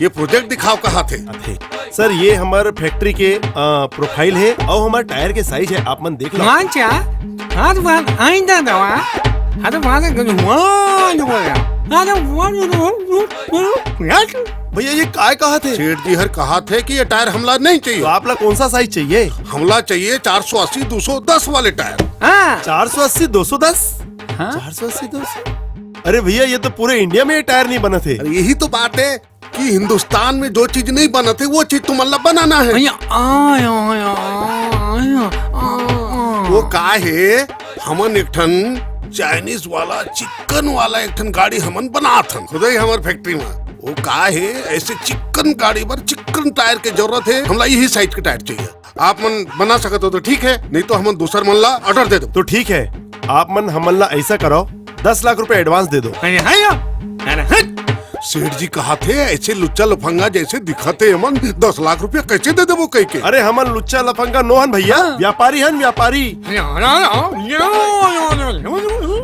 ये प्रोजेक्ट दिखाओ कहा थे। अरे, सर, ये हमार फैक्ट्री के, अ, प्रोफाइल है और हमार टायर के साइज है, आप मन देख लो। अच्छा, हाँ तो बात आइंदा दवा। हाँ तो बात वाह, वाह, वाह। भैया, ये काय कहा थे? सेठ जी हर कहा थे कि ये टायर हमला नहीं चाहिए। तो आप ला कौन सा साइज चाहिए? हमला चाहिए चार सौ अस्सी दो सौ दस वाले टायर। हाँ। चार सौ अस्सी दो सौ दस? हाँ? चार सौ अस्सी दो सौ? अरे भैया, ये तो पूरे इंडिया में ये टायर नहीं बना थे। अरे यही तो बात है कि हिंदुस्तान में जो चीज नहीं बना थे, वो चीज तुमन ला बनाना है। भैया, आ, आ, आ, आ, आ, आ, आ। वो का है, हमन एक ठन चाइनीज वाला, चिकन वाला एक ठन गाड़ी हमन बनात हन खुद ही हमर फैक्ट्री में। वो का है, ऐसे चिकन गाड़ी बर चिकन टायर के जरूरत है, हमला यही साइज के टायर चाहिए। आप मन बना सकत हो तो ठीक है, नहीं तो हमन दूसर मन ला ऑर्डर दे दो। तो ठीक है, आप मन हमन ला ऐसा करो, दस लाख रुपए एडवांस दे दो। अरे हाँ यो, अरे हट। सेठ जी कहा थे, ऐसे लुच्चा लफंगा जैसे दिखत हे हमन, दस लाख रुपया कैसे दे देबो कह के? अरे हमन लुच्चा लफंगा नोहन भैया, हाँ। व्यापारी हन, व्यापारी।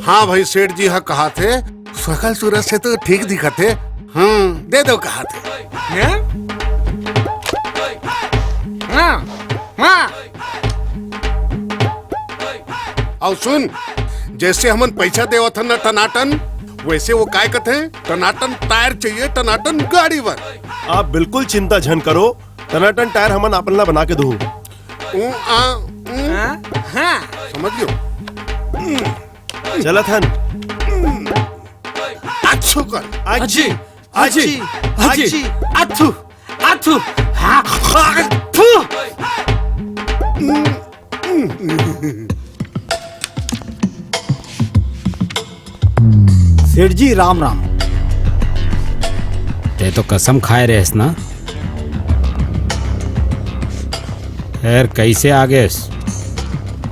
हाँ भाई, सेठ जी हा कहा थे, सकल सूरत से तो ठीक दिखत हे। हम्म, दे दो कहा थे। हैं? हाँ, हाँ। अउ सुन, जैसे हमन पैसा देवत हन ना टनाटन, वैसे वो काय कथे, टनाटन टायर चाहिए, टनाटन गाड़ी बर। आप बिल्कुल चिंता झन करो, टनाटन टायर हमन आपन ला बना के दू। ऊ, आ, ऊ। हाँ, हाँ। समझ गयो? चलत हन। अच्छो कर। अच्छी, अच्छी, अच्छी, अच्छी। अच्छू, अच्छू। हाँ, अच्छू। सेठ जी, राम राम। ते तो कसम खाए रहेस ना? खैर, कैसे आ गेस?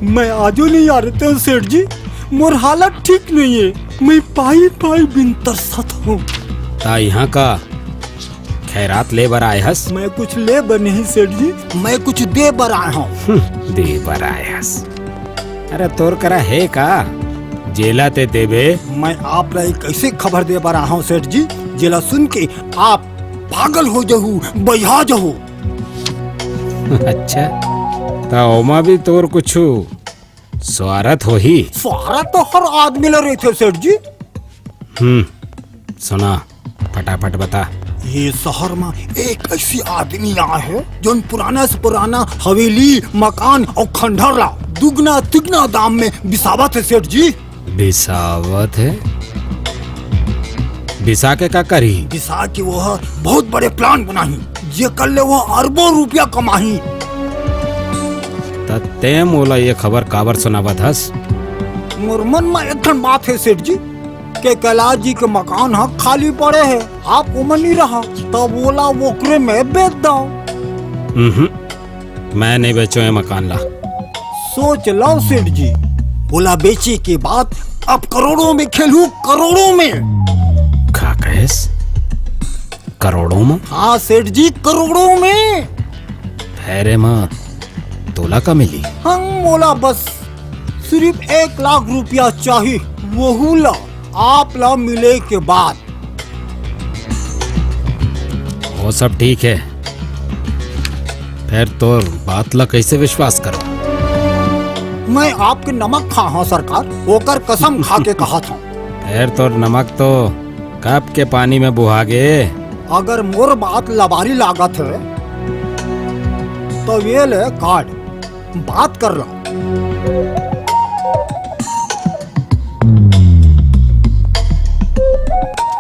मैं आजो नहीं आ रहते हूँ सेठ जी, मोर हालत ठीक नहीं है, मैं पाई पाई बिन तरसत हूँ। ता यहाँ का खैरात ले बर आए हस? मैं कुछ ले बर नहीं सेठ जी, मैं कुछ दे बर आए हंव। हम्म, दे बर आए हस? अरे तोर करा हे का, जेला ते देबे? मैं आप ला एक ऐसे खबर दे बर आए हंव सेठ जी, जेला सुन के आप पागल हो जहू, बहिया जहू। अच्छा, त ओमा भी तोर कुछ स्वारथ होही? स्वारथ तो हर आदमी ला रहिथे सेठ जी। हम्म, सुना, फटाफट बता। ये शहर म एक ऐसी आदमी आए हे, जोन पुराना से पुराना हवेली, मकान अउ खंडहर ला दुगना तिगना दाम में बिसावत हे सेठ जी। बिसावत हे? बिसा के का करही? बिसा के वो ह बहुत बड़े plan बनाही, जेकर ले वो अरबों रुपया कमाही। त तें मोला ये खबर काबर सुनावत हस? मोर मन म एक ठन बात हे सेठ जी, के कैलाश जी के मकान ह खाली पड़े हे, आप ओमा नी रहा, तब ओला ओकरे में बेच दव। उहुं, मैं नहीं बेचों ये मकान ला। सोच लव सेठ जी, ओला बेचे के बाद आप करोड़ों में खेलहू, करोड़ों में। का कहेस? करोड़ों में? हाँ सेठ जी, करोड़ों में। अरे माँ, तोला का मिली? हम मोला बस सिर्फ एक लाख रुपया चाही, वहू ला आप ला मिले के बाद। वो सब ठीक है, फेर तोर बात ला कैसे विश्वास करो? मैं आपके नमक खा हंव सरकार, ओकर कसम खा के कहत हंव। फेर तोर नमक तो कब के पानी में बुहा गे। अगर मोर बात लबारी लागत हे, तो ये ले card, बात कर ला।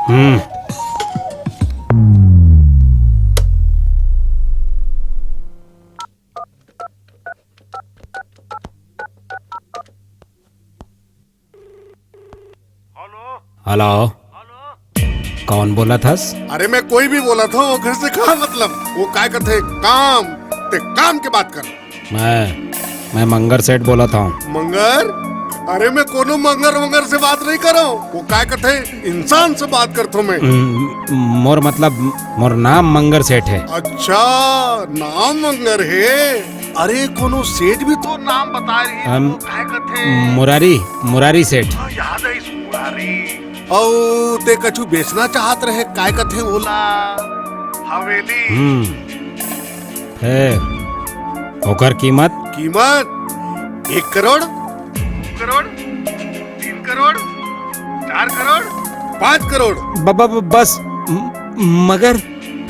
हम्म। हेलो। हेलो। कौन बोलत हस? अरे मैं कोई भी बोलत हंव, वो घर से का मतलब? वो काय कथे काम, ते काम के बात कर। मैं, मैं मंगर सेठ बोलत हंव। मंगर? अरे मैं कोनो मंगर वंगर से बात नहीं करंव। वो काय कथे इंसान से बात करत हंव मैं। हम्म, मोर मतलब, मोर नाम मंगर सेठ है। अच्छा, नाम मंगर है। अरे कोनो सेठ भी तो नाम बता रही है, हम वो काय कथे? मुरारी, मुरारी सेठ। हाँ, याद है इस मुरारी। अउ ते कछु बेचना चाहत रहे, काय कथे ओला? हवेली। हम्म। हे, ओकर कीमत? कीमत एक करोड़, दो करोड़, तीन करोड़, चार करोड़, पाँच करोड़। ब-, ब-, ब-, बस, म-, मगर?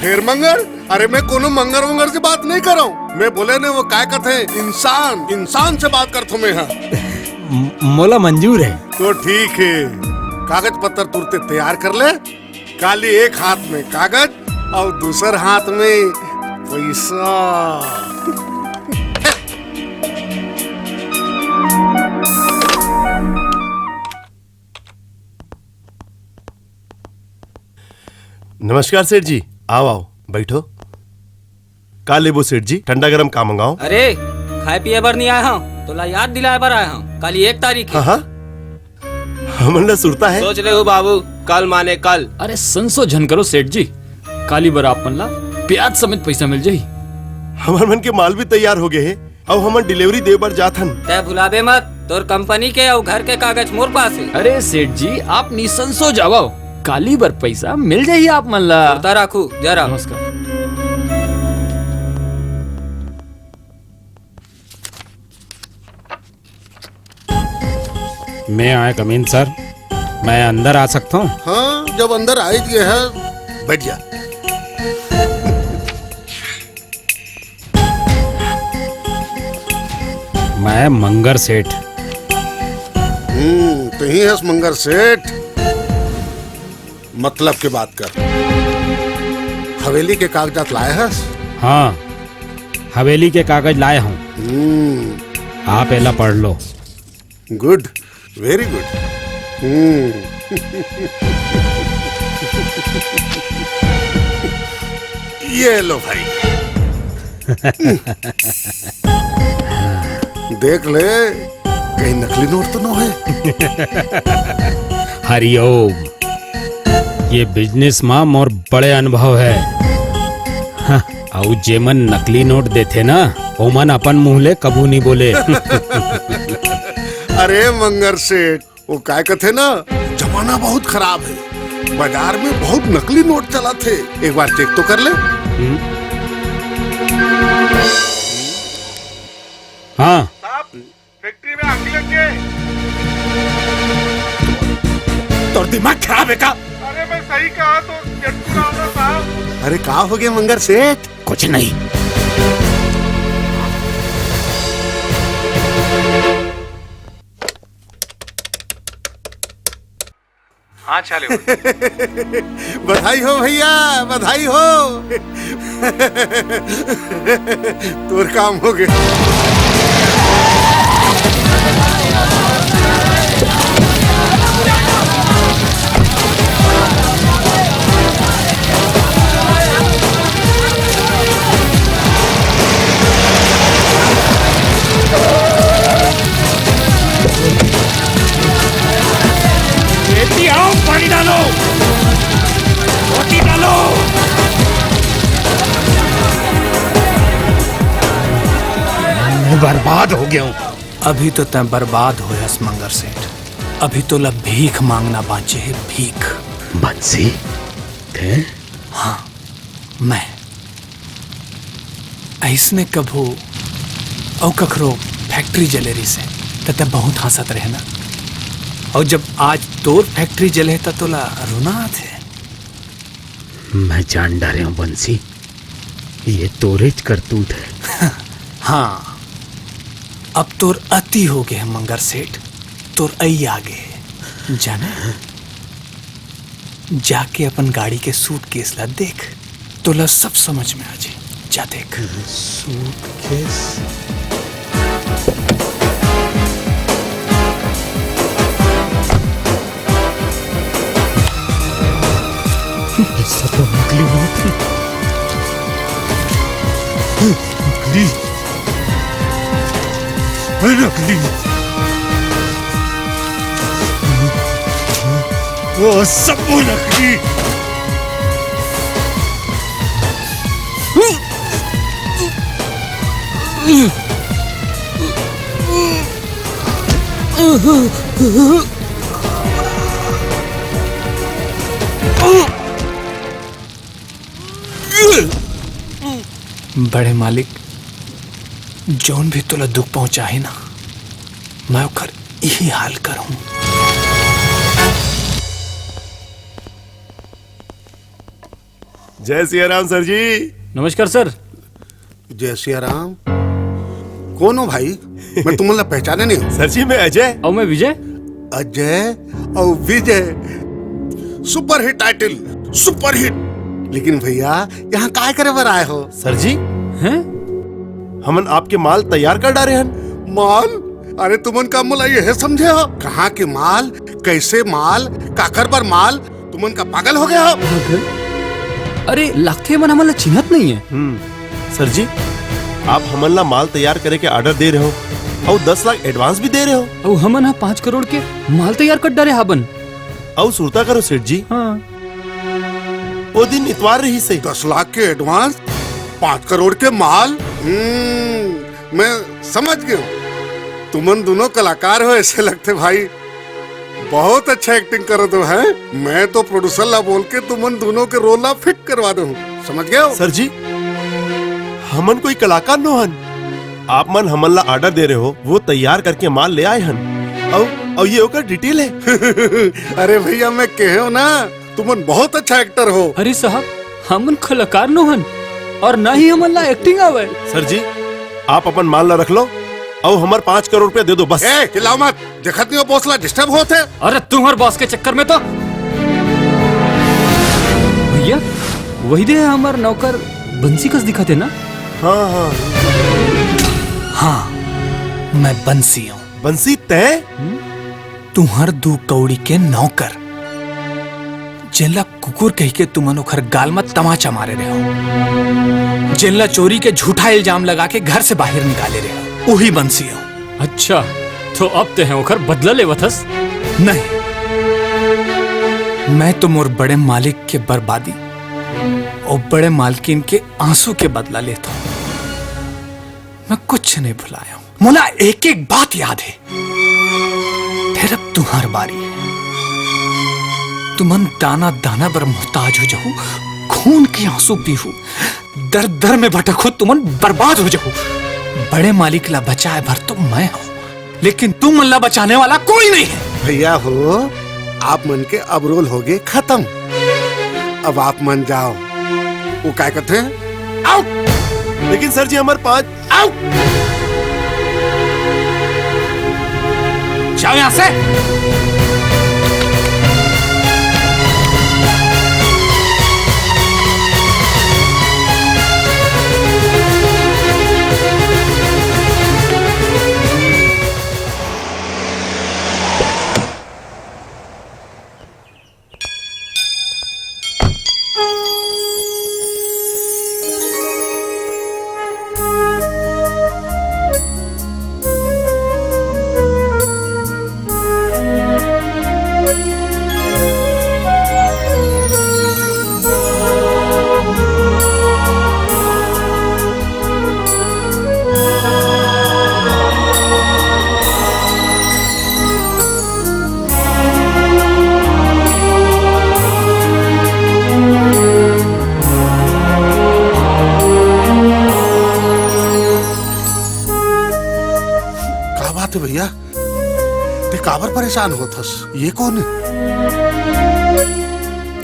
फेर मंगर? अरे मैं कोनो मंगर वंगर से बात नहीं करंव। मैं बोलेंव वो काय कथे इंसान, इंसान से बात करत हंव मैं हा। म-, मोला मंजूर है। तो ठीक है, कागज पत्तर तुरते तैयार कर ले। काली एक हाथ में कागज अउ दूसर हाथ में पैसा। नमस्कार सेठ जी, आओ, आओ, बैठो। का लेबो सेठ जी, ठंडा गरम का मंगाओ? अरे, खाए पिए बर नहीं आए हंव, तोला याद दिलाए बर आए हंव, काली एक तारीख है। हाँ, हाँ। हमन ला सुरता है। सोच ले हो बाबू, कल माने कल। अरे संसो झन करो सेठ जी, काली बर आप मन ला ब्याज समेत पैसा मिल जाही। हमर मन के माल भी तैयार हो गए है, अउ हमन delivery दे बर जात हन। तै भुलाबे मत, तोर कंपनी के अउ घर के कागज मोर पास है। अरे सेठ जी, आप निसंसो जावव, काली बर पैसा मिल जाही आप मन ला। सुरता राखू, जय राम। नमस्कार। मैं आए कमीन सर, मैं अंदर आ सकता हूँ? हाँ, जब अंदर आ ही गए है, बैठ जा। मैं मंगर सेठ। हम्म, तहीं हस मंगर सेठ। मतलब के बात कर। हवेली के कागजात लाए हस? हाँ, हवेली के कागज लाए हूँ। हम्म। आप एला पढ़ लो। Good, very good। हम्म। ये लो भाई। देख ले, कहीं नकली नोट तो नो है? हरिओम। ये business मा मोर बड़े अनुभव है। हाँ, अउ जेमन नकली नोट देथे ना, ओमन अपन मुंह ले कभू नहीं बोले। अरे मंगर सेठ, वो काय कथे ना, जमाना बहुत खराब है, बाजार में बहुत नकली नोट चलत हे, एक बार चेक तो कर ले। हम्म। हाँ। साहब, फैक्ट्री में आग लग गए। तोर दिमाग खराब है का? अरे मैं सही कहा तो जट्टू राम ना साहब। अरे का हो गया मंगर सेठ? कुछ नहीं। हाँ, चालू। बधाई हो भैया, बधाई हो। तोर काम हो गए। बेटी आओ, पानी डालो, रोटी डालो। मैं बर्बाद हो गया हूँ। अभी तो तैं बर्बाद होयस मंगर सेठ, अभी तोला भीख मांगना बांचे हे, भीख। बंसी, तैं? हाँ, मैं। अइसने कभू अउ कखरो फैक्ट्री जले रहिसे, त तैं बहुत हंसत रहे ना। अउ जब आज तोर फैक्ट्री जले, त तोला रोना आथे। मैं जान डारे हूँ बंसी, ये तोरेच करतूत है। हाँ, अब तोर अति हो गए है मंगर सेठ, तोर अई आ गए है। जाने, जाके अपन गाड़ी के सूटकेस ला देख, तोला सब समझ में आ जाही। जा देख। सूटकेस। ऐसा तो नकली नोट है। नकली। नकली। वो सब वो नकली। बड़े मालिक, जौन भी तोला दुख पहुंचाही ना, मैं ओकर यही हाल करहूं। जय सिया राम सर जी। नमस्कार सर। जय सिया राम। कौन हो भाई? मैं तुमन ला पहचाने नहीं हूँ। सर जी, मैं अजय। और मैं विजय। अजय और विजय, सुपरहिट टाइटल, सुपरहिट। लेकिन भैया, यहाँ काय करे बर आए हो? सर जी, हैं? हमन आपके माल तैयार कर डारे हन। माल? अरे तुमन का मोला यह समझे हो? कहाँ के माल, कैसे माल, काकर बर माल? तुमन का पागल हो गया हो? पागल? अरे, लगथे मन हमन ला चिन्हत नहीं है। हम्म, सर जी, आप हमन ला माल तैयार करे के ऑर्डर दे रहे हो और दस लाख एडवांस भी दे रहे हो। अउ हमन हा पाँच करोड़ के माल तैयार कर डारे हाबन। अउ सुरता करो सेठ जी। हाँ। वो दिन इतवार रहिसे। दस लाख के एडवांस, पाँच करोड़ के माल। हम्म, मैं समझ गया। तुमन दोनों कलाकार हो, ऐसे लगथे भाई। बहुत अच्छा एक्टिंग करत हो, हैं? मैं तो प्रोड्यूसर ला बोल के तुमन दोनों के रोल ला फिट करवा दूं, समझ गए हो? सर जी, हमन कोई कलाकार नो हन। आप मन हमन ला ऑर्डर दे रहे हो, वो तैयार करके माल ले आए हन। अउ, अउ ये ओकर डिटेल है। अरे भैया, मैं कहे हो ना, तुमन बहुत अच्छा एक्टर हो। अरे साहब, हमन कलाकार नो हन और ना ही हमन ला एक्टिंग आवे। सर जी, आप अपन माल ला रख लो अउ हमर पाँच करोड़ रुपया दे दो बस। ए, चिल्लाओ मत, देखत नहीं हो बॉस ला डिस्टर्ब होत है। अरे तुम्हर बॉस के चक्कर में तो भैया, वही दे हमर नौकर बंसी कस दिखत है ना? हाँ, हाँ। हाँ, मैं बंसी हूँ। बंसी तैं? तुम्हर दू कौड़ी के नौकर, जेला कुकुर कहिके तुमन ओखर गाल म तमाचा मारे रहे हो, जेला चोरी के झूठा इल्जाम लगा के घर से बाहर निकाले रहे हो, उही बंसी हो। अच्छा, तो अब ते हैं ओखर बदला लेवत हस? नहीं, मैं तो मोर बड़े मालिक के बर्बादी अउ बड़े मालकिन के आंसू के बदला लेथंव। मैं कुछ नहीं भुलाया हूं। मोला एक एक बात याद हे। फेर अब तुम्हार बारी हे। तुमन दाना दाना बर मोहताज हो जाहू, खून के आंसू पीहू, दर दर में भटकहू, तुमन बर्बाद हो जाहू। बड़े मालिक ला बचाए बर तो मैं हूं, लेकिन तुमन ला बचाने वाला कोई नहीं हे। भैया हो, आप मन के अब रोल होगे खतम। अब आप मन जाव। वो काय कथे? आउट। लेकिन सर जी, हमर पांच आउट। जाव यहां से। का बात हे भैया? ते काबर परेशान होत हस? ये कोन हे?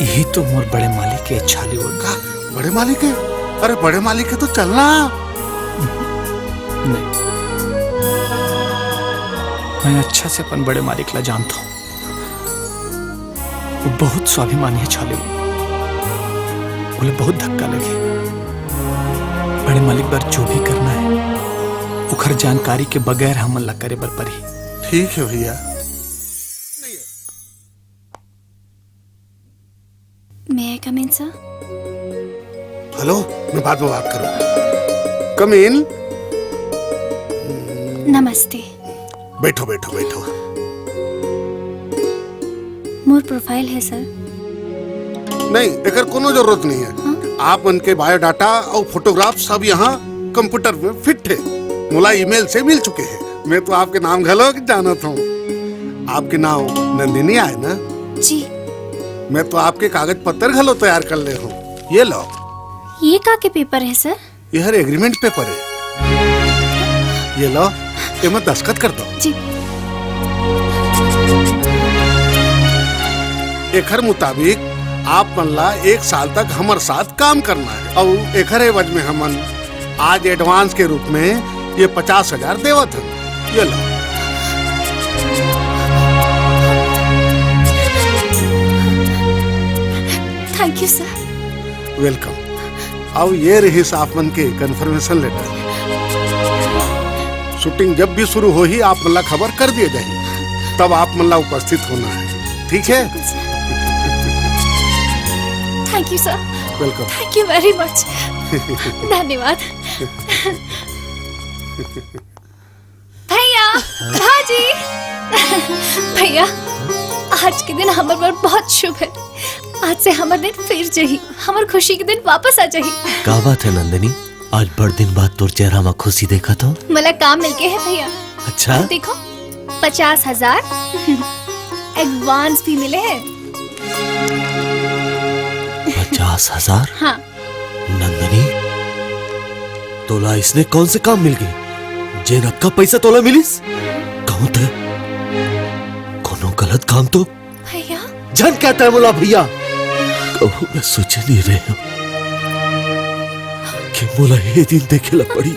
यही तो मोर बड़े मालिक हे, छाली। का? बड़े मालिक हे? अरे, बड़े मालिक हे तो चलना। नहीं, मैं अच्छा से अपन बड़े मालिक ला जानथंव। वो बहुत स्वाभिमानी हे छाली। ओला बहुत धक्का लगे। बड़े मालिक बर जो भी करना हे, ओखर जानकारी के बगैर हमन ला करे बर परही। ठीक हे भैया। May I come in, sir? Hello, मैं बाद में बात करूंगा। Come in। नमस्ते। बैठो, बैठो, बैठो। मोर profile हे, सर। नहीं, एकर कोनो जरूरत नहीं हे। हाँ? आप मन के biodata अउ photograph सब यहाँ computer में fit हे। मोला email से मिल चुके हे। मैं तो आपके नाम घलो जानत हंव। आपके नाम नंदिनी आय ना? जी। मैं तो आपके कागज पत्र घलो तैयार कर ले हंव। ये लो। ये का के paper हे, सर? ये हर agreement paper हे। ये लो, एमा दस्तखत कर दो। जी। एखर मुताबिक आप मन ला एक साल तक हमर साथ काम करना हे, अउ एखर एवज में हमन आज advance के रूप में ये पचास हजार देवत हन। ये लो। Thank you, sir। Welcome। अउ ये रहिस आप मन के confirmation letter। Shooting जब भी शुरू होही, आप मन ला खबर कर दिए जाही, तब आप मन ला उपस्थित होना हे, ठीक हे? Thank you, sir। Welcome। Thank you very much। धन्यवाद। भैया, भाजी, भैया, आज के दिन हमर बर बहुत शुभ हे। आज से हमर दिन फिर जही, हमर खुशी के दिन वापस आ जही। का बात हे नंदिनी, आज बड़ दिन बाद तोर चेहरा म खुशी देखत हंव। मोला काम मिल गे हे भैया। अच्छा? देखो, पचास हजार advance भी मिले हे। पचास हजार? हाँ। नंदनी, तोला अइसने कौन से काम मिल गे, जेन अतका पैसा तोला मिलिस? कहूँ ते कोनो गलत काम तो? भैया। झन कहत हस मोला भैया। कहूँ मैं सोचे नहीं रहेंव कि मोला ये दिन देखे ला पड़ी।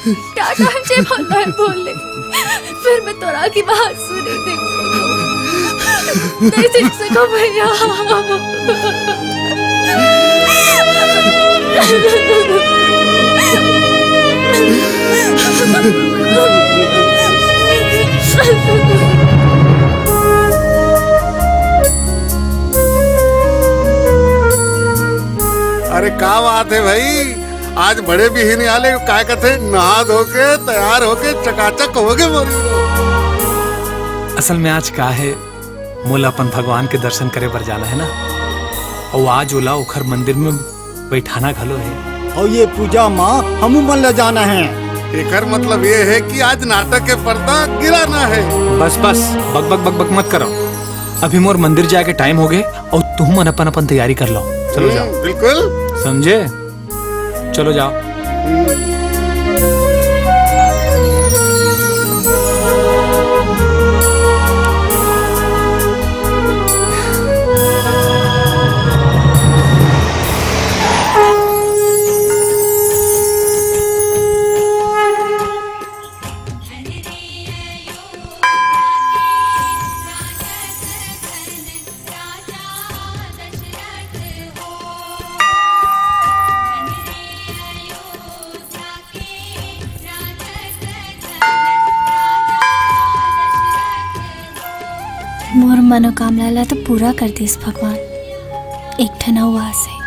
टाटा जय माता बोल ले, फिर मैं तोरा की बात सुनी देख सकूं। नहीं देख सकूं भैया। अरे का बात है भाई, आज बड़े बिहनिया ले काय कथे नहा धो के तैयार होके चकाचक होगे मोरी। असल में आज का है, मोला अपन भगवान के दर्शन करे बर जाना है ना, अउ आज ओला ओखर मंदिर में बैठाना घलो है। अउ ये पूजा मा हमू मन ला जाना है। एकर मतलब ये है कि आज नाटक के पर्दा गिराना है। बस बस, बक बक बक बक मत करो। अभी मोर मंदिर जाए के टाइम हो गए, अउ तुम मन अपन अपन तैयारी कर लो। चलो जाओ। हम्म, बिल्कुल। समझे? चलो जाओ। मोर मनोकामना ला तो पूरा कर दिस भगवान। एक ठन अउ आस है,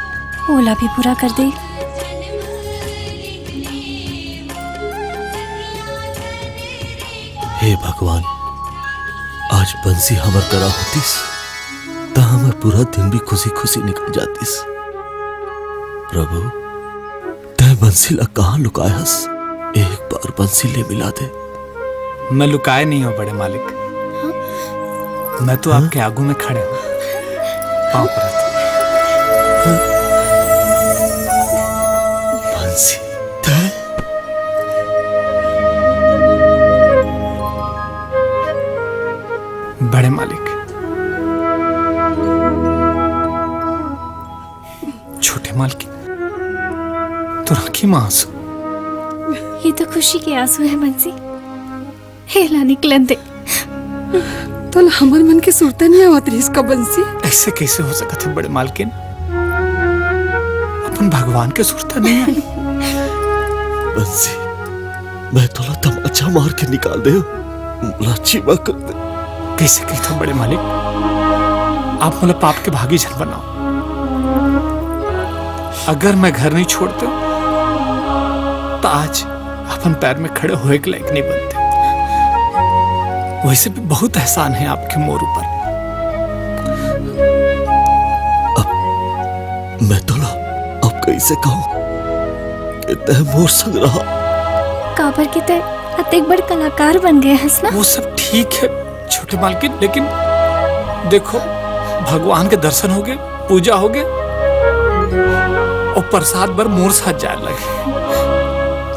ओला भी पूरा कर दे। हे भगवान, आज बंसी हमर करा होतिस, त हमर पूरा दिन भी खुशी खुशी निकल जातिस। प्रभु, तै बंसी ला कहाँ लुकाए हस? एक बार बंसी ले मिला दे। मैं लुकाए नहीं हूँ बड़े मालिक, मैं तो हाँ? आपके आगू में खड़े हूँ, पाँव परत। बंसी, तै? बड़े मालिक, छोटे मालकिन, तोर आँखी म आंसू। ये तो खुशी के आंसू है बंसी। हे ला निकलन दे। तोला हमर मन के सुरता नहीं आवत रहिस का बंसी? ऐसे कैसे हो सकत है बड़े मालकिन? अपन भगवान के सुरता नहीं आई। बंसी, मैं तोला तमाचा मार के निकाल दे, मोला क्षमा कर दे। कैसे कहत हो बड़े मालिक, आप मोला पाप के भागी झन बनाओ। अगर मैं घर नहीं छोड़ते, तो आज अपन पैर में खड़े होए के लायक नहीं बनते। वैसे भी बहुत एहसान है आपके मोर ऊपर। अब मैं तोला अब कैसे कहूँ कि तै मोर संग रहा? काबर कि तै अतेक बड़ कलाकार बन गए हस ना। वो सब ठीक है छोटे मालकिन, लेकिन देखो, भगवान के दर्शन हो गए, पूजा हो गए, और प्रसाद बर मोर साथ जाए लगे।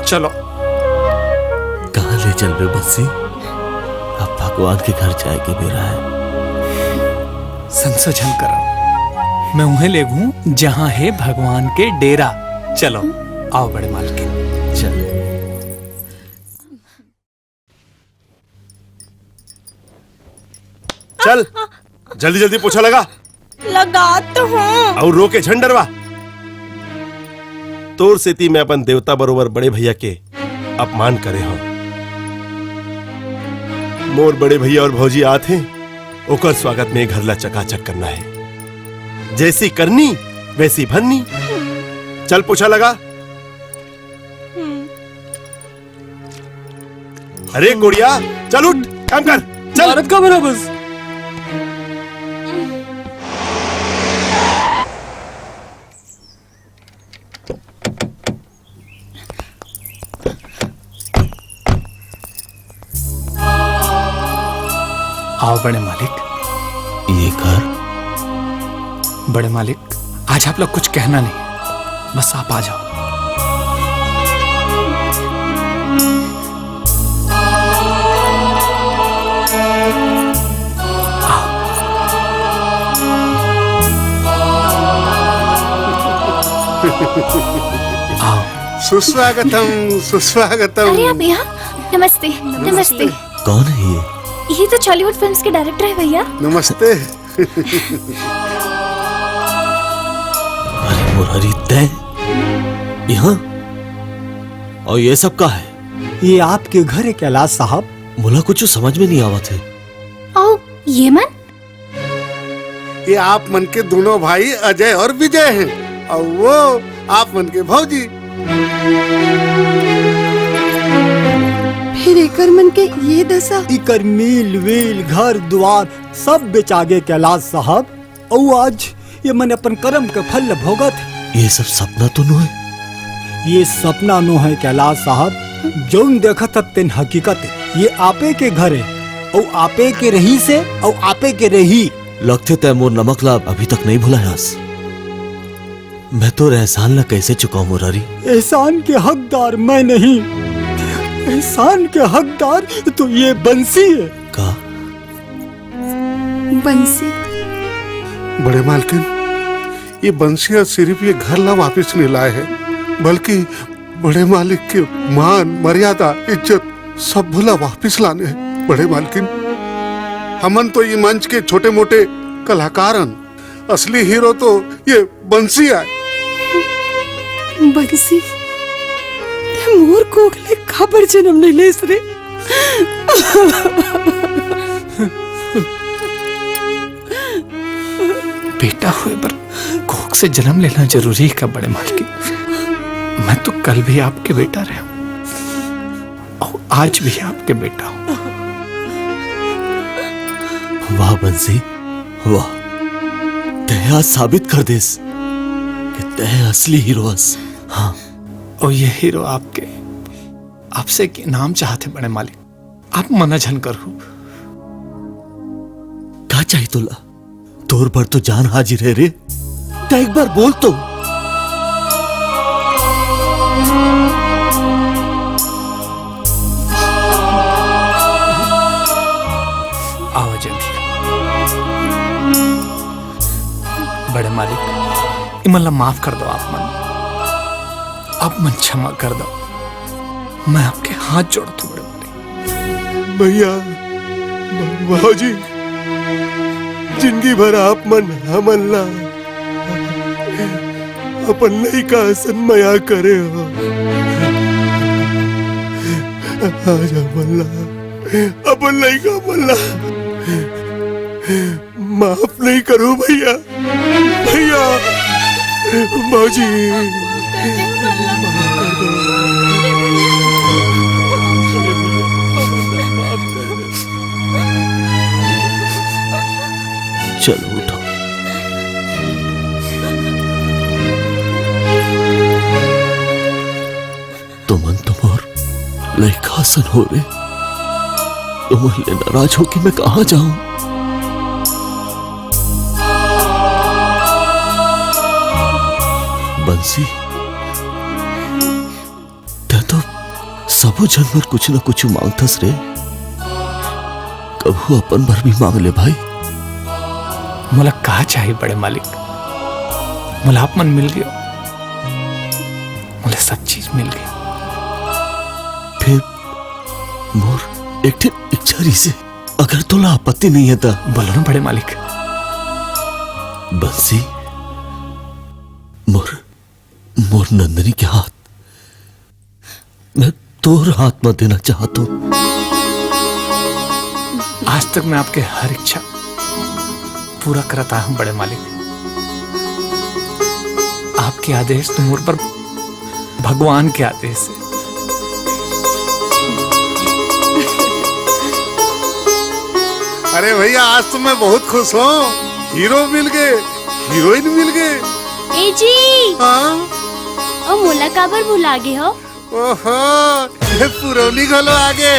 चलो। कहाँ ले चल रहे बंसी? अब भगवान के घर जाए के बेरा है। संसो झन करो, मैं उहें ले घूं जहां है भगवान के डेरा। चलो, आओ बड़े मालकिन। चल। चल, जल्दी जल्दी पोछा लगा। लगा तो हूँ। अउ रो के झन डरवा। तोर सेती मैं अपन देवता बरोबर बड़े भैया के अपमान करे हूँ। मोर बड़े भैया और भौजी आत हैं, ओकर स्वागत में घर ला चकाचक करना है। जैसी करनी वैसी भरनी। चल पोछा लगा। अरे गोड़िया, चल उठ, काम कर, चल। भारत का बना बस। आओ बड़े मालिक। ये घर। बड़े मालिक, आज आप लोग कुछ कहना नहीं, बस आप आ जाओ। आओ। आओ। सुस्वागतम, सुस्वागतम। अरे, आप यहाँ? नमस्ते, नमस्ते। कौन है ये? ये तो Chhollywood films के director है भैया। नमस्ते। अरे मुरारी, तैं यहाँ? और ये सब का है? ये आपके घर है कैलाश साहब। मोला कुछ समझ में नहीं आवत है। अउ ये मन? ये आप मन के दोनों भाई अजय और विजय हैं, और वो आप मन के भौजी। फिर एकर मन के ये दशा। इकर मिल, विल, घर, दुआर सब बेचागे कैलाश साहब। अउ आज ये मन अपन करम के फल ल भोगत हे। ये सब सपना तो नो है? ये सपना नो है कैलाश साहब, जौन देखत हब तेन हकीकत है। ये आपे के घर है, अउ आपे के रही से, अउ आपे के रही। लगथे तै मोर नमक ला अभी तक नहीं भुलायास। मैं तोर एहसान ला कैसे चुकाऊं मुरारी? एहसान के हकदार मैं नहीं, एहसान के हकदार तो ये बंसी है। का? बंसी। बड़े मालकिन, ये बंसी ह सिरिफ ये घर ला वापिस नइ लाय हे, बल्कि बड़े मालिक के मान, मर्यादा, इज्जत सब ला वापिस लाने हे। बड़े मालकिन, हमन तो ये मंच के छोटे-मोटे कलाकार हन, असली हीरो तो ये बंसी आय। बंसी, तैं मोर कोख ले काबर जनम नइ लेस रे? बेटा होय बर कोख से जनम लेना जरूरी हे का बड़े मालकिन? मैं तो कल भी आपके बेटा रहेंव अउ आज भी आपके बेटा हूँ। वाह बंसी, वाह। तैं आज साबित कर देस कि तैं असली हीरो हस। हाँ। अउ ये हीरो आपके, आपसे एक इनाम चाहत हे बड़े मालिक। आप मना झन करहू। का चाही तोला? तोर बर तो जान हाजिर हे रे। त एक बार बोल तो। आवा जल्दी। बड़े मालिक, इमन ला माफ कर दो आप मन। आप मन क्षमा कर दो। मैं आपके हाथ जोड़त हूँ बड़े मालिक। भैया, भौजी, जिंदगी भर आप मन हमन ला अपन लइका असन मया करे हो। आज हमन ला अपन लइका मन ला माफ नहीं करो भैया, भैया, भौजी। चलो उठो। तुमन तो मोर लइका असन हो रे। तुमन ले नाराज होके मैं कहाँ जाऊं? बंसी, तैं तो सबो झन बर कुछ न कुछ मांगथस रे। कभू अपन बर भी मांग ले भाई। मोला का चाही बड़े मालिक? मोला आप मन मिल गयो। मोला सब चीज मिल गई। फिर मोर एक ठे इच्छा रहिसे, अगर तोला आपत्ति नहीं है त। बोलो ना बड़े मालिक। बंसी, मोर, मोर नंदनी के हाथ मैं तोर हाथ में देना चाहत हूँ। आज तक मैं आपके हर इच्छा पूरा करत आया हूँ बड़े मालिक। आपके आदेश तो मोर पर भगवान के आदेश है। अरे भैया, आज तो मैं बहुत खुश हूँ। हीरो मिल गए, हीरोइन मिल गए। ए जी। हाँ? ओ मोला काबर भुला गे हो? ओहो, ये पुरौनी घलो आगे।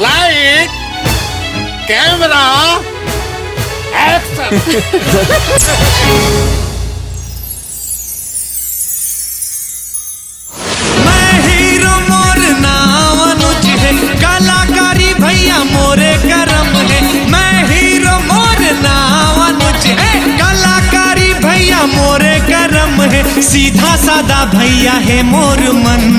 Light, camera, action। मैं हीरो, मोर नाव अनुज है, कलाकारी भैया मोरे करम है। मैं हीरो, मोर नाव अनुज है, कलाकारी भैया मोरे करम है। सीधा साधा भैया है मोर मन,